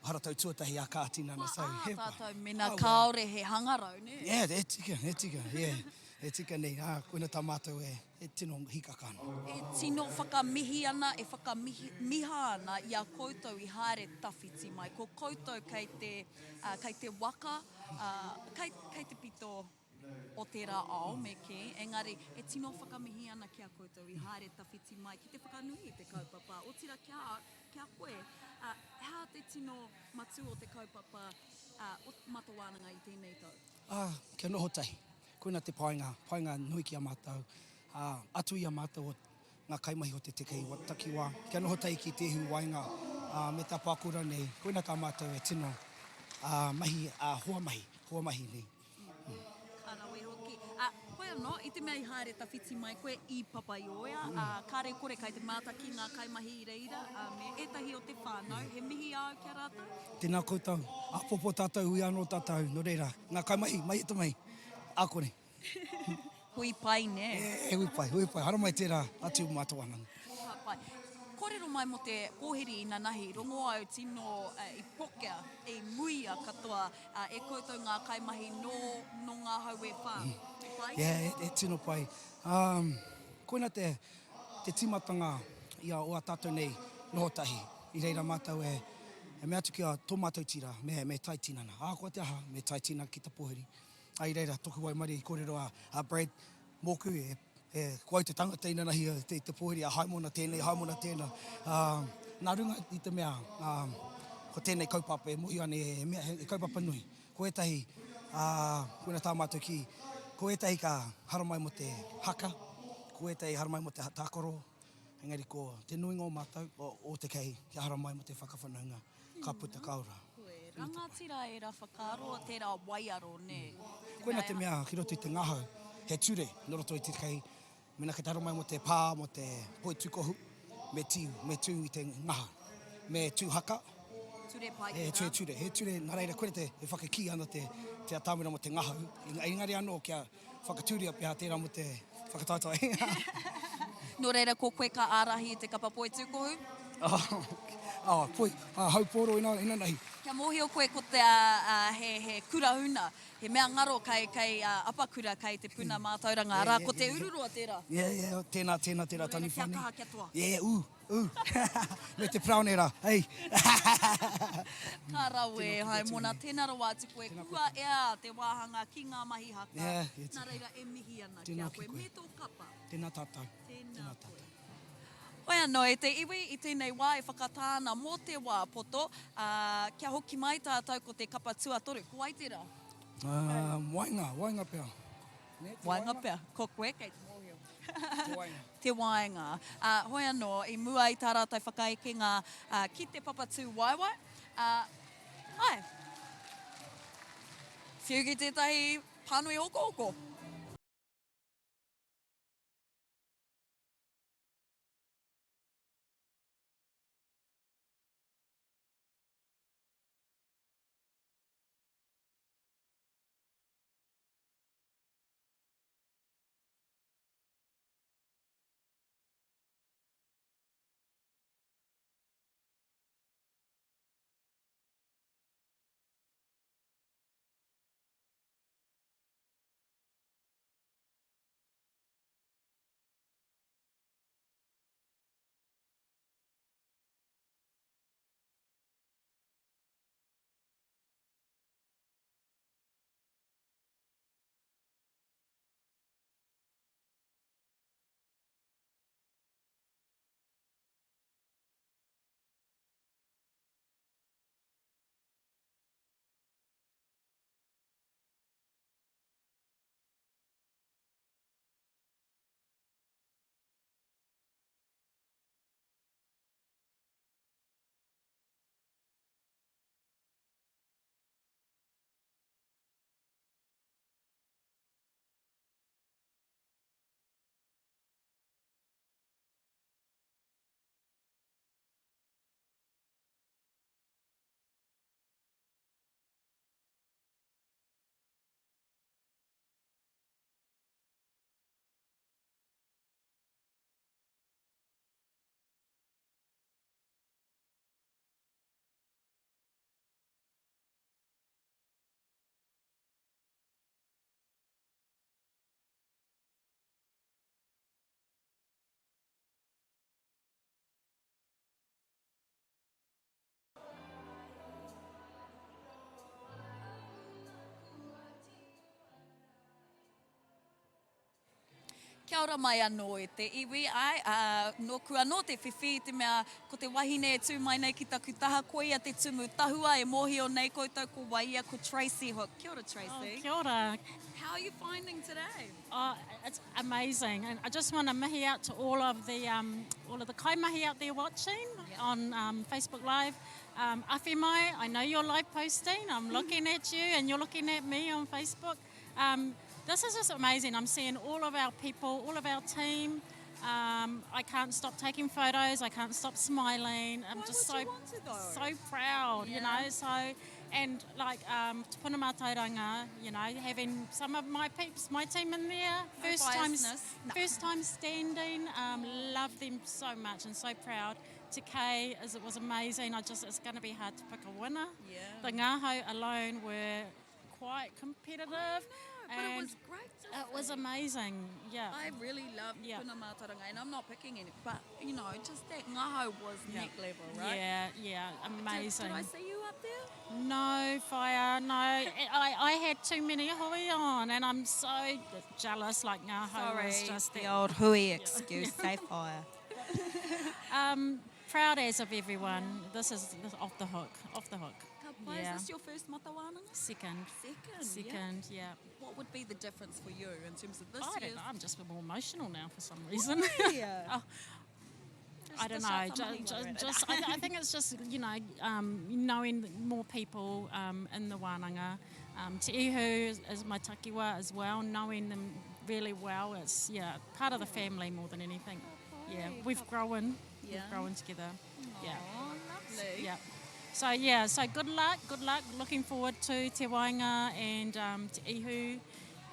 haratau tuatahi a kā tinana. So, Kua he pai. tātou mena kāore he hangarau, nē? Yeah, e tika, e tika, yeah. E tika nei, ā, koina tā mātou e, e tino hīkaka ana. E tino whakamihi ana, e whakamiha ana i a koutou i haere tawhiti mai. Ko koutou kei te, ā, kei te waka, ā, kei, kei te pito o tērā ao, me kī, engari e tino whakamihi ana ki a koutou i haere tawhiti mai ki te whakanui i te kaupapa, otirā ki a, ki a koe, ā, he aha te tino matū o te kaupapa, ā, o Mata Wānanga i tēnei tau? Ā, kia noho tahi. Koina te painga, painga nui ki a mātou, ā, atu i a mātou o ngā kaimahi o te Tekei Takiwā, kia noho tahi ki te ihu waenga, ā, me tā Pākura nei, koina tā mātou e tino, ā, mahi, ā, hoa mahi, hoa mahi nei. Ka rawe hoki. Ā, koe anō, i te mea i haere tawhiti mai koe i Papaioea, ā, kāre kore kai te mātaki ngā kaimahi i reira, ā, me ētahi o te whānau, he mihi āu ki a rātou? Tēnā koutou. Āpōpō tātou, hui anō tātou. Nō reira, ngā kaimahi, mai e te mahi. Ākone. Hui pai, nē? E, hui pai, hui pai. Haramai tērā atu mā tō wānanga. Ka pai. Kōrero mai mō te pōhiri inanahi, rongo au tino i pokea, i muia katoa e koutou ngā kaimahi nō, nō ngā hau e whā. Pai? Yeah, e, e tino pai. Um, koina te, te tīmatanga i a, o a tātou nei noho tahi. I reira mātou e, e mea atu ki a tō mātou tira, me, me tae tinana. Ahakoa te aha, me tae tinana ki te pōhiri. I reira toku waimarie i korero a Brad moku, e, ko au te tangata inanahi te, te pohiri a Haimona tēnei, Haimona tēnā. Nā runga i te mea, ko tēnei kaupapa e mohio ana he mea, he kaupapa nui. Ko ētahi, koina tā mātou kī, ko ētahi ka haramai mo te haka, ko ētahi haramai mo te tākaro, engari ko te nuinga o mātou, o, o te kei, kia haramai mo te whakawhanaunga, ka puta ka ora. Koe, rangatira ērā whakaaro, tērā waiaro, nē. Koina te mea ki roto i te ngahau, he ture nō roto i te kei. Mēnā kei te haere mai mō te pā, mō te poitūkohu, me tī, me tū i te ngaha, me tū haka. Ture pai tērā. He ture, ture, he ture, nā reira koira te, e whakakī ana te, te atamira mō te ngahau, engari anō kia whakatūria pea tērā mō te whakataetae. Nō reira ko koe ka ārahi i te kapa poitūkohu? Oh, poi, haupōro inanahi. Kia mōhio koe ko te, he, he kura huna, He mea ngaro kei, kei Apakura, kei te puna mātauranga, arā, ko Te Ururoa tērā. Yeah, yeah, tēnā, tēnā, tērā taniwha nei. Nō reira, kia kaha, kia toa. Yeah, ū, ū. Me te paraone rā, hei. Ka rawe, Haimona, tēnā rawa atu koe. Kua ea te wāhanga ki ngā mahi haka. Yeah, yeah. Nā reira, e mihi ana ki a koe. Me tō kapa. Tēnā tātou. Tēnā koe. Hoi anō, e te iwi, i tēnei wā e whakatā ana mō te wā poto, ā, kia hoki mai tātou ko te kapa tuatoru. Ko wai tērā? Ā, waenga, waenga pea. Nē, te waenga? Waenga pea. Ko koe kei te mōhio. Te waenga. Te waenga. Ā, hoi anō, i mua i tā rātou whakaekenga ki te papa tū waewae, ā, āe. Whiu ki tētahi pānui okooko. Kia ora mai anō e te iwi, āe, ā, nōku anō te whiwhi i te mea ko te wahine e tū mai nei ki taku taha, koia te tumu tahua e mōhio nei koutou ko wai ia, ko Tracey Hook. Kia ora Tracey. Oh, kia ora. How are you finding today? Oh, it's amazing. And I just want to mihi out to all of the, um, all of the kaimahi out there watching yep. on um, Facebook Live. Um, awhi mai, I know you're live posting. I'm looking at you and you're looking at me on Facebook. Um, this is just amazing. I'm seeing all of our people, all of our team. Um, I can't stop taking photos. I can't stop smiling. I'm Why just so to, so proud, yeah. you know. So and like um, Te Puna Mātauranga, you know, having some of my peeps, my team in there, no first time, no. first time standing, um, love them so much and so proud. Te Kei, as it was amazing. I just, it's going to be hard to pick a winner. Yeah. The Ngaho alone were quite competitive. I know, but it was great to It was see. amazing, yeah. I really loved yeah. Puna Mātauranga, and I'm not picking any, but, you know, just that ngaho was yeah. neck level, right? Yeah, yeah, amazing. Did, did I see you up there? No, fire, no. I, I had too many hui on, and I'm so jealous, like ngaho Sorry, was just the that. old hui excuse, say fire. um, proud as of everyone. This is this, off the hook, off the hook. Ka pai. Yeah. Is this your first Matawānanga? Second. Second, Second, yeah. What would be the difference for you in terms of this I don't year's? know, I'm just more emotional now for some reason. Why? oh, Just I don't dish know. out some Ju- money ju- while we're at it. just, I, I think it's just, you know, um, knowing more people um, in the wānanga. Um, Te Ihu is, is my takiwa as well, knowing them really well. It's yeah, part of the family more than anything. Yeah, we've grown. Yeah. We've grown together. Yeah. lovely. Yeah. So yeah, so good luck, good luck. Looking forward to Te Waenga and um, Te Ihu,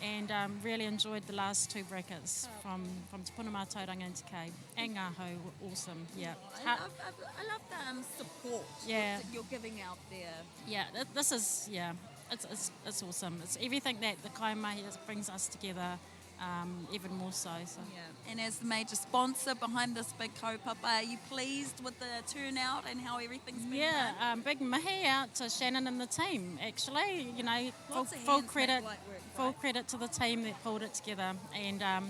and um, really enjoyed the last two brackets from from Te Puna Mātauranga and Te Kei. And Ngā Hau were awesome. Yeah. I love, I, I love the um, support Yeah. that you're giving out there. Yeah, th- this is yeah, it's, it's, it's awesome. It's everything that the kaimahi brings us together, um, even more so. So. Yeah. And as the major sponsor behind this big kaupapa, are you pleased with the turnout and how everything's been Yeah, run? um, big mihi out to Shannon and the team. Actually, you know, full, Lots of full hands make credit, light work, full credit to the team that pulled it together. And um,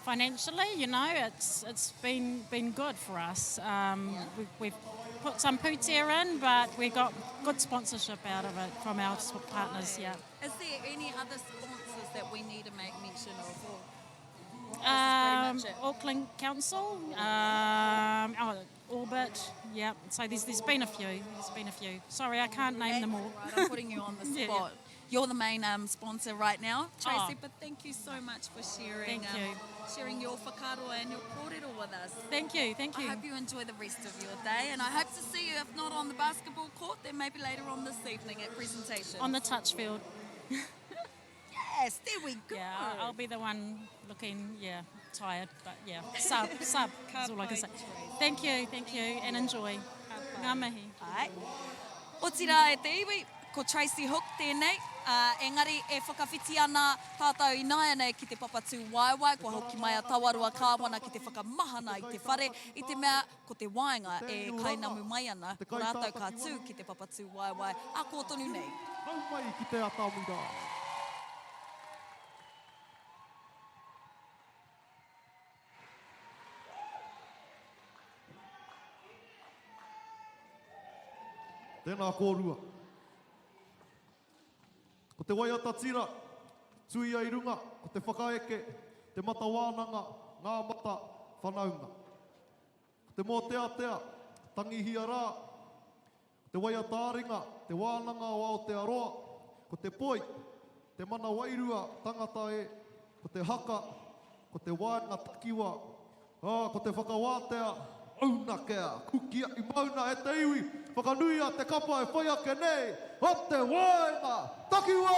financially, you know, it's it's been been good for us. Um, we, we've put some pūtea in, but we got good sponsorship out of it from our partners. Yeah. Is there any other sponsors that we need to make mention of? Or Um, this is pretty much it? Auckland Council, um, oh, Orbit, yeah. So there's, there's been a few. There's been a few. Sorry, I can't name them all. Right, I'm putting you on the Yeah, yeah. spot. You're the main um, sponsor right now, Tracy, Oh. but thank you so much for sharing Thank um, you. sharing your whakaaro and your kōrero with us. Thank you, thank you. I hope you enjoy the rest of your day and I hope to see you, if not on the basketball court, then maybe later on this evening at presentation. On the touch field. Yes, there we go. Yeah, I'll, I'll be the one looking, yeah, tired, but yeah, sub, sub is all I can say. Thank you, thank you, and enjoy. Ngā mihi. Ai. Otirā e te iwi, ko Tracy Hook tēnei, uh, engari e whakawhiti ana tātou ināianei ki te papatū waewae, kua hoki mai a Tawaroa Kāwana ki te whakamahana i te whare, i te mea ko te waenga e kainamu mai ana, ko rātou ka tū ki te papatū waewae, a kō tonu nei. Nau mai ki te atamira. Tēnā kōrua. Ko te waiata tira, tuia i runga, ko te whakaeke, te mata wānanga, ngā mata whanaunga. Ko te mōteatea, tangihia rā, ko te waiata ā-ringa, te wānanga o Aotearoa, ko te poi, te mana wairua tangata e, ko te haka, ko te waenga takiwa, ā, ko te whakawātea, Maunakea, kukia i mauna e te iwi, whakanuia te kapa e whai ake nei, o te waenga takiwa!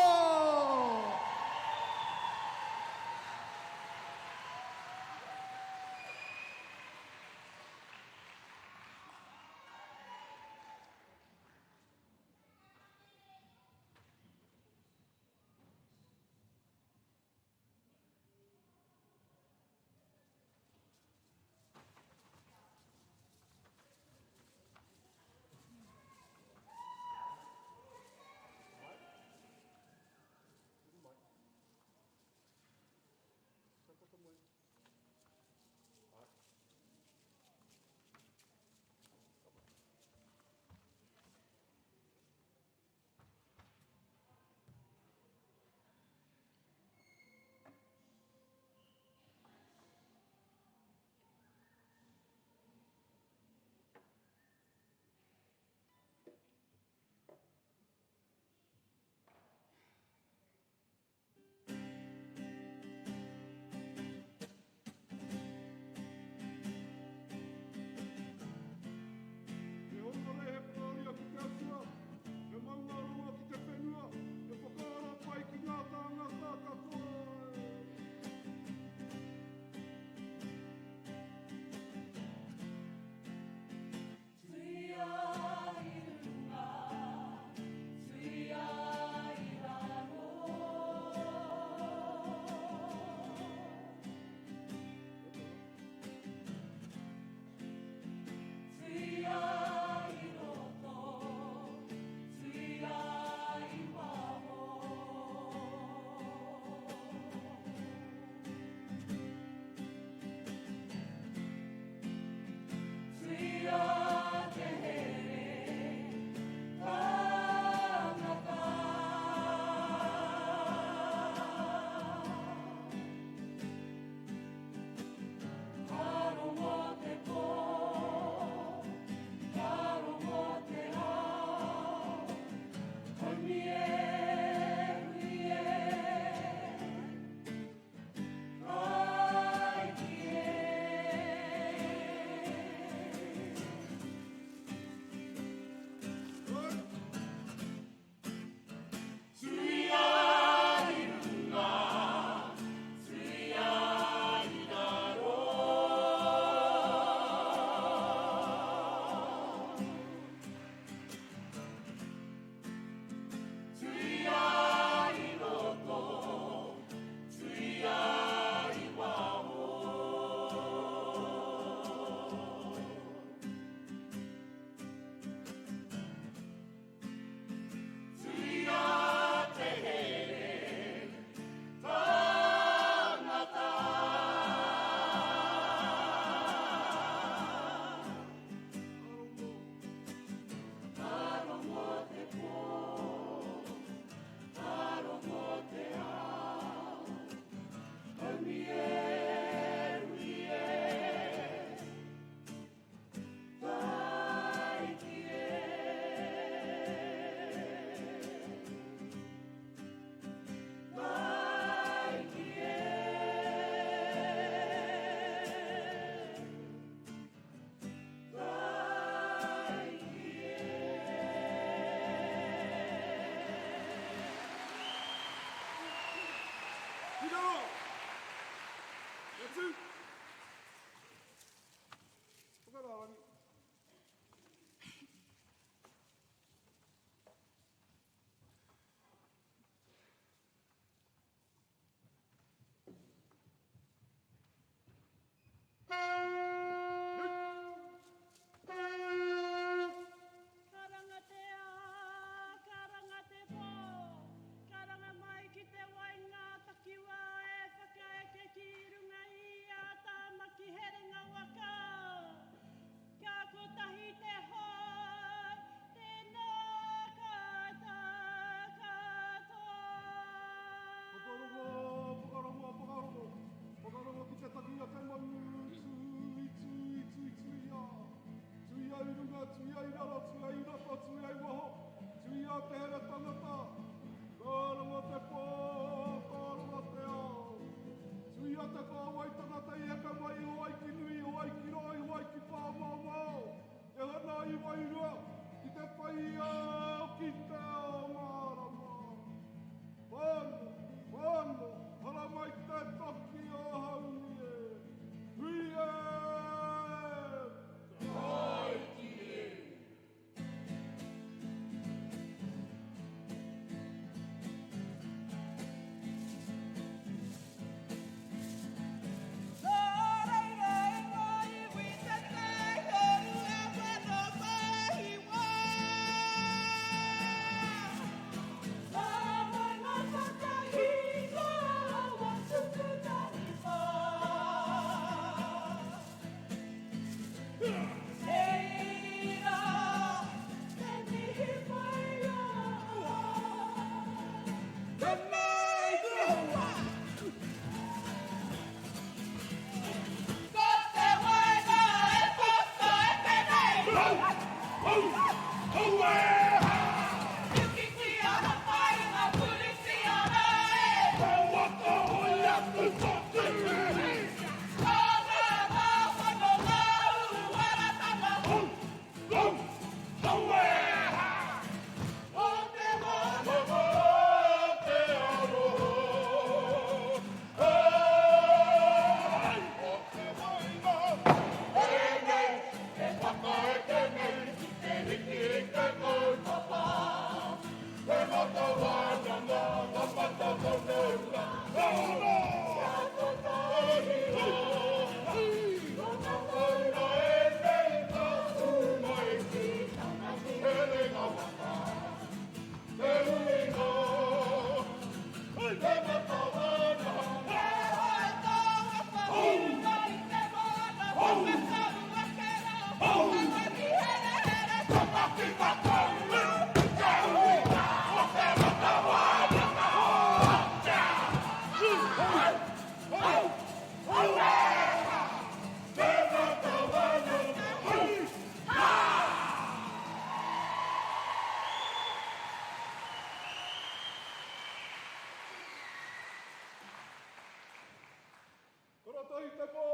Whakarato i te pō,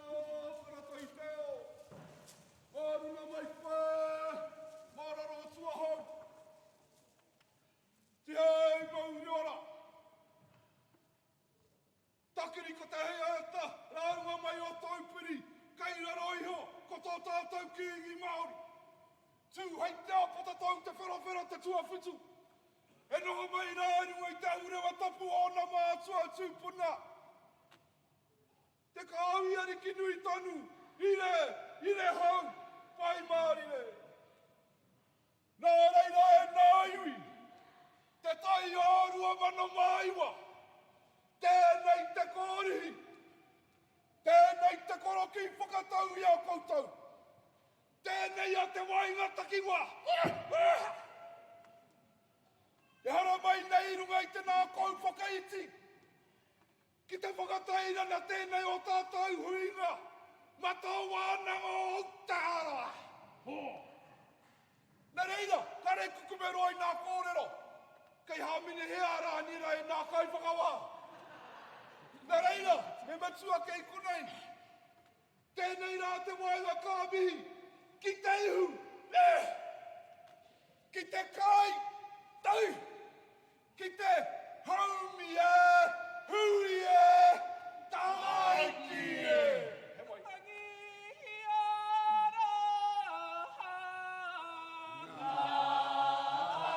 whakarato i te ao. Mā runga mai koe, mā raro atu ahau. Tihei mauri ora. Takiri ko te heiaeta, rārunga mai o Taupiri, kei raro iho ko tō tātou Kīngi Māori. Tū hei te ao potatau te wherowhero te tuawhitu. E noho mai rā i runga i te ahurewa tapu o ōna mātua tūpuna. Te kāhui ariki nui tonu, ire, ire hau, pai mārire. Nā reira e nā iwi, te tai o 2009, tēnei te kōrihi, tēnei te korokī whakatau i a koutou. Tēnei a te waenga takiwā. E haramai nei i runga i te ngākau whakaiti ki te whakatairana tēnei o tātou huinga mata wānanga o Aotearoa. Nā reira, kare kukume roa i nā kōrero, kei hāminehea a Rāniera e nā kaiwhakawā. Nā reira, me matua kei konei, Tēnei rā te waenga ka mihi ki te ihu, eh! Ki te kai, tau! Ki te haumi e, hui e, tamaiti e! He wai. Tangihia rā ngā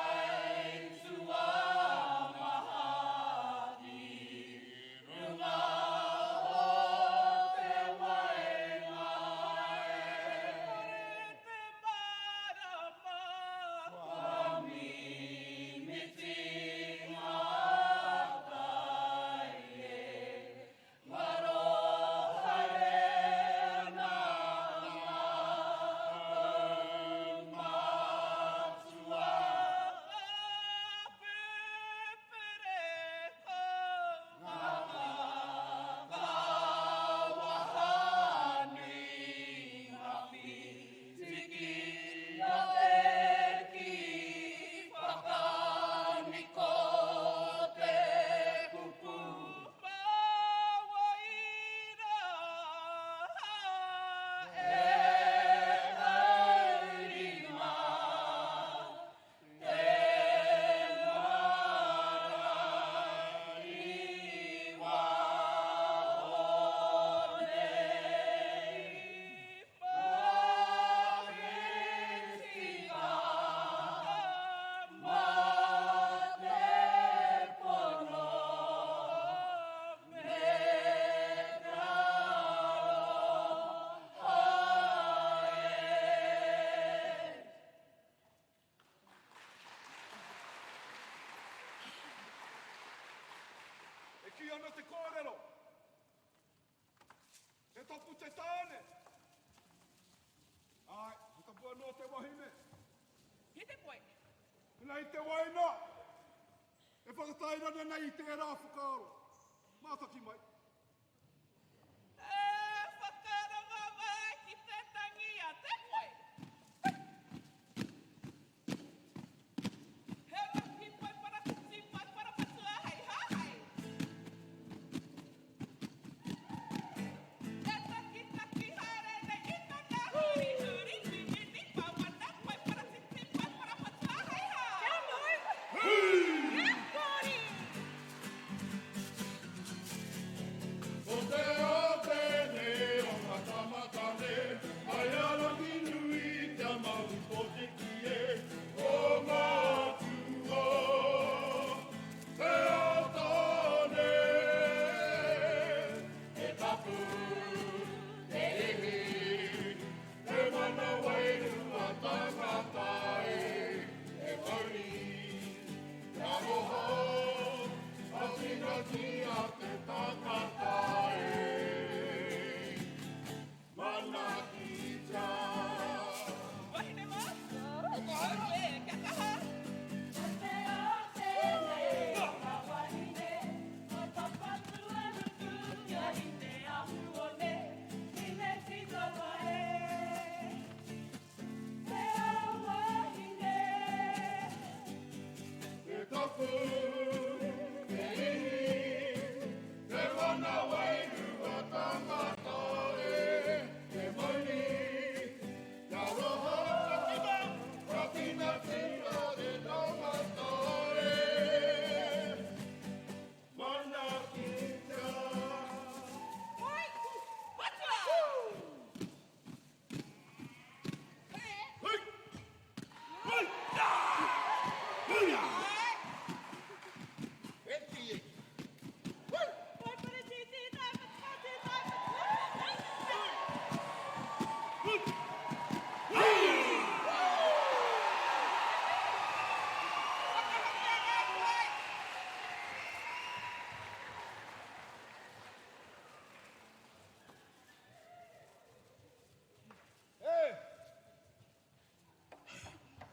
aituā maha i Runga o te waenga e. Kore te marama. Kua mimiti ngā tai e. Ngaro haere ana ngā kaumātua. Ka pupure kau. Te mara i waho nei Mawhitinga mā te pono me te aroha e. E kī ana te kōrero, He tapu te tāne. Āe, he tapu anō te wahine. Ki te koe. Nei te waina e whakatairana nei i tērā whakaaro. Mātaki mai. E whakarongo mai ki te tangi a te koe. He mahi pai parawhiti, pai parapatua hei hahei. E takitaki haere nei i tana huri huri tīmini pawana pai paratiti pai parapatua hei hā. Kia mau! Kia kori! Ko te ao tēnei o ngā tama tāne, Mai a Ranginui kia mau potiki e, O ngā atua, te ao tāne. Te tapu, te ihi, te mana wairua tangata e, Te mauri, te aroha, Āwhinatia te tangata e. Manaakitia. Wahine mā, whakauru e, kia kaha. Ko te ao tēnei o ngā wahine, ko Papatūānuku kia rite ahuone, hine titoa e. Te ao wahine. Te tapu, te ihi, te mana wairua tangata.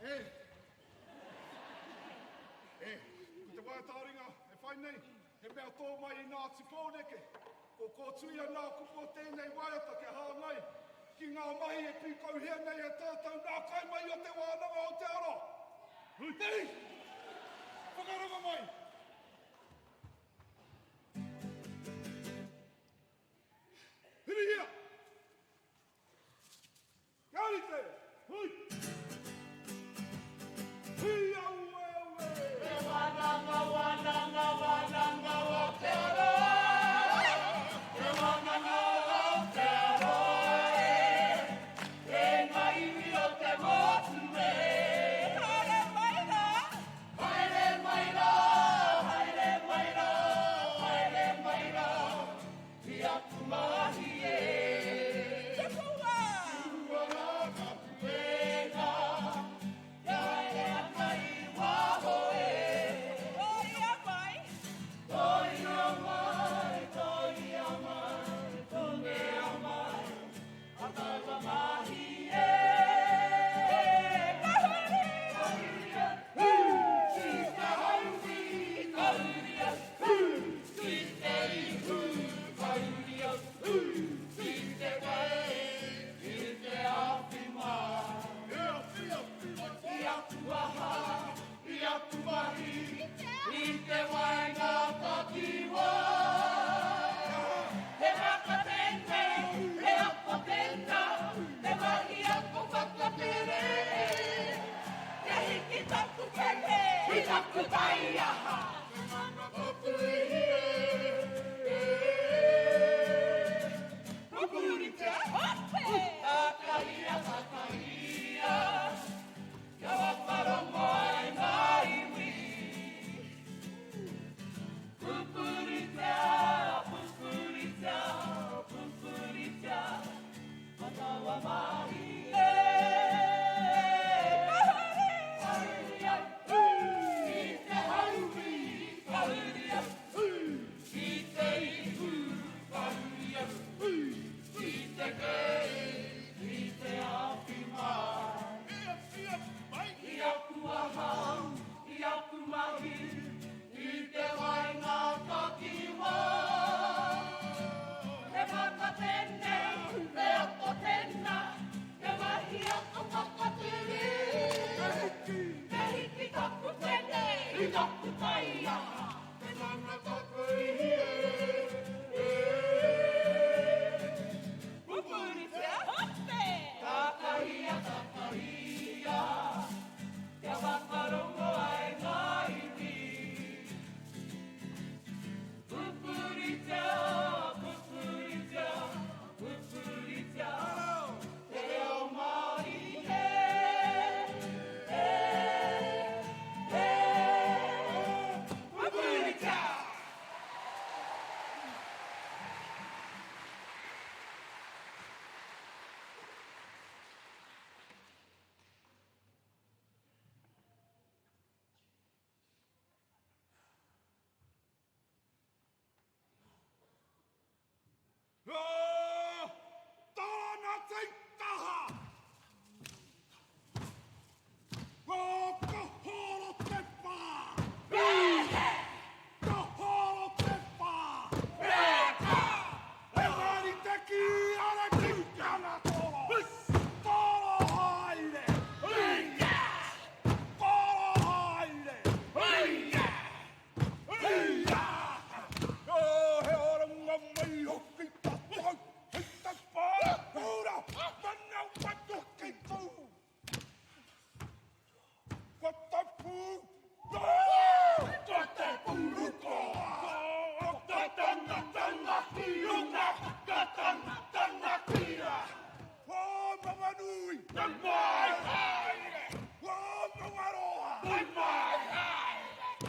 E! E, ko te waiata-ā-ringa e whai nei, he mea tō mai i Ngāti Pōneke. Ko kōtuia nā kupu o tēnei waiata kia hāngai ki ngā mahi e pīkauhia nei e tātou nā kaimahi o Te Wānanga o Aotearoa. Hui! Whakarongo mai! Hurihia! Kia rite! Hui! Hi aue aue! Te wānanga, wānanga, wānanga o Aotearoa Te wānanga o Aotearoa e E ngā iwi o te motu e Haere mai rā! Haere mai rā, haere mai rā, haere mai rā Ki aku mahi e. Tukua! Tukua rā ka puenga, Kia haere ana i waho e. Tōia mai! Tōia mai, tōia mai, tōnea mai, A taua mahi e. Ka huri! Ka huri au, hū! Ki te haumi, ka huri au, hū! Ki te ihu, ka huri au, hū! Ki te wai, ki te awhi mai. I aku aha, i aku mahi, i te waenga takiwā. He waka tēnei, he ako tēnā, he mahi ako whakatere. Kia hiki taku pene, ki taku taiaha. Te mana taku ihi e, e. Pupuritia, hope! Tākahia, tākahia, kia whakarongo ai ngā iwi. Pupuritia, pupuritia, pupuritia, ko taua mahi e. Ka huri! Ka huri au, hū! Ki te haumi, ka huri au, hū! Ki te ihu, ka huri au, hū! Ki te kei, ki te awhi mai. I aku aha, i aku mahi, i te waenga takiwā. He mata tēnei, he ako tēnā, he mahi ako whakatere. Te hiki taku pene i taku taiaha. Te mana taku ihi e, e. Pupuritia hope! Takahia, takahia, kia whakarongo ai ngā iwi. Pupuritia, pupuritia, pupuritia, te reo Māori e, e, e. Pupuritia! Tōna tītaha! Ka horo te whā! Ka horo te whā! He wāri te kī ara ki tana toro! Toro haere! Toro haere! He oranga mai hoki tātou hei te whākura manawa ki tū. Ko te pū, ko te pūrukoa, ko te tanga ki runga, ka tanga kia. O Maunganui, te mai haere, o Maungaroa, te mai haere.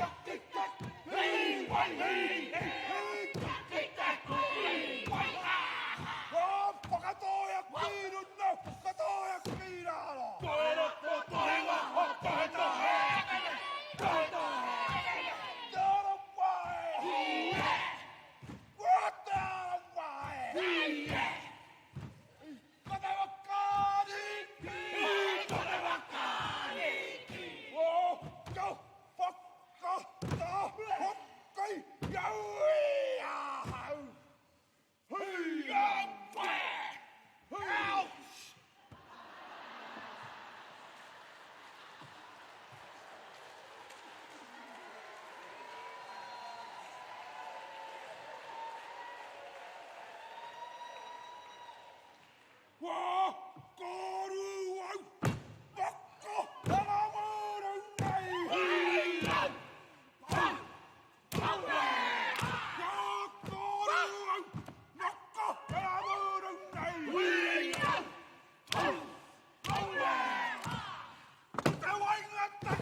Ko te whakaari! Ko te whakaari!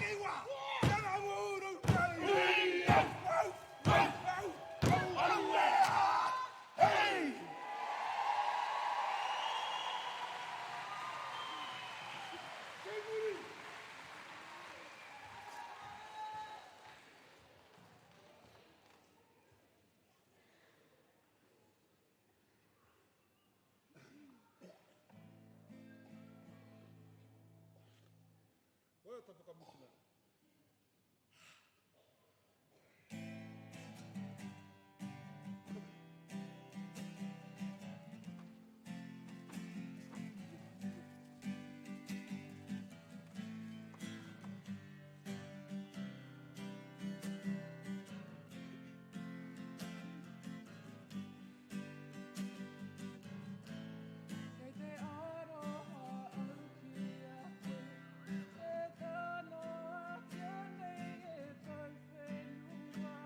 Takiwā! Kia rawa uru nei! Au, au, au, au, au, au, hei! Kei muri! Waiata whakamutunga. Kei te aroha au ki a koe, e tano atu nei e tau whenua.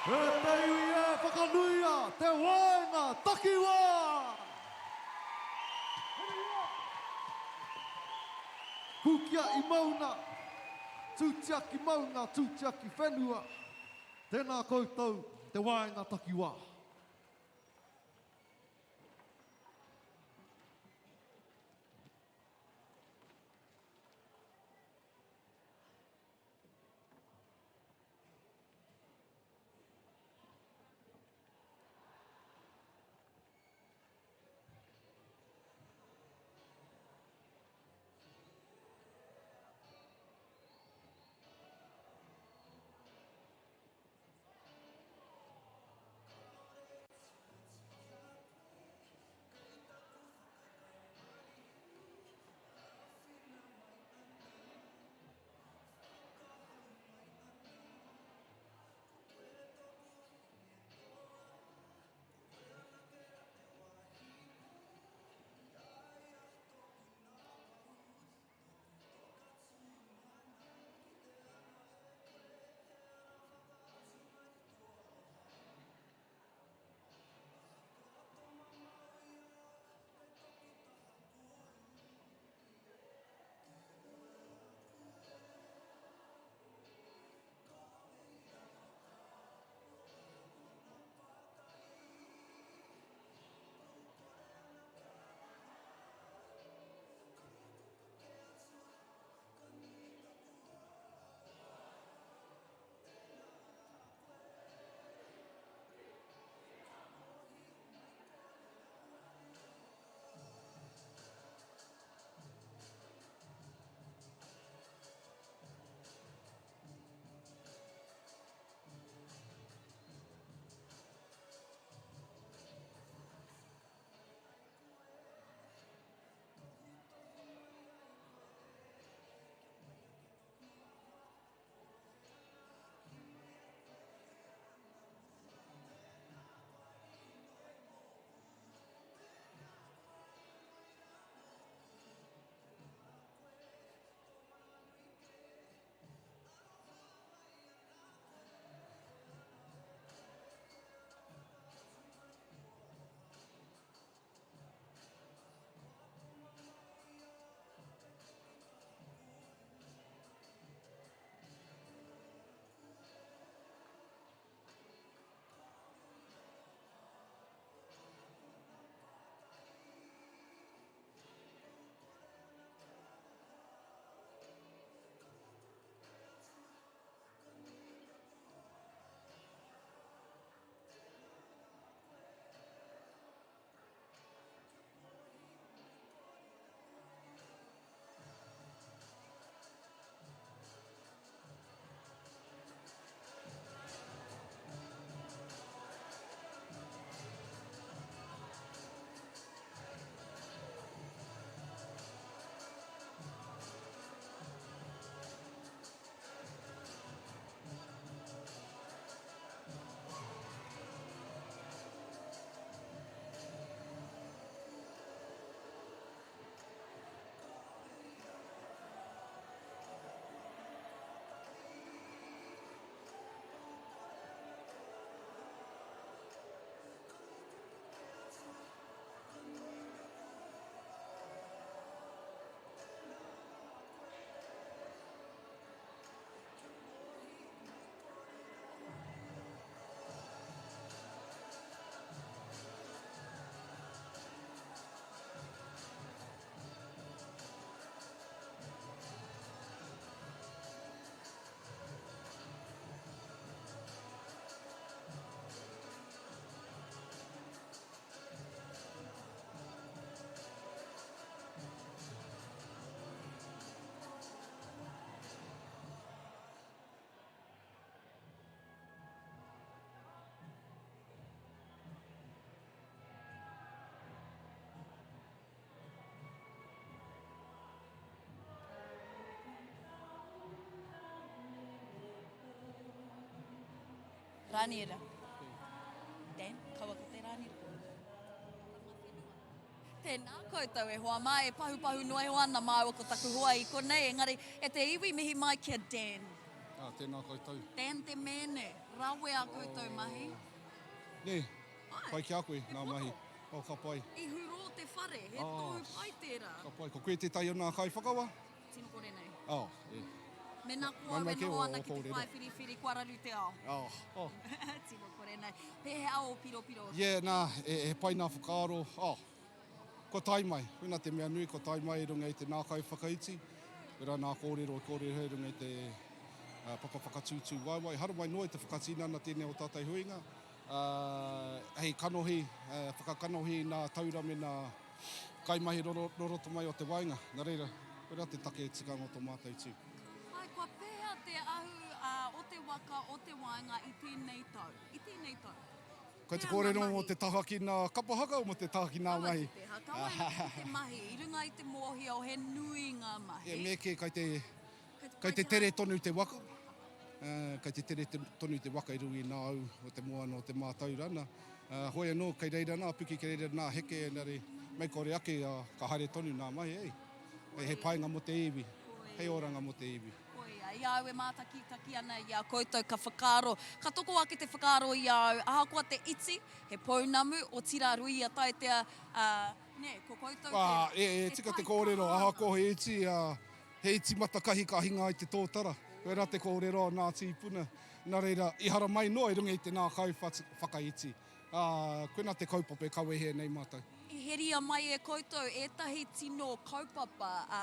E te iwi e, whakanuia te waenga takiwā! Kūkia i mauna, tūtiaki maunga, tūtiaki whenua, tēnā koutou te waenga takiwā. Rāniera. Dan, kaua ko te Rāniera. Tēnā koutou e hoa mā, e pahupahu noa iho ana māua ko taku hoa i konei, engari e te iwi mihi mai ki a Dan. Ah, tēnā koutou. Dan te mēne, rawe a koutou mahi. Nē, pai ki a koe ngā mahi. Oh, ka pai. I hurō te whare, he tohu pai tērā. Ka pai, ko koe tētahi o ngā kaiwhakawa? Tino kore nei. Oh, e. Mena ko au e noho ana ki te pae whiriwhiri, kua raru te ao. Oh, oh. Tino kore nei. Pēhea ō piropiro? Yeah, nā, e, he pai nā whakaaro. Oh, kua tae mai. Koina te mea nui, kua tae mai i runga i te ngākau whakaiti. Koirā nā kōrero i kōrero i runga i te uh, papa whakatūtū waewae. Haramai noa i te whakatinana tēnei o tātou huinga. Uh, hei kanohi, uh, whakakanohi i nā taura me nā kaimahi nō roto mai o te waenga. Nā reira, koirā te take tikanga o tō mātou tū. Āe, kua pēhea te ahu o te waka o te waenga i tēnei tau? I tēnei tau? Kei te kōrero mō te taha ki nā kapa haka o mō te taha ki nā mahi? Kaua ki te haka, kaua ki te mahi. I runga i te mōhio he nui ngā mahi. E me kē, kei te, kei te tere tonu te waka. Kei te tere tonu te waka i runga i nā au o te moana o te mātauranga. Hoi anō, kei reira nā piki, kei reira nā heke, engari mei kore ake ka haere tonu nā mahi, ei, hei painga mō te iwi, hei oranga mō te iwi. Koia, i a au e mātakitaki ana i a koutou ka whakaaro, ka toko ake te whakaaro i a au, ahakoa te iti, he pounamu, otirā ruia taitea, ā, nē, ko koutou tērā, Ā, e, e tika te kōrero, ahakoa he iti, ā, he iti matakahi ka hinga ai te tōtara, koirā te kōrero a nā tīpuna. Nā reira, i haramai noa i runga i te ngākau whakaiti. Ā, koinā te kaupapa e kawehia nei mātou. I heria mai e koutou ētahi tino kaupapa, ā,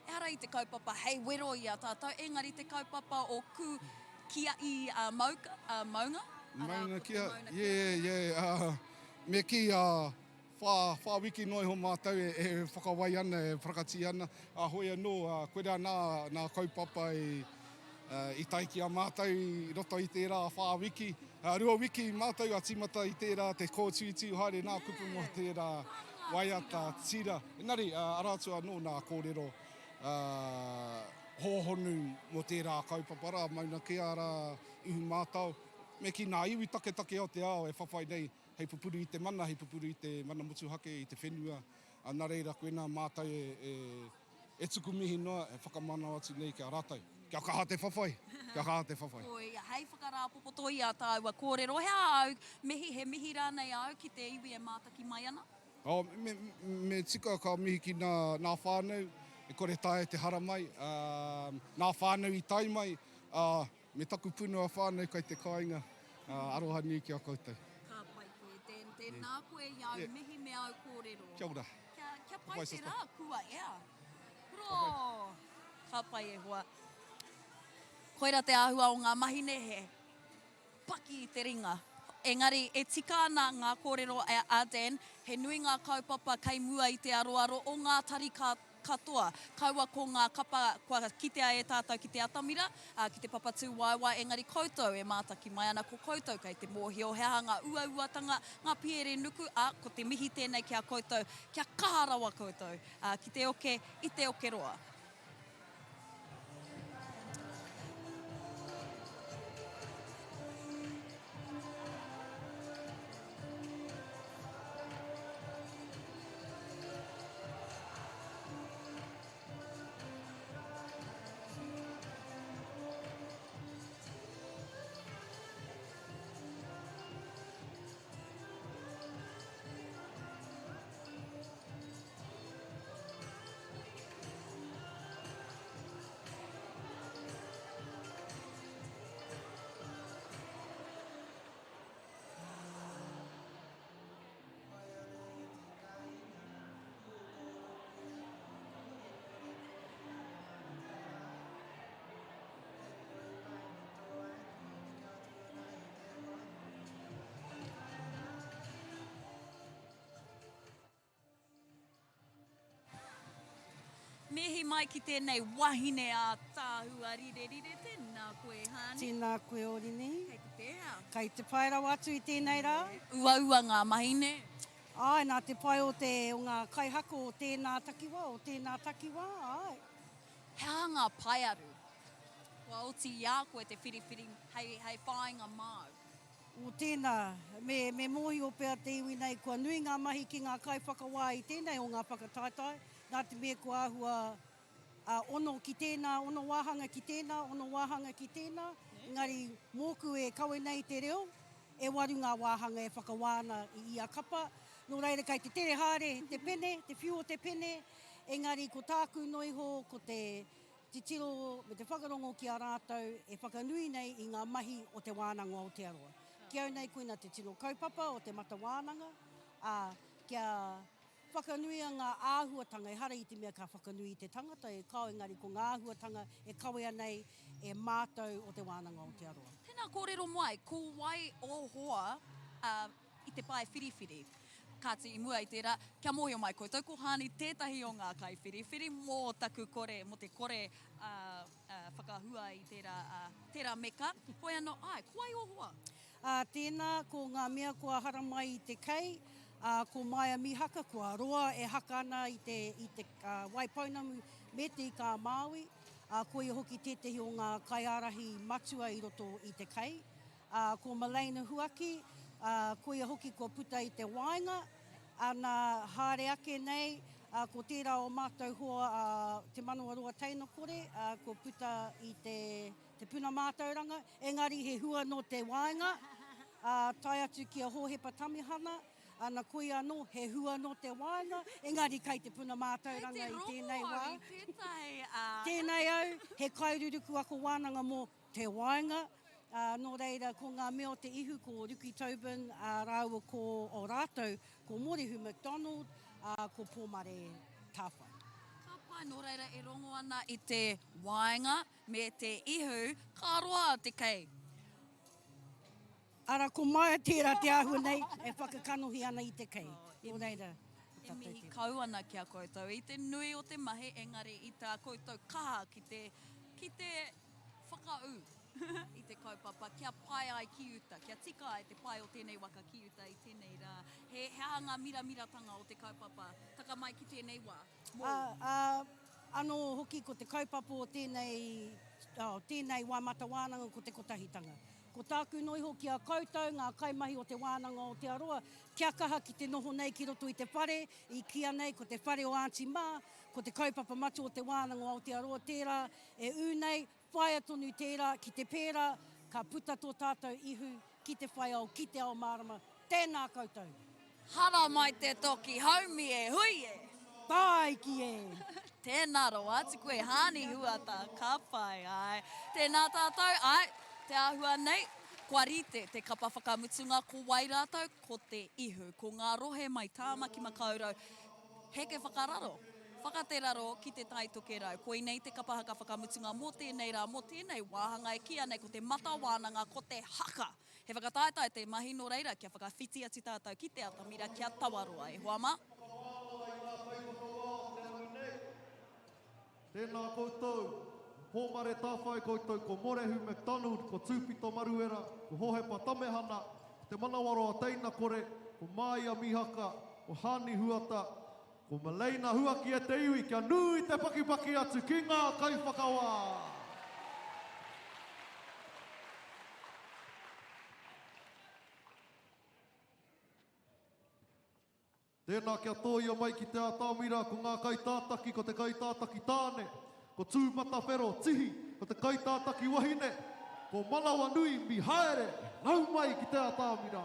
ehara i te kaupapa hei wero i a tātou, engari te kaupapa o Ku Kia'i a Mauka, a Maunga, arā, ko te Mauna Kea. Yeah, yeah, ā, me kī, ā, Whā, whā wiki noa iho mātou e, e whakawai ana, e parakati ana. Ā, hoi anō, ā, koirā nā, nā kaupapa i, i tae ki a mātou i roto i tērā whā wiki. Ā, rua wiki mātou a tīmata i tērā te kōtuitui haere nā kupu mō tērā waiata tira. Engari, ā, arā atu anō nā kōrero, ā, hōhonu mō tērā kaupapa rā, Mauna Kea rā, Ihumātao, me kī nā iwi taketake o te ao e whawhai nei hei pupuru i te mana, hei pupuru i te mana motuhake, i te whenua, ā, nā reira koinā mātou e, e, e tuku mihi noa, e whakamanawa atu nei ki a rātou. Kia kaha te whawhai! Kia kaha te whawhai! Koia, hei whakarāpopoto i ā tāua kōrero, he aha āu mihi, he mihi rānei āu ki te iwi e mātaki mai ana? Oh, me, me tika ka mihi ki nā, nā whānau e kore taea te haramai, ā, nā whānau i tae mai, ā, Me taku punua whānau kai te kāinga, aroha nui ki a koutou. Ka pai koe Dan, tēnā koe i āu mihi me āu kōrero. Kia ora. Kia, kia pai te rā, kua ea. Hurō! Ka pai e hoa. Koira te āhua o ngā mahi nē, he paki i te ringa. Engari e tika ana ngā kōrero a Dan, he nui ngā kaupapa kei mua i te aroaro o ngā tari ka katoa, kaua ko ngā kapa kua kitea e tātou ki te atamira, ā, ki te papa tūwaewae, engari koutou e mātaki mai ana, ko koutou kei te mōhio he aha ngā uauatanga, ngā piere nuku, ā, ko te mihi tēnei ki a koutou, kia kaha rawa koutou, ā, ki te oke i te oke roa. Mihi mai ki tēnei wahine ātaahua rirerire, tēnā koe Hani. Tēnā koe Orini. Kei te pēhea? Kei te pai rawa atu i tēnei rā. Uaua ngā mahi nē? Āe, nā te pai o te, o ngā kaihaka o tēnā takiwā, o tēnā takiwā, āe. He aha ngā paearu kua oti i a koe te whiriwhiri hei, hei whāinga māu? O tēnā, me, me mōhio pea te iwi nei kua nui ngā mahi ki ngā kaiwhakawā i tēnei o ngā whakataetae, nā te mea kua āhua ā, ono ki tēnā, ono wāhanga ki tēnā, ono wāhanga ki tēnā, engari mōku e kawe nei te reo, e waru ngā wāhanga e whakawā ana i ia kapa, nō reira kei te tere haere te pene, te whiu o te pene, engari ko tāku noa iho ko te titiro me te whakarongo ki a rātou e whakanui nei i ngā mahi o Te Wānanga o Aotearoa. Ki au nei koina te tino kaupapa o te Mata Wānanga, ā, kia whakanuia ngā āhuatanga, ehara i te mea ka whakanui i te tangata e kao, engari ko ngā āhuatanga e kawea nei e mātou o Te Wānanga o Aotearoa. Tēnā kōrero mai, ko wai ō hoa, ā, i te pae whiriwhiri. Kāti, i mua i tērā, kia mōhio mai koutou ko Hani tētahi o ngā kaiwhiriwhiri mō taku kore, mō te kore whakahua i tērā, tērā meka. Hoi anō, āe, ko wai ō hoa? Ā, tēnā, ko ngā mea kua haramai i te kei, ā, ko Maia Mihaka, kua roa e haka ana i te, i te Waipounamu me te Ika-a-Māui, ā, koia hoki tētehi o ngā kaiārahi matua i roto i te kei. Ā, ko Melaina Huaki, ā, koia hoki kua puta i te waenga, ana, haere ake nei, ā, ko tērā o mātou hoa a Te Manawaroa Teinakore, ā, kua puta i te, te puna mātauranga, engari he hua nō te waenga, ā, tae atu ki a Hōhepa Tamihana, ana, koia anō, he hua nō te waenga, engari kai te puna mātauranga i tēnei wā. Kei te rongo au i tētahi, ā. Tēnei au, he kairuruku ako wānanga mō Te waenga, ā, nō reira, ko ngā mea o te ihu, ko Ruki Tobin, ā, rāua ko, o rātou, ko Mōrehu McDonald, ā, ko Pōmare Tāwhai. Ka pai, nō reira e rongo ana i te waenga me te ihu, ka roa te kei. Ara, ko Maia tērā te āhua nei e whakakanohi ana i te kei. Nō reira, ko E tātou mihi tērā. kau ana ki a koutou i te nui o te mahi, engari i tā koutou kaha ki te, ki te whakaū i te kaupapa kia pae ai ki uta, kia tika ai te pae o tēnei waka ki uta i tēnei rā. He, he aha ngā miramiratanga o te kaupapa taka mai ki tēnei wā? Mōu. Ā, ā, anō hoki ko te kaupapa o tēnei, o tēnei wā mata wānanga ko te kotahitanga. Ko tāku noa iho ki a koutou, ngā kaimahi o Te Wānanga o Aotearoa, kia kaha ki te noho nei ki roto i te whare, i kīia nei ko te whare o Aunty Mā, ko te kaupapa matua o Te Wānanga o Aotearoa tērā e ū nei, whāia tonu tērā, ki te pērā, ka puta tō tātou ihu ki te whai ao, ki te ao mārama. Tēnā koutou! Haramai te toki haumi e hui e! Tāiki e! Tēnā rawa atu koe Haani Huata, ka pai, āe. Tēnā tātou, āe, te āhua nei, kua rite te kapa whakamutunga ko wai rātou, ko te ihu, ko ngā rohe mai Tāmaki Makaurau, heke whakararo, whakateraro ki Te Tai Tokerau. Koinei te kapa haka whakamutunga mō tēnei rā, mō tēnei wāhanga e kīia nei ko te mata wānanga, ko te haka! He whakataetae te mahi nō reira kia whakawhiti atu tātou ki te atamira kia tawaroa e hoa mā. Tēnā koutou, Pōmare Tāwhai koutou ko Morehu McDonald, ko Tūpito Maruera, ko Hohepa Tamehana, ko Te Manawaroa Teinakore, ko Māia Mihaka, ko Hani Huata, ko Meleina Huaki e te iwi kia nui te pakipaki atu ki ngā kaiwhakawā. Tēnā kia tōia mai ki te atamira ko ngā kaitātaki ko te kaitātaki tāne, ko Tūmatawhero Tihi, ko te kaitātaki wahine, ko Manawanui Mihaere, nau mai ki te atamira.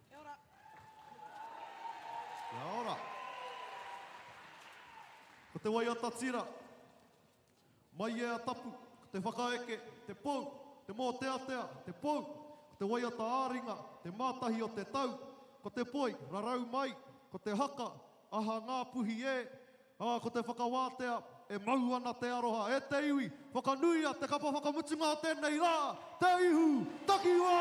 Kia ora. Kia ora. Ko te waiata tira, Maiea tapu, ko te whakaeke, te pou, te mōteatea, te pou, ko te waiata ā-ringa, te mātahi o te tau, ko te poi, rarau mai, ko te haka, aha ngā puhi e, ā, ko te whakawātea, e mau ana te aroha, e te iwi, whakanuia te kapa whakamutunga o tēnei rā, Te Ihu Takiwā!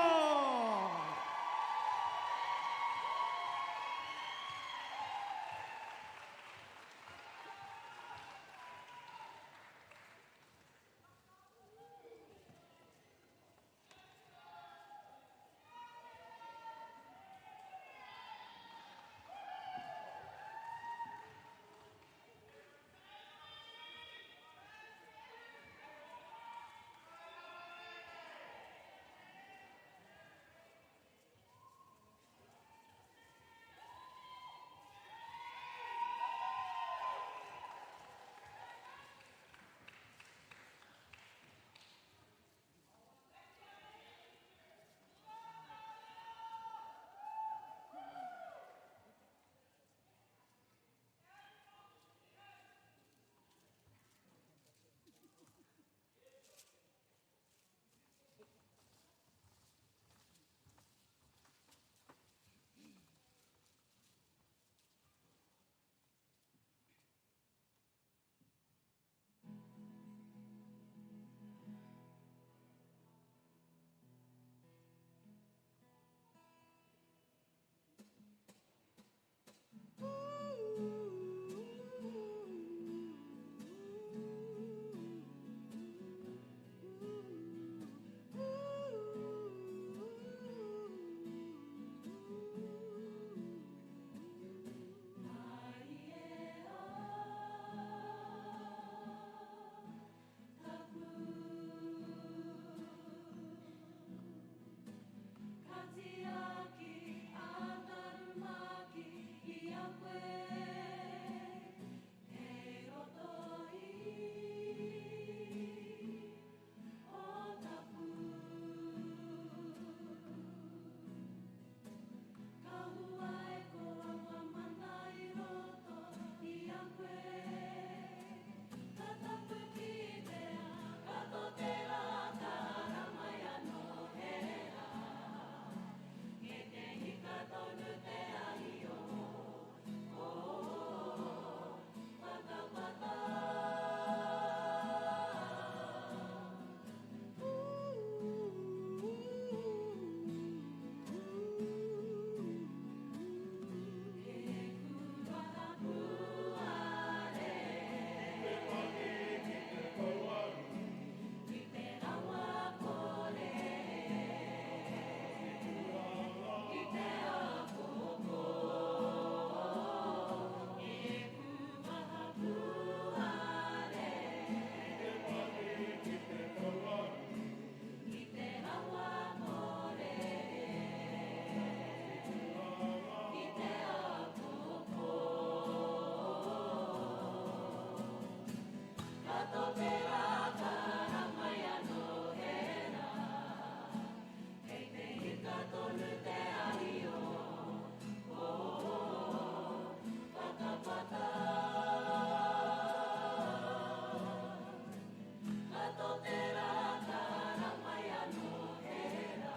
Tato te rā, tara mai anō he rā.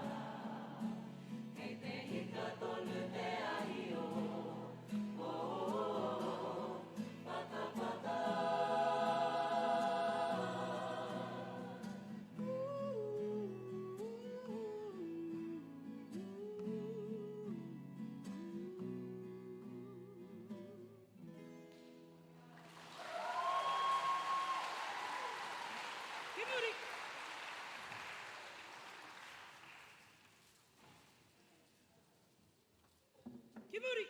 Kei te hika tonu te ahi o, o, o, Patapata. Ki muri! Ki muri!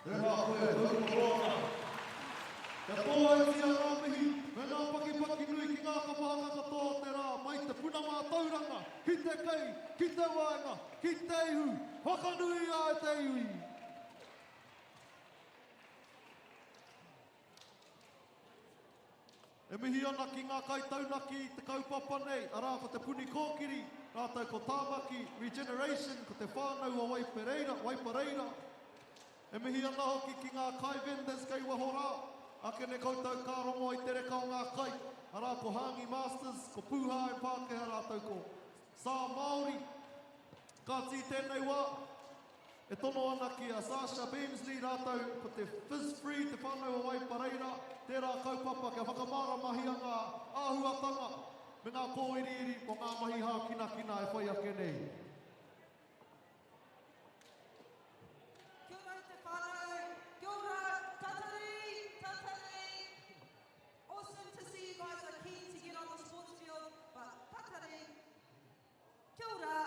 Tēnā koe, Haurokoroana. Kia tōaitia ngā mihi me ngā pakipaki nui ki ngā kapa haka katoa o te rā, mai te puna mātauranga, ki te kei, ki te waenga, ki te ihu, whakanuia e te iwi! E mihi ana ki ngā kaitaunaki i te kaupapa nei, arā ko Te Puni Kōkiri, rātou ko Tāmaki Regeneration, ko te whānau o Waipereira, Waipareira. E mihi ana hoki ki ngā kai vendors kei waho rā, akene koutou ka rongo i te reka o ngā kai, arā ko Hāngi Masters, ko Pūhā and Pākehā rātou ko Sā Māori. Kāti i tēnei wā, E tono ana ki a Sasha Beamsley rātou ko te Fizz Free, te whānau o Waipareira, tērā kaupapa kia whakamāramahia ngā āhuatanga me ngā kōiriiri mō ngā mahi hākinakina e whai ake nei. Kia ora e te whānau, kia ora, tatari, tatari. Awesome to see you guys are keen to get on the sports field, but tatari, kia ora.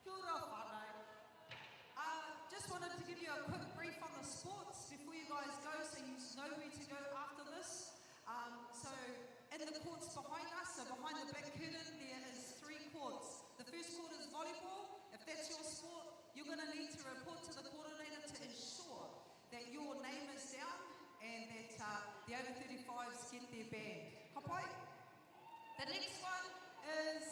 Kia ora whanau. Uh, just wanted to give you a quick brief on the sports before you guys go so you know where to go after this. Um, so in the courts behind us, so behind the black curtain, there is three courts. The first court is volleyball. If that's your sport, you're going to need to report to the coordinator to ensure that your name is down and that uh, the over 35s get their band. Ka pai? The next one is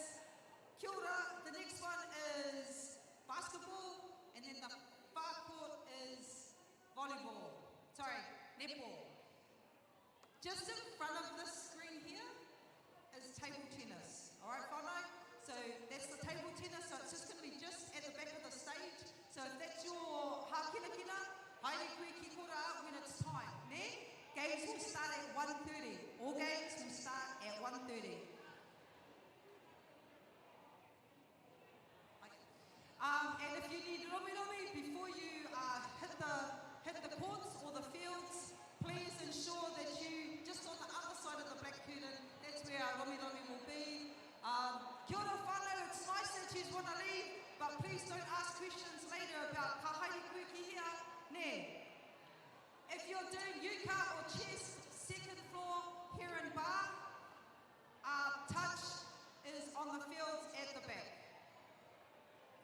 Kia ora, the next one is basketball and then the far court is volleyball. Sorry, netball. Just in front of this screen here is table tennis. All right, whanau? So that's the table tennis. So it's just going to be just at the back of the stage. So if that's your hākinakina, haere koe ki kora when it's time. Ne? Games will start at 1.30. All games will start at 1.30. Um, and if you need romi romi before you uh, hit the hit the courts or the fields, please ensure that you just on the other side of the black curtain. That's where our romi romi will be. Um, kia ora whanau, it's nice that you want to leave, but please don't ask questions later about ka haere koe ki hea, nē. If you're doing yuka or chess, second floor, Heron Bar, uh, touch is on the fields at the back.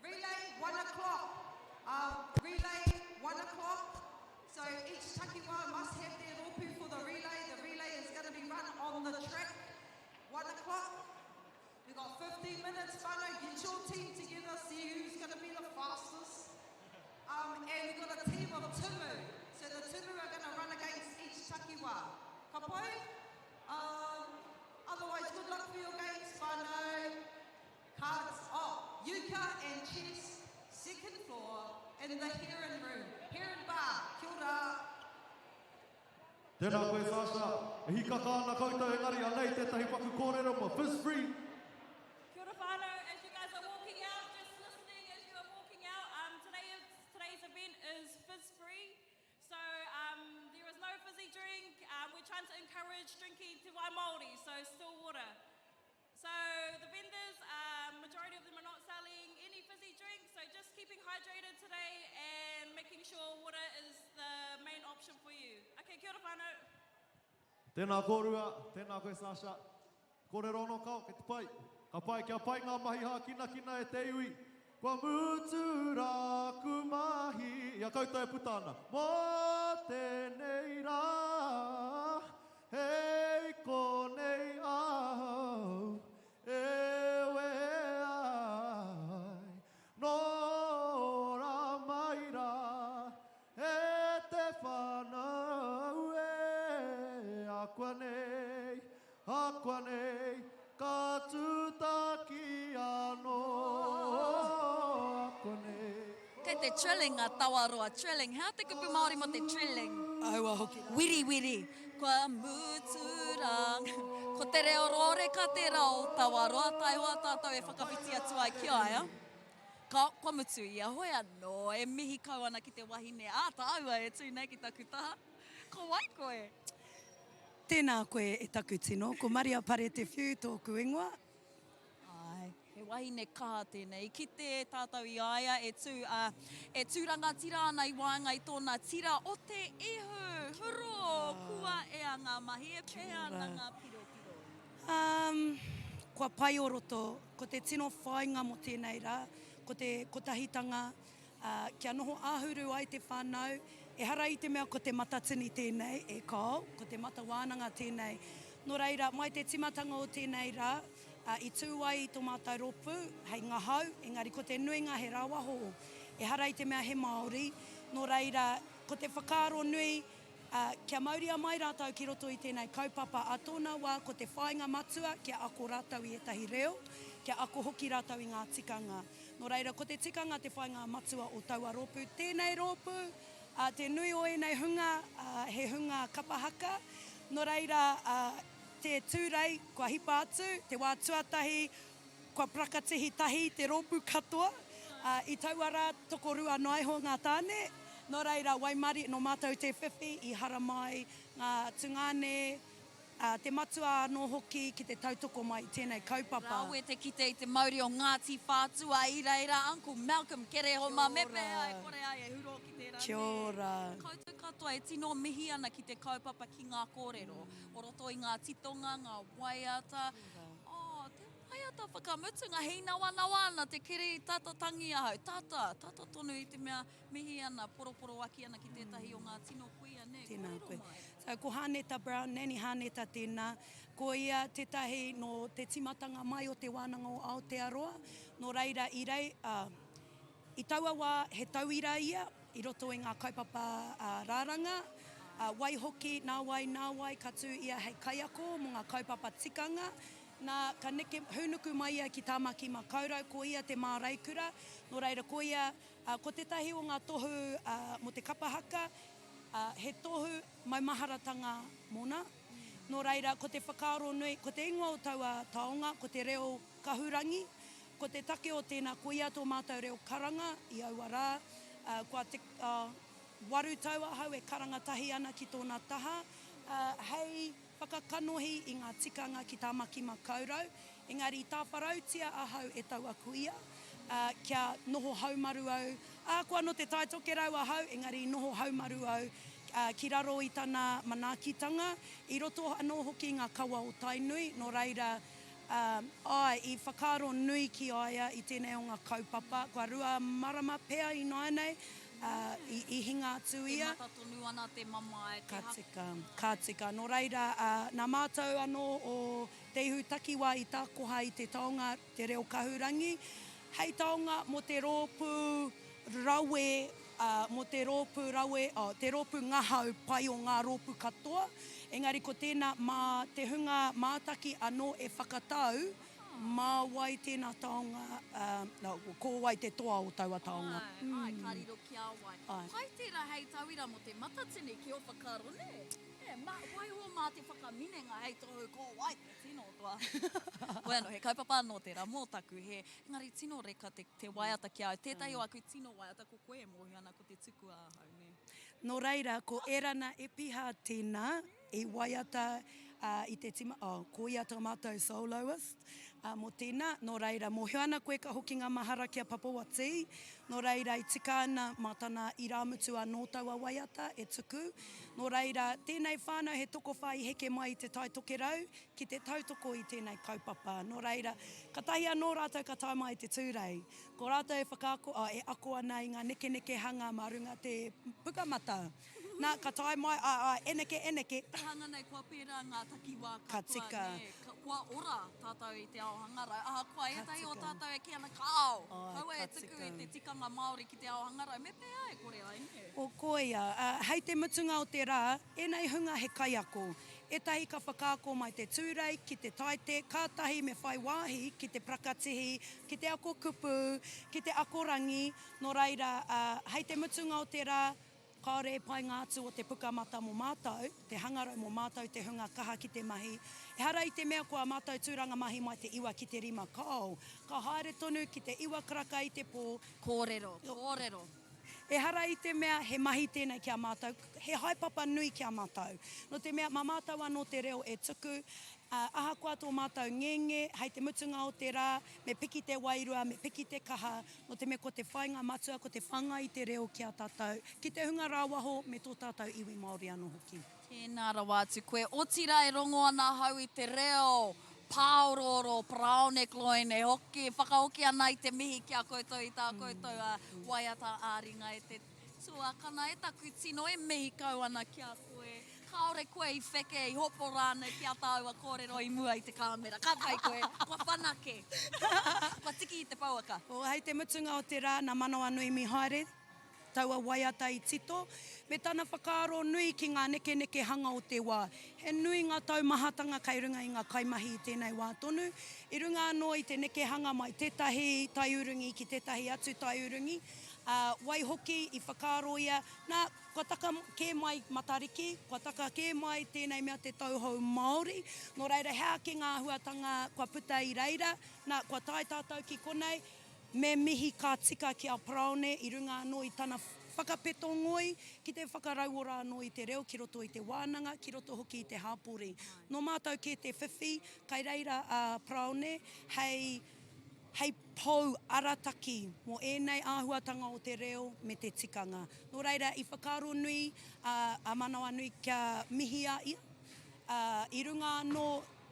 Relay, 1 o'clock. Um, relay, 1 o'clock. So each takiwa must have their ropu for the relay. The relay is going to be run on the track. 1 o'clock. We've got 15 minutes, whanau. Get your team together, see who's going to be the fastest. Um, and we've got a team of tumu. So the tumu are going to run against each takiwa. Ka pai? Um, otherwise, good luck for your games, whanau. Cards up. Euchre and chess, second floor, in the Heron Room. Heron Bar. Kia ora. Tēnā koe Sasha, e hikaka ana koutou engari anei tētahi paku kōrero mō Fizz Free. Kia ora whānau, as you guys are walking out, just listening as you are walking out, um, today is, today's event is Fizz Free. So um, there is no fizzy drink, um, we're trying to encourage drinking te wai Māori, so still water. So the vendors, um, majority of them are not selling any fizzy drinks, so just keeping hydrated today and making sure water is the main option for you. Okay, kia ora whānau. Tēnā kōrua, tēnā koe Sasha. Kōrero anō kao, kei te pai. Ka pai, kia pai ngā mahi hākinakina e te iwi. Kua mutu rā ku mahi i a koutou e puta ana. Mō tēnei rā, hei konei ahau e wehe ai. Nō ora mai rā, e te whānau e, akuanei, Akuanei ka tutaki ano Akuanei. Kei te trilling a Tawaroa, trilling. He aha te kupu Māori mō te trilling? Aua hoki. Wiriwiri. Kua mutu rā. Ko te reo rōreka tērā o Tawaroa, taihoa tātou e whakawhiti atu ai ki a ia. Ka, kua mutu ia, hoi anō, e mihi kau ana ki te wahine ātaahua e tū nei ki taku taha. Ko wai koe? Tēnā koe e taku tino, ko Maria Pare Te Whiu tōku ingoa. Āe, he. He wahine kaha tēnei. I kite tātou i a ia e tū, ā, e tū rangatira ana i waenga i tōna tira o te ihu. Huro! Kua ea ngā mahi, e pēhea ana ngā piropiro? Um, kua pai o roto. Ko te tino whāinga mō tēnei rā, ko te kotahitanga, ā, kia noho āhuru ai te whānau, ehara i te mea ko Te Matatini tēnei, e kāo, ko Te Mata Wānanga tēnei. Nō reira, mai te tīmatanga o tēnei rā, ā, i tū ai tō mātou rōpū hei ngahau, engari ko te nuinga he rāwaho, ehara i te mea he Māori, nō reira, ko te whakaaro nui, ā, kia mauria mai rātou ki roto i tēnei kaupapa, ā tōna wā ko te whāinga matua kia ako rātou i ētahi reo, kia ako hoki rātou i ngā tikanga. Nō reira, ko te tikanga te whāinga matua o taua rōpū. Tēnei rōpū, ā, te nui o ēnei hunga, ā, he hunga kapa haka, nō reira, ā, te Tūrei kua hipa atu, te wā tuatahi kua parakatihi tahi te rōpū katoa, ā, i taua rā tokorua noa iho ngā tāne, nō reira waimarie nō mātou te whiwhi i haramai ngā tungāne, ā, te matua anō hoki ki te tautoko mai i tēnei kaupapa. Rawe te kite i te mauri o Ngāti Whātua i reira, Uncle Malcolm Kerehoma, me pēhea e kore ai e huro ki tērā nē? Kia ora. Koutou katoa e tino mihi ana ki te kaupapa ki ngā kōrero. O roto i ngā titonga, ngā waiata. Oh, te waiata whakamutunga, hīnawanawa ana te kiri, tata tangi ahau, tata, tata tonu i te mea mihi ana, poroporoaki ana ki tētahi o ngā tino kuia, nē, Tēnā kōrero koe. mai. So, ko Hāneta Brown, Nanny Hāneta tēnā. Ko ia tētahi nō te tīmatanga mai o Te Wānanga o Aotearoa. Nō reira, i rei, ā, i taua wā he tauira ia, i roto i ngā kaupapa rāranga, waihoki, nāwai, nāwai ka tū ia hei kaiako mō ngā kaupapa tikanga, nā, ka neke, hūnuku mai ia ki Tāmaki Makaurau, ko ia te māreikura, nō reira ko ia, ko tētahi o ngā tohu mō te kapa haka, he tohu maumaharatanga mōna, nō reira ko te whakaaro nui, ko te ingoa o taua taonga, ko te reo kahurangi, Ko te take o tēnā, koia tō mātou reo karanga i aua rā, ā, kua te, ā, waru tau ahau e karanga tahi ana ki tōna taha, ā, hei whakakanohi i ngā tikanga ki Tāmaki-makau-rau, engari i tāwharautia ahau e taua kuia, ā, kia noho haumaru au, ahakoa nō Te Tai Tokerau ahau, engari i noho haumaru au, ā, ki raro i tana manaakitanga, i roto anō hoki i ngā kawa o Tainui, nō reira, Ā, āe, i whakaaro nui ki a ia i tēnei o ngā kaupapa, kua marama pea ināianei, ā, i, i hinga atu E ia. mata tonu ana te mamae, te Ka haka. tika, ka tika. Nō reira, ā, nā mātou anō o Te Ihu Takiwā i tākoha i te taonga te reo kahurangi, hei taonga mō te rōpū rawe, ā, mō te rōpū rawe, oh, te rōpū ngahau pai o ngā rōpū katoa, engari ko tēnā mā te hunga mātaki anō e whakatau mā wai tēnā taonga, ā, no, ko wai te toa o taua taonga. Āe, āe, ka riro ki a wai. Āe. Pai tērā hei tauira mō te Matatini ki ō whakaaro, nē? Nē, mā, waiho mā te whakaminenga hei tohu ko wai te tino toa. Hoi anō, he kaupapa anō tērā mō taku hē, engari tino reka te, te waiata ki a au. Tētahi o aku tino waiata, ko koe e mōhio ana ko te tukua ahau, nē. Nō reira, ko Erana Epiha tēnā i waiata i te tima, oh, ko ia tō mātou soloist mō tēnā. Nō reira, mōhio ana koe ka hoki ngā mahara ki a Papa Wati, nō reira i tika ana mā tana irāmutu anō taua waiata e tuku. Nō reira, tēnei whānau he tokowhā i heke mai i Te Tai Tokerau ki te tautoko i tēnei kaupapa. Nō reira, katahi anō rātou ka tae mai i te Tūrei. Ko rātou e whakaako, oh, e ako ana i ngā nekenekehanga mā runga te pukamata. Nā, ka tae mai, ā, ā, e neke, e neke. Te hanga nei, kua pērā ngā takiwā Ka katoa, tika. nē, ka, kua ora tātou i te ao hangarau. Ahakoa Ka ētahi o tika. tātou e kī ana, kāo, Āe, kaua ka e tuku tika. i te tikanga Māori ki te ao hangarau, me pēhea e kore ai, nē? O koia, ā, hei te mutunga o te rā, ēnei hunga he kaiako. Ētahi ka whakaako mai te tūrei ki te taite, kātahi me whai wāhi ki te parakatihi, ki te ako kupu, ki te ako rangi, nō reira, ā, hei te mutunga o te rā, kāore e painga atu o te pukamata mō mātou, te hangarau mō mātou te hunga kaha ki te mahi. Ehara i te mea ko ā mātou tūranga mahi mai te iwa ki te rima, kāo, ka haere tonu ki te iwa karaka i te pō. Kōrero, kōrero. Ehara i te mea he mahi tēnei ki a mātou, he haepapa nui ki a mātou. Nō te mea, mā mātou anō te reo e tuku, ā, ahakoa tō mātou ngenge, hei te mutunga o te rā, me piki te wairua, me piki te kaha, nō te mea ko te whāinga matua ko te whāngai i te reo ki a tātou, ki te hunga rāwaho me tō tātou iwi Māori anō hoki. Tēnā rawa atu koe. Otirā e rongo ana ahau i te reo pāorooro Paraone Gloyne e hoki, whakahoki ana i te mihi ki a koutou i tā koutou waiata ā-ringa e te tuakana, e taku tino e mihi kau ana ki a koe. Kāore koe i wheke, i hopo rānei ki a tāua kōrero i mua i te kāmera. Ka pai koe, kua whanake, kua tiki i te pouaka. Oh, hei te mutunga o te rā, nā Manawanui Mihaere taua waiata i tito, me tana whakaaro nui ki ngā nekenekehanga o te wā. He nui ngā taumahatanga kei runga i ngā kaimahi i tēnei wā tonu, i runga anō i te nekehanga mai tētahi taiurungi ki tētahi atu taiurungi, ā, waihoki i whakaaro ia, nā, kua taka kē mai Matariki, kua taka kē mai tēnei mea te tauhou Māori, nō reira he ake ngā āhuatanga kua puta i reira, nā, kua tae tātou ki konei, Me mihi ka tika ki a Paraone i runga anō i tana whakapeto ngoi ki te whakarauora anō i te reo ki roto i te wānanga, ki roto hoki i te hapori. Nō mātou kē te whiwhi, kai reira a Paraone hei, hei pou arataki mō ēnei āhuatanga o te reo me te tikanga. Nō reira, i whakaaro nui a Manawanui kia mihi a ia, i runga anō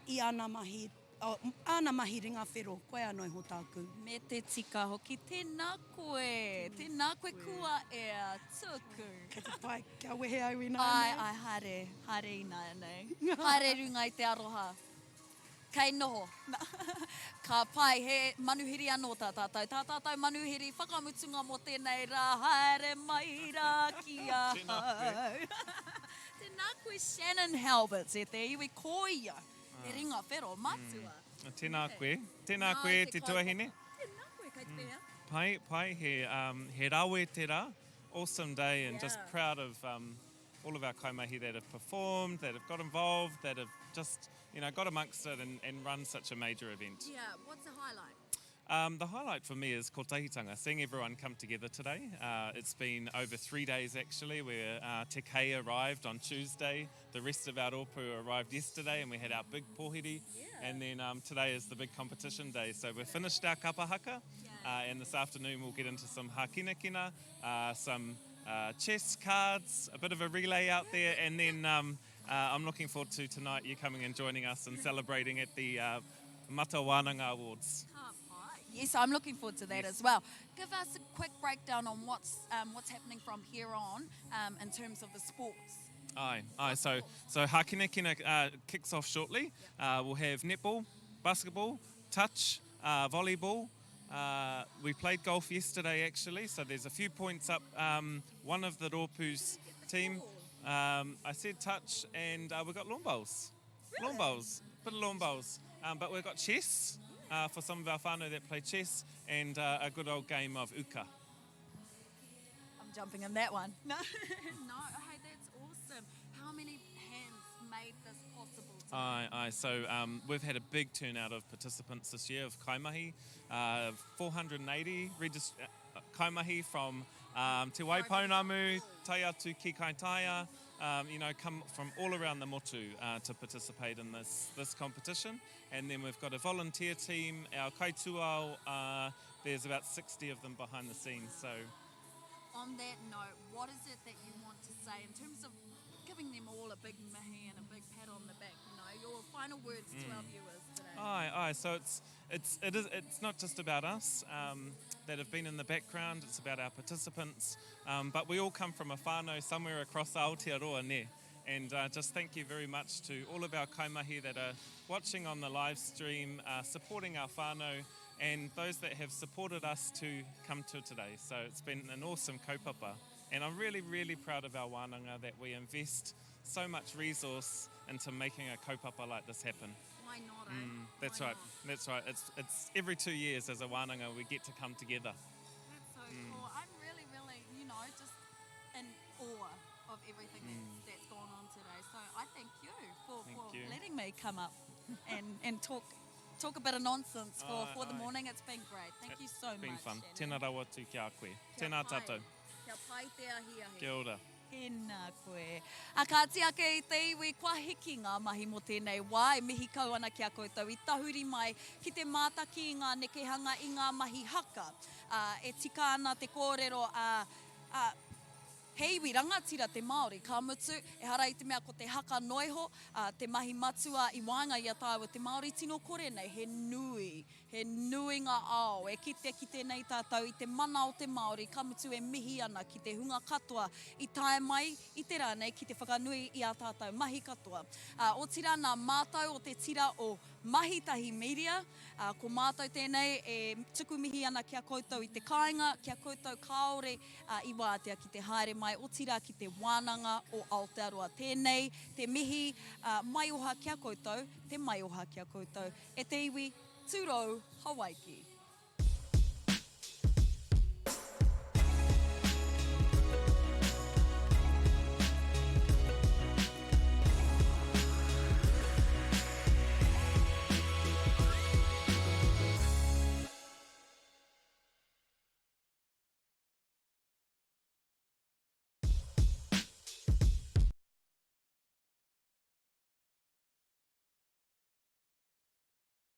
i ana mahi. Āna mahi ringa whero, koe anō iho tāku. Me te tika hoki. Tēnā koe. Tēnā koe kua ea tuku. Kei te pai kia wehe au ināianei. Āe, āe, haere, haere ināianei. Haere runga i te aroha. Kei noho. Ka pai, he manuhiri anō tā tātou. Tā tātou manuhiri whakamutunga mō tēnei rā, haere mai rā ki ahau. Tēnā koe Shannon Halberts e te iwi, ko ia. Te ringa whero matua. Tēnā koe. Tēnā koe te tuahine. Tēnā koe, kei te pēhea? Pai, pai, he, um, he rawe te rā. Awesome day and just proud of um, all of our kaimahi that have performed, that have got involved, that have just, you know, got amongst it and, and run such a major event. Yeah, what's the highlight? Um, the highlight for me is kotahitanga, seeing everyone come together today. Uh, it's been over three days actually, where uh, Te Kei arrived on Tuesday, the rest of our rōpū arrived yesterday, and we had our big pōhiri. Yeah. And then um, today is the big competition day. So we've finished our kapa haka, yeah. uh, and this afternoon we'll get into some hakinakina, uh, some uh, chess cards, a bit of a relay out there, and then um, uh, I'm looking forward to tonight you coming and joining us and celebrating at the uh, Mata Wānanga Awards. Ka pai. Yes, I'm looking forward to that yes. as well. Give us a quick breakdown on what's, um, what's happening from here on um, in terms of the sports. Aye, aye. So, so Hakinakina uh, kicks off shortly. Uh, we'll have netball, basketball, touch, uh, volleyball. Uh, we played golf yesterday, actually, so there's a few points up. Um, one of the Rōpū's team, um, I said touch, and uh, we got lawn bowls. Really? Lawn bowls, bit of lawn bowls. Um, but we've got chess uh, for some of our whānau that play chess and uh, a good old game of uka. I'm jumping in that one. No, no, hey, that's awesome. How many hands made this possible? Today? Aye, aye. So um, we've had a big turnout of participants this year of kaimahi. Uh, 480 regist- uh, kaimahi from um, Te Waipounamu, tae atu ki Kaitaia, um, you know, come from all around the motu uh, to participate in this, this competition. And then we've got a volunteer team, our kaituao, uh, there's about 60 of them behind the scenes. So, On that note, what is it that you want to say in terms of giving them all a big mihi and a big pat on the back, you know, your final words mm. to our mm. viewers today? Aye, aye. So it's, it's, it is, it's not just about us um, that have been in the background, it's about our participants. Um, but we all come from a whānau somewhere across Aotearoa, ne? And uh, just thank you very much to all of our kaimahi that are watching on the live stream, uh, supporting our whānau, and those that have supported us to come to today. So it's been an awesome kaupapa. And I'm really, really proud of our wānanga that we invest so much resource into making a kaupapa like this happen. Why not, eh? Mm, that's Why right. Not? That's right. It's, it's every two years as a wānanga we get to come together. That's so mm. cool. I'm really, really, you know, just in awe of everything mm. that's, that's gone on today. So I thank you for, thank for you. letting me come up and, and talk talk a bit of nonsense for, aye, for the morning. It's been great. Thank it's you so been much. Been fun. Tēnā rawa tu ki a koe. Tēnā tātou. Kia pai te ahiahi. Kia ora. Tēnā koe. A kāti ake i te iwi, kua hiki ngā mahi mō tēnei wā e mihi kau ana ki a koutou i tahuri mai ki te mātaki i ngā nekehanga i ngā mahi haka. Ā, e tika ana te kōrero a, ā, he iwi rangatira te Māori, ka mutu, ehara i te mea ko te haka noa iho, ā, te mahi matua i waenga i a tāua te Māori, tino kore nei, he nui He nui ngā ao e kite kite nei tātou i te mana o te Māori, ka mutu e mihi ana ki te hunga katoa i tae mai i te rā nei ki te whakanui i ā tātou mahi katoa. Ā, otirā nā mātou o te tira o Mahi Tahi Media, ā, ko mātou tēnei e tuku mihi ana ki a koutou i te kāinga, ki a koutou kāore i wātea ki te haere mai, otirā ki te Wānanga o Aotearoa. Tēnei te mihi maioha ki a koutou, te maioha ki a koutou. E te iwi, Tūrou, Hawaiki.